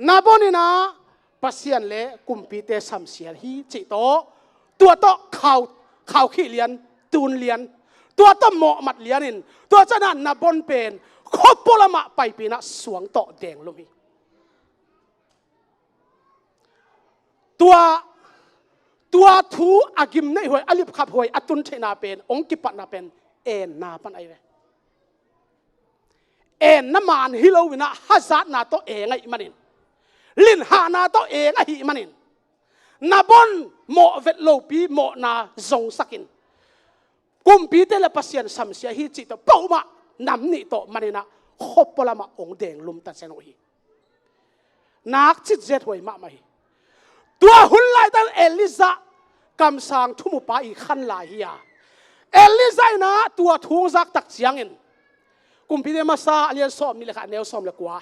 Nabon in ah Pasian le kumpite samsia hi cih tawh, tua tawh khau, khaukhih lian, tun lian, tua tawh mawhmat lian in, tua ciangin ah Nabon pen khuapua lamah paipih in ah suang tawh denglum hi. Tua, tua thu a gimneih huai, a lipkhap huai a tun theihna pen, hong kipatna pen enna pan ahi ve. Enna man hi lo in ah hazatna tawh eng ahih manin, linhahna tawh eng ahih manin, Nabon mawh vet lopi mawhna zongsak in, kumpite le Pasian samsia hi cih tawh peuhmah nam nih tawh man in ah khuapua lamah hong denglum ta ciang uh hi. Nakcit zet huai mahmah hi. Tua hun laitak Elijah kamsang thumupa i khan lai hi a, Elijah in ah tua thu hong zak tak ciangin, Kumpite Masa a lian sawmnih le khat, a neu sawm le kua,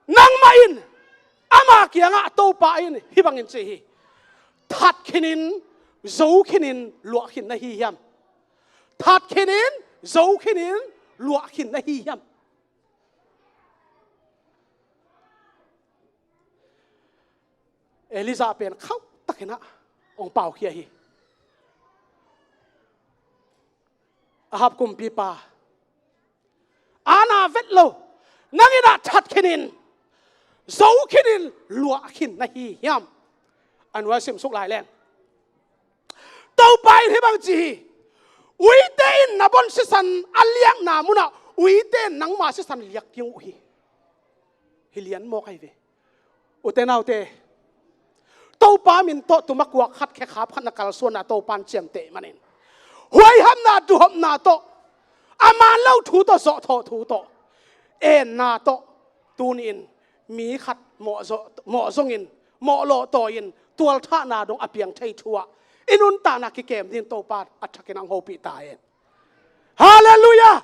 nangmah in ama kiangah Topa in hih bangin ci hi: That khinin, zo khinin, luah khin na hi hiam? That khinin, zo khinin, luah khin na hi hiam? Elijah pen khauhtakin ah hong paukhia hi. Ahab kumpipa, a na vet lo, nang in ah that khinin, zo khinin, luah khin na hi hiam? A nuai simsuk lai leng, Topa in hih bang ci hi: Uite in Nabon sisan a liakna munah uite in nangma sisan liak ding uh hi. Hi lian mawk ahi ve. Ute naute, Topa min tawh tuma kuak khat, khekhap khat na kalsuanna Topa in ciamteh manin, huaihamna, duhopna tawh, a man lo thu tawh, zawhthawh thu tawh, enna tawh, tuni-in mi khat mawh zo-, mawh zongin, mawh lawhtawi-in, tualthahna dong a piang thei thu-ah i nuntakna kikem dingin Topa a thakin hong hopih ta hen. Halleluiah!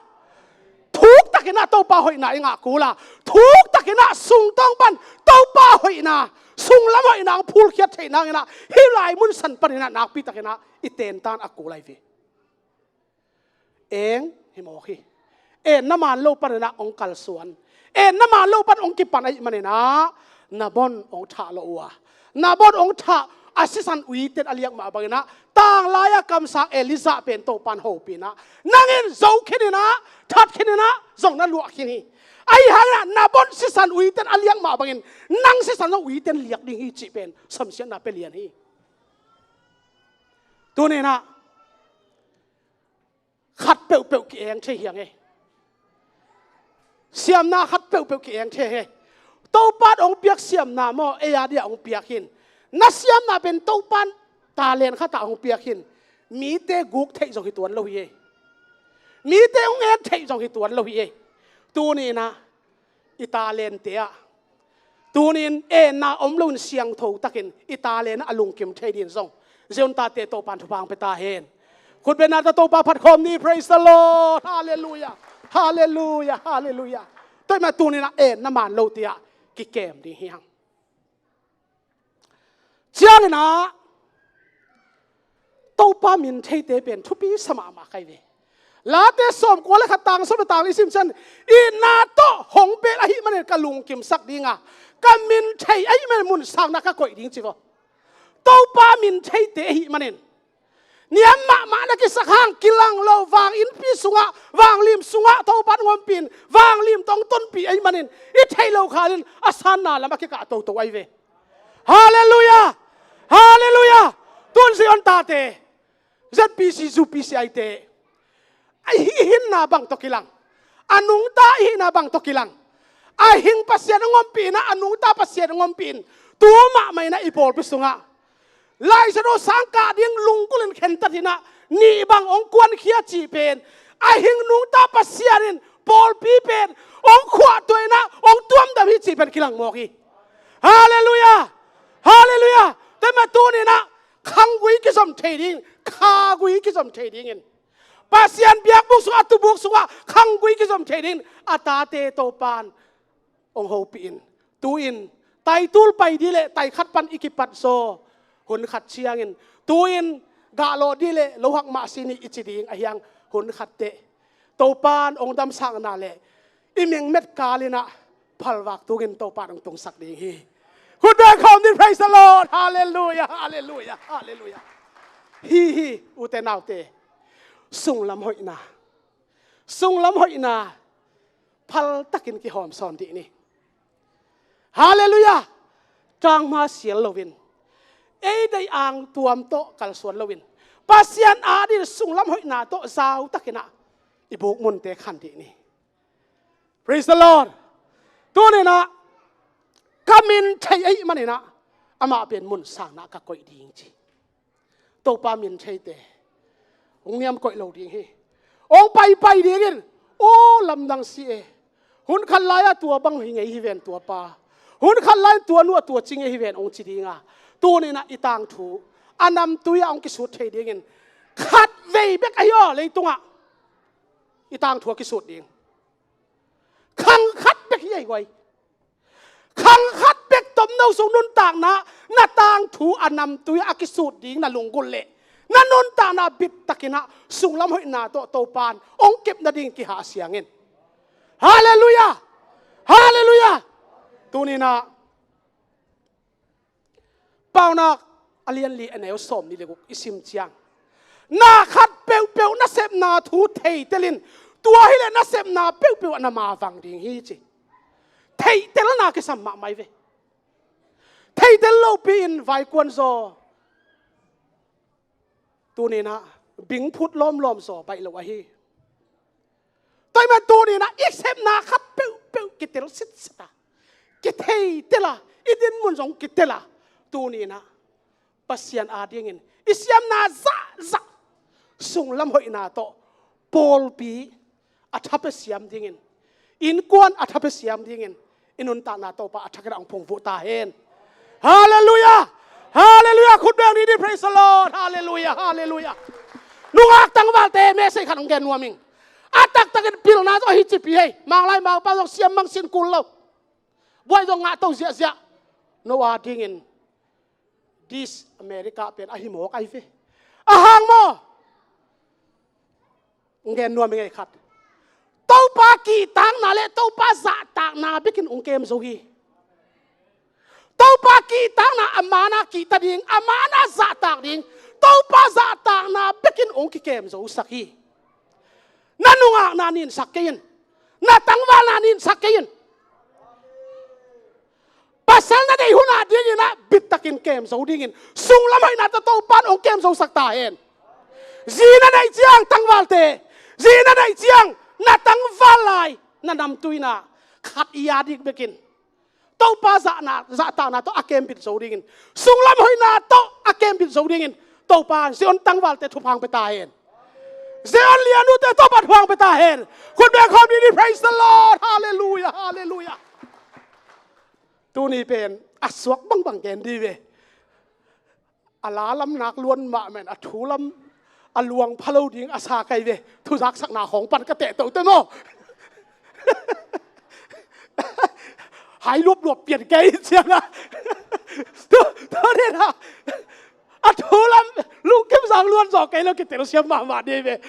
Thuktakin ah Topa hoihna i ngah kul a, thuktakin ah sungtawng pan Topa hoihna, sunglam hoihna hong phulkhiat theih nangin ah hih lai mun san panin ah nakpitakin ah i tentan a kul ahi ve. Eng hi mawk hi. Enna man lo panin ah hong kalsuan, enna man lo pan hong kipan ahih manin ah Nabon hong thah lo uh a, Nabon hong thah, a sisan uiten a liak mah bangin ah, tanglai-a kamsang Elijah pen Topa in hopih in ah, nang in zo khinin ah, that khinin ah, zong na luah khin hi. Ahih hangin ah Nabon sisan uiten a liak mah bangin nang sisan zong uiten liak ding hi cih pen samsiatna pia lian hi. Tuni-in ah khat peuhpeuh ki-eng thei hi hang e. Siamna khat peuhpeuh ki-eng thei hi. Topa in hong piak siamna maw, ei a dia hong piak hi in. Na siamna pen Topa in talent khat ah hong piak hi in. Mite guk theih zong hi tuan lo hi e. Mite hong en theih zong hi tuan lo hi e. Tuni-in ah i talente ah, tuni-in enna om loin siangtho takin i talent ah a lungkim thei dingin zong Zion tate Topa in thupha hong pia ta hen. Khutbetna tawh Topa phatkhawm ni. Praise the Lord. Halleluiah. Halleluiah. Halleluiah. Tua ahih manin tuni-in ah enna man lote ah kikem ding hi hang. Ciangin ah Topa min theite pen thupi sa mahmah ka hi ve. Late sawmkua le khat, tang sawm le tang li sim ciangin, itna tawh hong bel ahih manin ka lungkimsak ding a, ka min thei ahih manin munsakna ka koih ding ci vaw. Topa min theite ahih manin niam mahmah na kisak hang kilang lo, vang innpi sungah, vang lim sungah Topa in hong ompih in, vang lim tawh hong tonpih ahih manin i theih loh khalin a sanna lam a kikah toto ahi ve. Halleluiah! Halleluiah! Tun Zion tate, Z P C, U P C I te, a i hinna bang tawh kilang, a nungta i hihna bang tawh kilang. A hing Pasian hong ompih in ah, a nungta Pasian hong ompih in, tu mahmah in ah i pawlpi sungah Lai Siangtho sang kah ding lunggulh in khentat in ah, nih bang hong kuankhia cih pen, a hing nungta Pasian in pawlpi pen hong khuahtuah in ah, hong tuamdam hi cih pen kilang mawk hi. Halleluiah! Halleluiah! Tua mah tuni in ah khanggui kizom thei ding, khagui kizom thei dingin, Pasian biakbuk sungah, a tubuk sungah khanggui kizom thei dingin a tate Topan hong hopih in. Tu-in taitul pai dih leh taikhat pan i kipat zaw hun khat ciangin, tu-in gahlawh dih leh lohak mah si ni i ci ding ahi hang hun khat teh Topan hong damsakna leh i mengmet kal in ah phalvak tungin Topan hong tungsak ding hi. Khut beng khawm ni, praise the Lord. Halleluiah, halleluiah, halleluiah. Hi hi, ute naute, sunglam hoihna, sunglam hoihna phaltakin kihawmsawn dih ni. Halleluiah! Tangma sial loin, ei deih angtuam tawh kalsuan loin, Pasian adingin sunglam hoihna tawh zautak in ah i bukmunte khan dih ni. Praise the Lord. Tuni in ah ka min thei ahih manin ah amah pen mun sangna ka koih ding ci. Topa min theite hong niam koih lo ding hi. Hong paipai dingin, aw lamdang si e. Hun khat lai-ah tua bang hi ngei hi ven tua pa. Hun khat lai-in tua nu a tua ci ngei hi ven hong ci ding a. Tuni in ah i tangthu a namtui ah hong kisut thei dingin khatvei bek ahi aw, leitungah i tangthu a kisut ding. Khang khat bek hi ei guai. Khang khat bek tomno sung nuntakna, na tangthu a namtui a kisut ding na lunggulh leh na nuntakna bittakin ah sunglam hoihna tawh Topan hong kep nading kihah siangin. Halleluiah! Halleluiah! Tuni in ah Paunak a lian li a neu sawmnih le guk i sim ciang, na khat peuhpeuh nasepna thu theitel in, tua hileh nasepna peuhpeuh ah na mavang ding hi ci. Theihtelna kisam mahmah hi ve. Theitel lopi-in vaikuan zaw tuni in ah bingphut lawmlawm zaw baih lo ahi. Tua ahih man tuni in ah i sepna khat peuhpeuh kitel sitset a, kitheihtel a, i dinmun zong kitel a, tuni in ah Pasian adingin i siamna zahzah, sunglam hoihna tawh pawlpi a thapia siam dingin, innkuan a thapia siam dingin i nuntakna Topa a thak in ah hong phungvuh ta hen. Halleluiah! Halleluiah! Khut beng ni ni, praise the Lord! Halleluiah! Halleluiah! Nungak tangvalte, message khat hong gen nuam ing. A taktakin pilna zong hi cipi hei. Manglai mangpa zong siam mang sin kul lo. Buai zong ngah to ziahziah. No adingin this America pen ahi mawk ahi ve. A hang maw? Ngen nuam i ngei khat. Topa kihtakna le Topa zahtakna bekin hong kem zo hi. Topa kihtakna a man a kihta ding, a man a zahtak ding. Topa zahtakna bekin hong kikem zosak hi. Na nungakna ninsak kei in. Na tangvalna ninsak kei in. Pasal na deih hun a dingin ah bittakin kem zo dingin, sunglam hoihna tawh Topan hong kem zosak ta hen. Zi na neih ciang tangvalte, zi na neih ciang na tangval lai, na namtui in ah khat i a dik bekin Topa zahna, zahtakna tawh a kembit zo dingin, sunglam hoihna tawh a kembit zo dingin Topa Zion tangvalte thupha hong pia ta hen. Zion lianute Topa thupha hong pia ta hen. Khut beng khawm ni ni, praise the Lord. Halleluiah, halleluiah. Tuni pen a suak bangbang gen dih ve. A la lam nak luan mahmah in, a thu lam a luang pha lo ding a sa kai ve. Thuzaksakna khawng pan ka teh tote maw? Hai luapluap pian kei ciang a, tu, tu ni na, a thu lam lungkim zang luan zaw kei lo, kitel siam mahmah dih ve.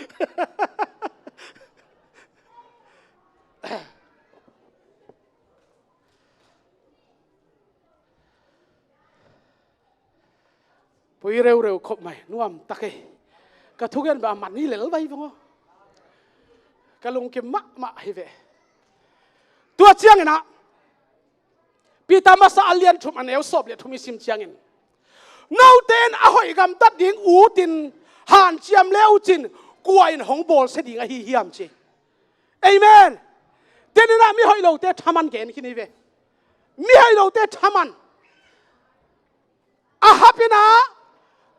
Pui reureu khop mai, nuam tak ei. Ka thugen bang a man hi lel vai vang aw. Ka lungkim mahmah hi ve. Tua ciangin ah Peter masa a lian thum a neu sawm le thum i sim ciangin, note in a hoih gamtat ding utin hanciam le uh cin kua in hong bawlsia ding ahi hiam ci. Amen. Teninah mihoih lote thaman gen khin hi ve. Mihoih lote thaman. Ahab inah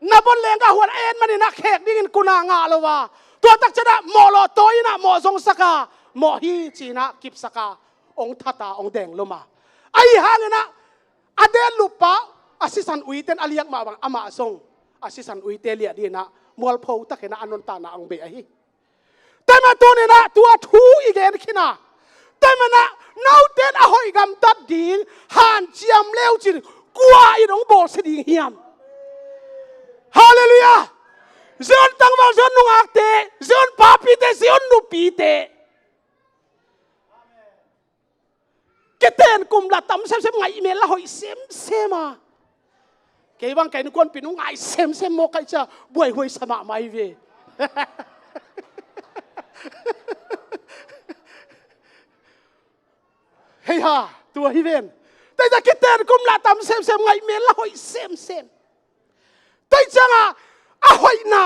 na bon lengga huan a en maninah khek dingin kuna ngah lo a, tua takcianah mawh lawh tawi inah mawh zongsak a, mawh hi cinah kipsak a, ong that a ong deng lum a. Ahi hanginah a den luppa a sisan uiten a liak mah bang amah zong a sisan uite liah dinah mualpho takinah a nuntakna ong bei ahi. Tua mah tuninah tua thu i gen khin a, tua manah note in a hoih gamtat ding hanciam le uh cin kua in hong bawlsia ding hiam? Halleluiah. Zion tangval, Zion nungakte, Zion papite, Zion nupite, kiten kum la tam semsem, ngaihmel la hoih semsem a. Kei bang kei innkuanpih nu ngai semsem maw, kaih cia buaihuai sa mahmah hi ve. Hei ha, tua hi ven. Tua hi cia kiten kum la tam semsem, ngaihmel la hoih semsem. Tua hi ciangah a hoihna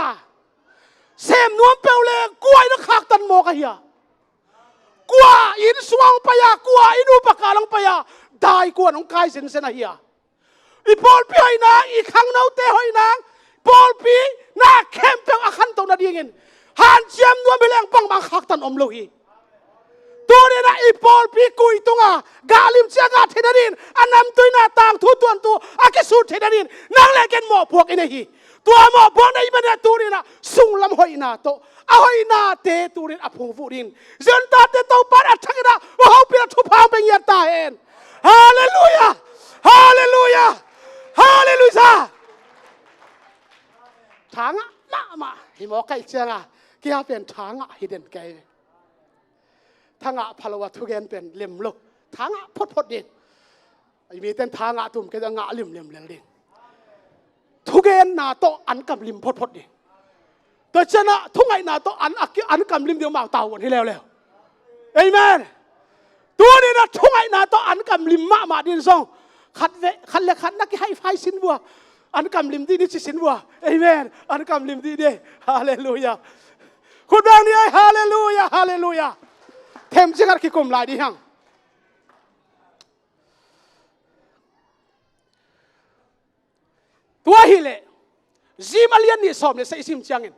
sem nuam peuh le kua in a khaktan mawk ahi a? Kua inn sung hong pai a, kua inn upa kal hong pai a, dai kuan hong kai zenzen ahi a? I pawlpi hoih nang, i khangnote hoih nang, pawlpi na khempeuh a khantoh nadingin hanciam nuam hi leng bangmah khaktan om lo hi. Tuninah i pawlpi kui tunga gah lim cia gah thei nadin, a namtui na tangthu tuantu a kisut thei nadin nang le ken mawhpuak i nei hi. Tua mawhpuak na i manah tuninah sunglam hoihna tawh a hoihnate tunin a phungvuh dingin Zion tate Topan a thakinah a hopih a thupha hong pia ngiat ta hen. Halleluiah. Halleluiah. Halleluiah. Tha ngah mahmah hi maw, kaih cianga kia pen tha ngah hi den kei. Tha ngah phalo a thugen pen lem lo. Tha ngah photphot ding. I miten tha ngah tum kei a ngah limlim lel ding. Thugenna tawh an kam lim photphot ding. Tua cianah thungaihna tawh an, a ki-, an kam lim ding, mau tau an hi leuleu. Amen. Tuninah thungaihna tawh an kam lim mahmah din zong khat ve, khat le khat na kihaifai sin vua. An kam lim dih ni ci sin vua. Amen. An kam lim dih ni. Halleluiah. Khut beng ni ei. Halleluiah. Halleluiah. Themci khat kikum lai dih hang. Tua hileh Zim a lian nih sawm le sagih i sim ciangin,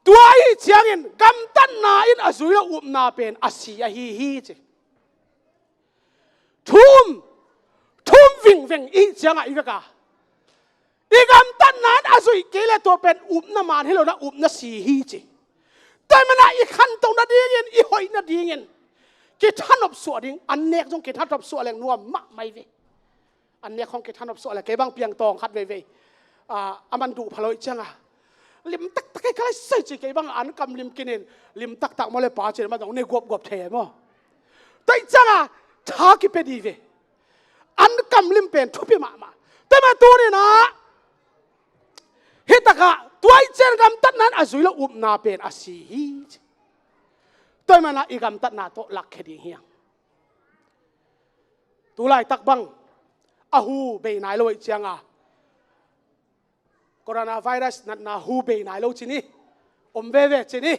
tua ahi ciangin gamtatna in a zui lo upna pen a si ahi hi ci. Thum, thum vingveng i hih ciangah i veka i gamtatna in a zuih kei le tua pen upna man hi lo na, upna si hi ci. Tua manah i khantoh nadingin, i hoih nadingin kithanop suah ding, an nek zong kithanop suah leng nuam mahmah hi ve. An nek hong kithanop suah leng, kei bang piangtawng khat veivei, ah, a man duh phalo i cianga lim taktak ei ka lai sai ci, kei bang an kam lim kinin lim taktak maw le pa cin a man zong ne guapguap thei maw. Tua i cianga tha kipia di ve. An kam lim pen thupi mahmah. Tua mah tuninah hih takah tua i cian gamtatna in a zui lo upna pen a si hi ci. Tua manah i gamtatna tawh lakkhia ding hiang. Tulaitak bang a hu bei nai lo i cianga coronavirus natna hu bei nai lo ci ni, om veve ci ni.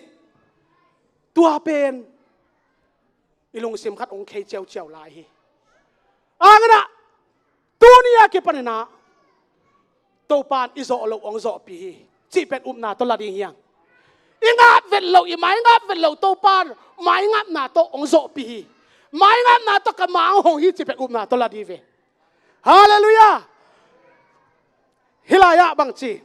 Tua pen i lungsim khat hong khei ciauciau lai hi. Anginah tuni a kipaninah Topan i zawh loh hong zawhpih hi cih pen upna tawh la ding hiang. I ngap vet loh, i mai ngap vet loh Topan mai ngapna tawh hong zawhpih hi. Mai ngapna tawh ka ma hong hong hi cih pen upna tawh la ding ve. Halleluiah. Hih lai-ah bangci,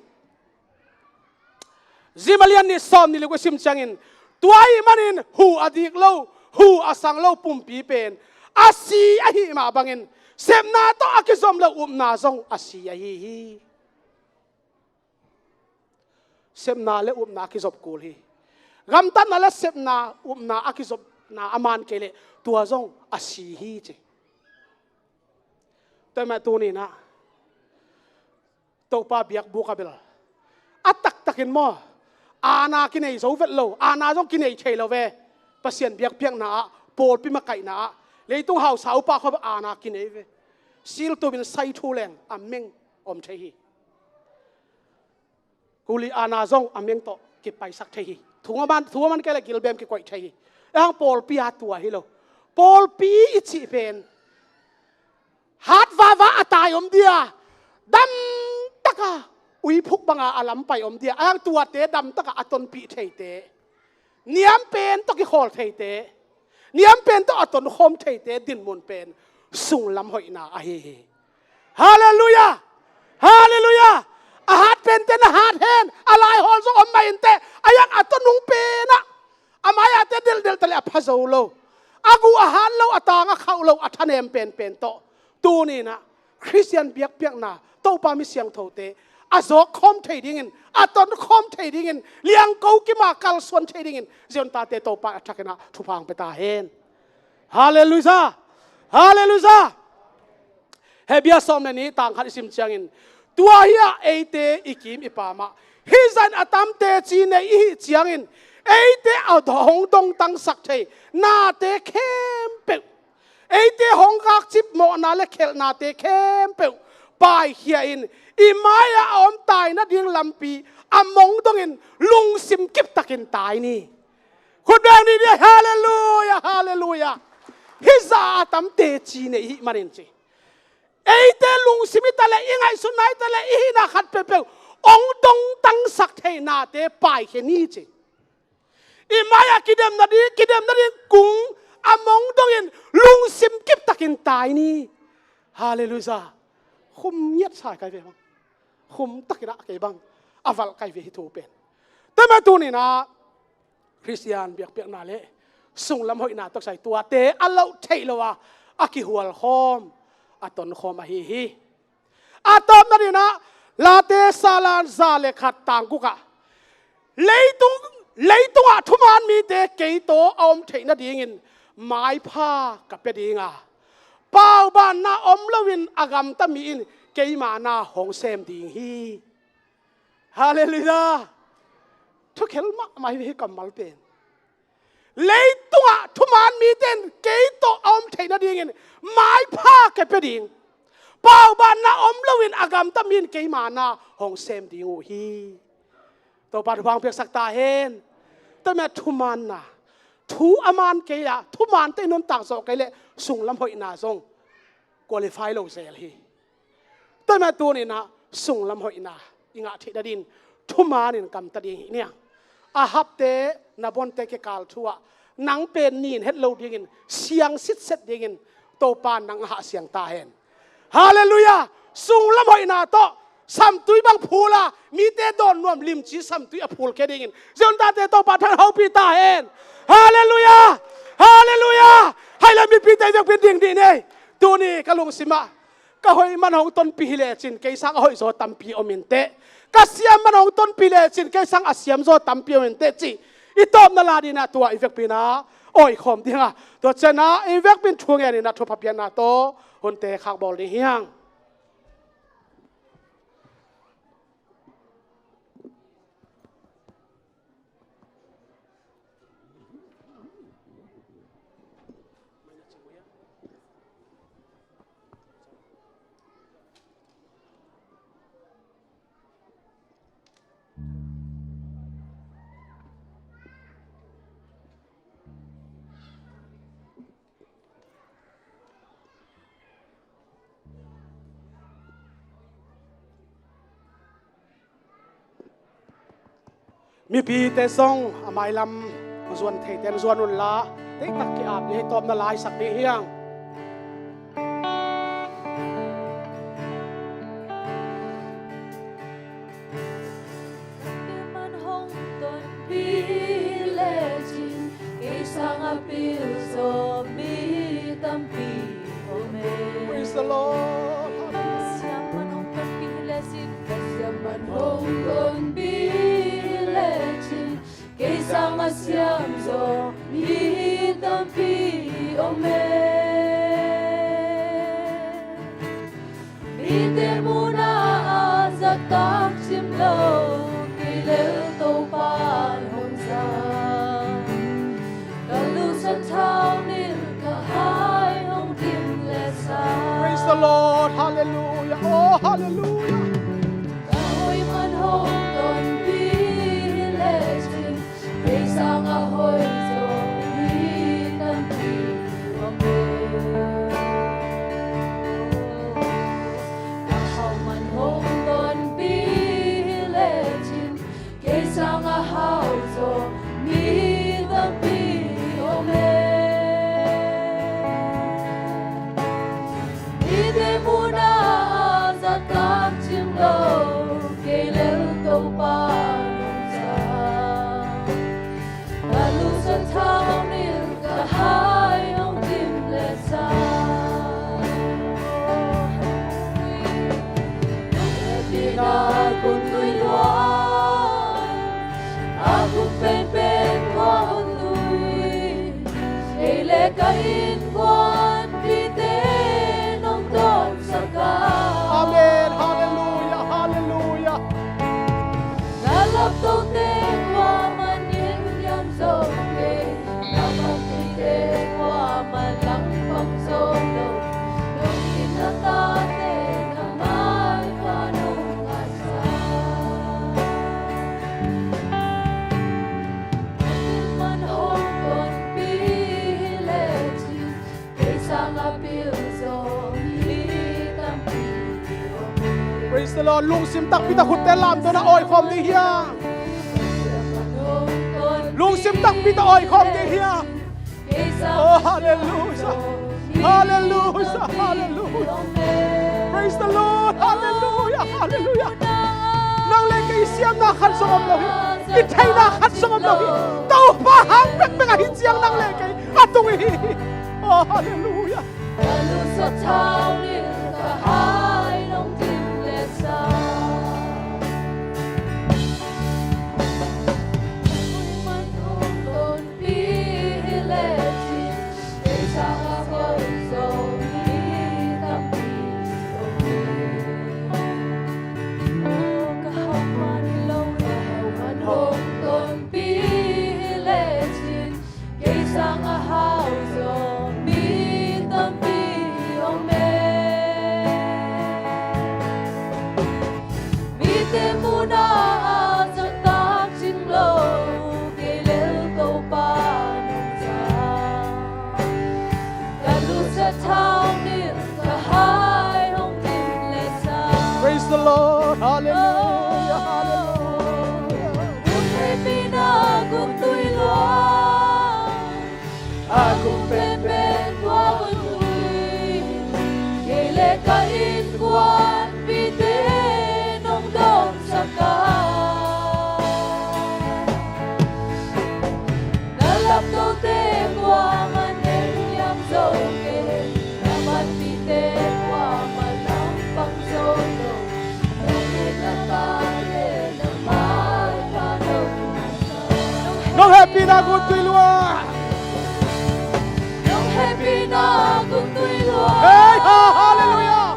Zim a lian nih sawm nih le guk i sim ciangin, tua ahih manin hu a dik lo, hu a sang lo pumpi pen a si ahih mah bangin sepna tawh a kizom lo upna zong a si ahi hi. Sepna le upna a kizop kul hi. Gamtatna le sepna, upna a kizopna a man kei leh tua zong a si hi ci. Tua mah tuninah Topa biakbuk a bel a taktakin maw, aana kinei zo vet lo, aana zong kinei thei lo ve. Pasian biakpiakna ah, pawlpi makaihna ah, leitung hausa upa khawng aana kinei ve. Siltumin sai thu leng a meng om thei hi. Kuli ana zong a meng tawh kipaisak thei hi. Thu a man, thu a man kei le gilbem kikoih thei hi. Ahang pawlpi a tua hi lo. Pawlpi i cih pen hat vava a tai om dia, damtaka uiphuk banga a lampai om dia, ahang tuate damtaka a tonpih theite, niam pen tawh kikhawl theite, niam pen tawh a tonkhawm theite dinmun pen sunglam hoihna ahi hi. Halleluiah! Halleluiah! A hat pente na hat hen, a laihawl zong om mah inteh, a yang a tonung penah a mai-ate delhdelh ta le a pha zo lo, a guh a hat lo, a tang a khauh lo, a thanem penpen tawh tuninah Khristian biakpiakna, Topa mi siangthote a zawkkhawm thei dingin, a tonkhawm thei dingin, liangko kima kalsuan thei dingin Ziontate Topa a thakinah thupha hong pia ta hen. Halleluiah! Halleluiah! Hebru sawm le nih tang khat i sim ciangin, tua hi-ah eite i kim i pamah hih zah in a tam teci nei i hih ciangin, eite a hong dongtangsak thei nate khempeuh, eite hong gakcip mawhna le khelhnate khempeuh paikhia in, i mai-ah a om tai nading lampi a mong dongin lungsim kiptakin tai ni. Khut beng ni dia, halleluiah, halleluiah. Hih zah a tam teci nei i hih manin ci, eite lungsim i ta le, i ngaihsutna i ta le, i hihna khat peuhpeuh hong dongtangsak thei nate paikhia ni ci. I mai-ah kidem nading, kidem nading kung a mong dongin lungsim kiptakin tai ni. Halleluiah. Khum ngiat sa kai ve bang, khum takinah kei bang a valh kai ve hi thu pen. Tua mah tuninah Khristian biakpiakna le sunglam hoihna tawh kisai tuate a loh theih lo a, a kihualkhawm, a tonkhawm ahi hi. A tawpna dinah Late salan za le khat tang gukah, leitung, leitungah thuman mite kei tawh a om theih nadingin maipha ka pia dinga, paubanna om loin a gamta mi in keima na hong sem ding hi. Halleluiah. Thukhel mahmah hi ve hi kammal pen. Leitungah thuman mite in kei tawh a om theih nadingin maipha ka pia ding, paubanna om loin a gamta mi in keima na hong sem ding uh hi. Topa thupha hong piaksak ta hen. Tua mah thumanna, thu a man kei a, thumante i nuntak zawh kei leh sunglam hoihna zong qualify lo zel hi. Tua mah tuninah sunglam hoihna i ngah theih nadin thumanin gamta ding hi niang. Ahabte, Nabonte kikal thu-ah nang pen nin het lo dingin, siang sitset dingin Topa nang a hahsiang ta hen. Halleluiah! Sunglam hoihna tawh samtui bang phul a, mite dawn nuam limci samtui a phul khia dingin Zion tate Topa thang hopih ta hen. Halleluiah! Halleluiah! Hai le mipite i vekpi in ding dih ni. Tuni ka lungsimah, ka hoih man hong tonpih hi lecin kei sang a hoihzaw tampi om inteh, ka siam man hong tonpih lecin kei sang a siamzaw tampi om inteh cih i tawpna la dinah tua i vekpi inah awikhawm dinga, tua cianah i vekpi in thu ngeninah thupha piakna tawh hunte khakbawl ding hiang. Mipite zong a mailam zuan theite in zuan unla, teiktak ki-ap dih hi, tawpna la i sak dih hiang. Ka pil man hong tonpih lecin, kei sang a pilzaw mi tampi om e. Praise the Lord. Ka siam man hong tonpih lecin, ka siam man hong tonpih lecin, kei sang a siamzaw mi tampi om e. Mite muhna a zat takcim lo, kei lel Topa in hong zang. Ka lusan thau nilh, ka hai hong dim le sa. Praise the Lord. Hallelujah. Oh, hallelujah. Ka hoih man hong ton Hoih zaw mi tampi om e. Ka hauh man hong tonpih hi lecin, kei sangah hauh zaw mi tampi om e. Mite munah a zahtak cing lo, kei lel Topa nong za. Ka lusa thaunil ka hai hong kim le sa. Nong hehpihna gun tui luang, a gun penpen tua gun tui. Kei le ka innkuanpihte nong dawnsak a. Amen. Halleluiah, halleluiah. Na laptote kuaman in hiam zo kei, na panpihte kuaman langpang zo lo. Nong it na tate na maipha nong ngahsak. Tua man hong tonpih hi lecin, kei sangah pil zaw mi tampi om e. Praise the Lord. Lungsim takpi tak khutte lamto na awi khawm ding hi a. Lungsim takpi tak awi khawm ding hi a. Oh, hallelujah. Hallelujah. Hallelujah. Praise the Lord. Hallelujah. Hallelujah. Nang le kei siamna khat zong om lo hi. I theihna khat zong om lo hi. Topa hang bekbek ahi ciang nang le kei a tung hi. Oh, hallelujah. Ka lusa thaunil ka hai nong kim le sa. Tua man hong tonpih hi lecin, kei sangah hoih zaw mi tampi om e. Ka hauh man hi lo, ka hauh man hong tonpih hi lecin, kei sangah hauh zaw mi tampi om e. Mite munah a zahtak cing lo, kei lel Topa nong za. Ka lusa thaunil ka hai hong kim le sa. Praise the Lord. Hallelujah. Hallelujah. Gun hehpihna gun tui luang, a gun penpen tua gun tui. Kei le ka innkuanpihte nong dawnsak a. Na laptote kuaman en hiam zo kei, na panpihte kuaman langpang zo lo. Nong it na tate na maipha nong ngahsak. Nong hehpihna gun tui luang. Nong hehpihna gun tui luang. Hey, ha, hallelujah.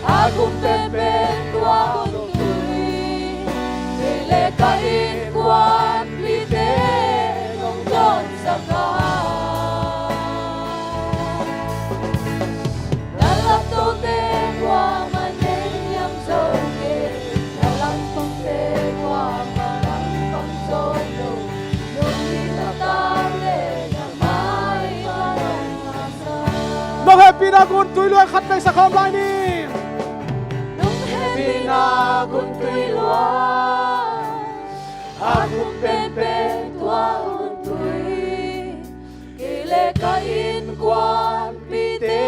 A gun penpen tua gun tui. Kei le ka innkuanpihte nong dawnsak a. Na laptote kuaman en hiam zo kei, na langpangte kuaman langpang zo lo. Nong it na tate na maipha nong ngahsak. Nong hehpihna gun tui luang khat vei sa khawm lai ni. Nong hehpihna gun tui luang, a gun penpen tua gun tui. Kei le ka innkuanpihte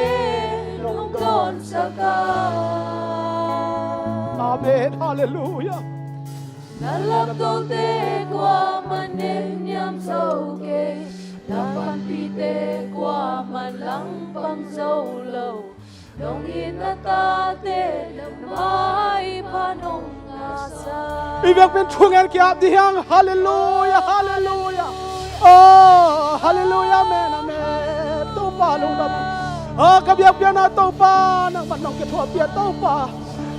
nong dawnsak a. Amen. Hallelujah. Na laptote kuaman en hiam zo kei, na panpihte kuaman langpang zo lo. Nong it na tate na maipha nong ngahsak. I biakpiin thungen ki-ap dih hiang. Hallelujah, hallelujah. Oh, hallelujah, amen, amen. Topa lungdam. Oh, ka biakpiakna Topa, nangman nong kithuahpih a Topa.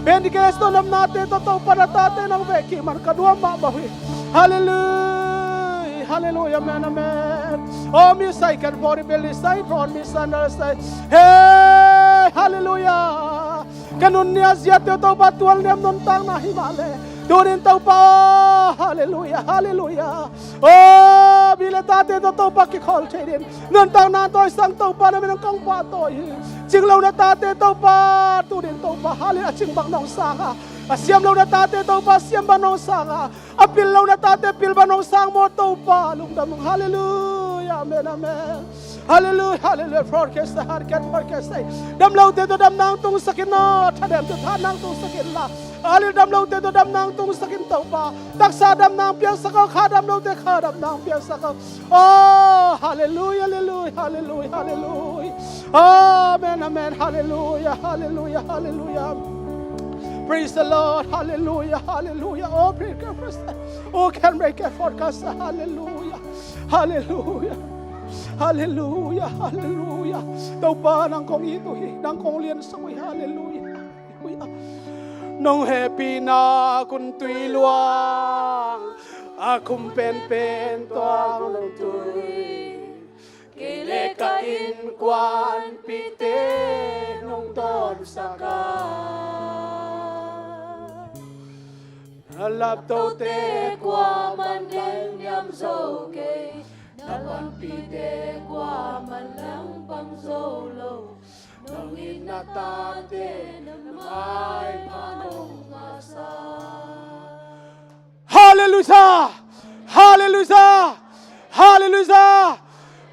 Pentecost tawh nopnate tawh Topa na tate nong vekik man ka nuam mahmah uh hi. Hallelujah, hallelujah, amen, amen. Oh, mi sai kan body belly sai, prawn mi sandal sai. Hey, hallelujah. Ka nunnia ziate uh Topa tualniam nuntakna hi mah leh, Tunin Topa aw, halleluia, halleluia. Aw, mi le tate tawh Topa kikhawl thei dingin nuntakna tawisang Topa, na min hong kong pahtawi hi. Cing lohna tate Topa, tunin Topa, halleluia, a cing bang nong sang a, a siam lohna tate Topa, siam bang nong sang a, a pil lohna tate pil bang nong sang maw Topa, lungdam ung, halleluia, amen, amen. Halleluia, halleluia. Forecast the heart, get forecast the. Dam lote tawh dam nang tungsak in la, tha dem tawh tha nang tungsak in la. Halleluia, dam lote tawh dam nang tungsak in Topa. Taksa dam nang piangsak o, kha dam lote kha dam nang piangsak o. Oh, halleluia, halleluia, halleluia, halleluia. Amen, amen, halleluia, halleluia, halleluia. Praise the Lord, halleluia, halleluia. Oh, praise God, praise God. Oh, can break it for God, halleluia, halleluia. Halleluia, halleluia. Topa nang kong it uh hi, nang kong liansak uh hi, halleluia, halleluia. Nong hehpihna kuntui luang, a khum penpen tuang nong tui. Kei le ka innkuanpihte nong dawnsak a. Na laptote kuaman leng niam zo kei, na panpihte kuaman leng pang zo lo. Nong itna tate na maipha nong ngahsak. Halleluia! Halleluia! Halleluia!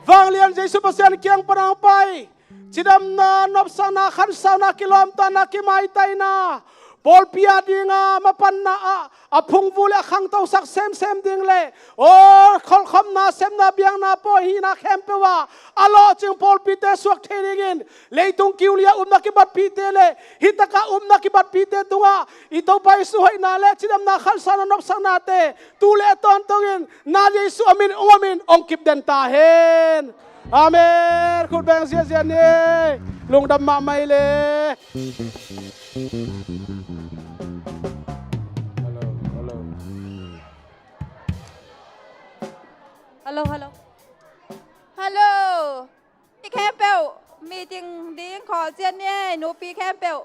Vanglian Jesu Pasian kiang pan hong pai. Cidamna nopsakna, khansauna, kilawmtatna, kimaitaina, pawlpi a dinga mapanna ah a phungvuh le a khangtosak semsem ding le, aw, kholhkhopna sepna biakna pawhina khempeuh ah a lawhcing pawlpite suak thei dingin, leitung kiu li-a upna kibatpihte le hih takah upna kibatpihte tungah i Topa Jesu hoihna le cidamna, khansauna, nopsaknate tu le a tawntungin na Jesu a min hong omin hong kipden ta hen. Amen. Khut beng ziahziah ni. Lungdam mahmah i le. Hello, hello. Hello, hello. Hello. Mi khempeuh meeting ding khawl ciat ni ei, nupi khempeuh.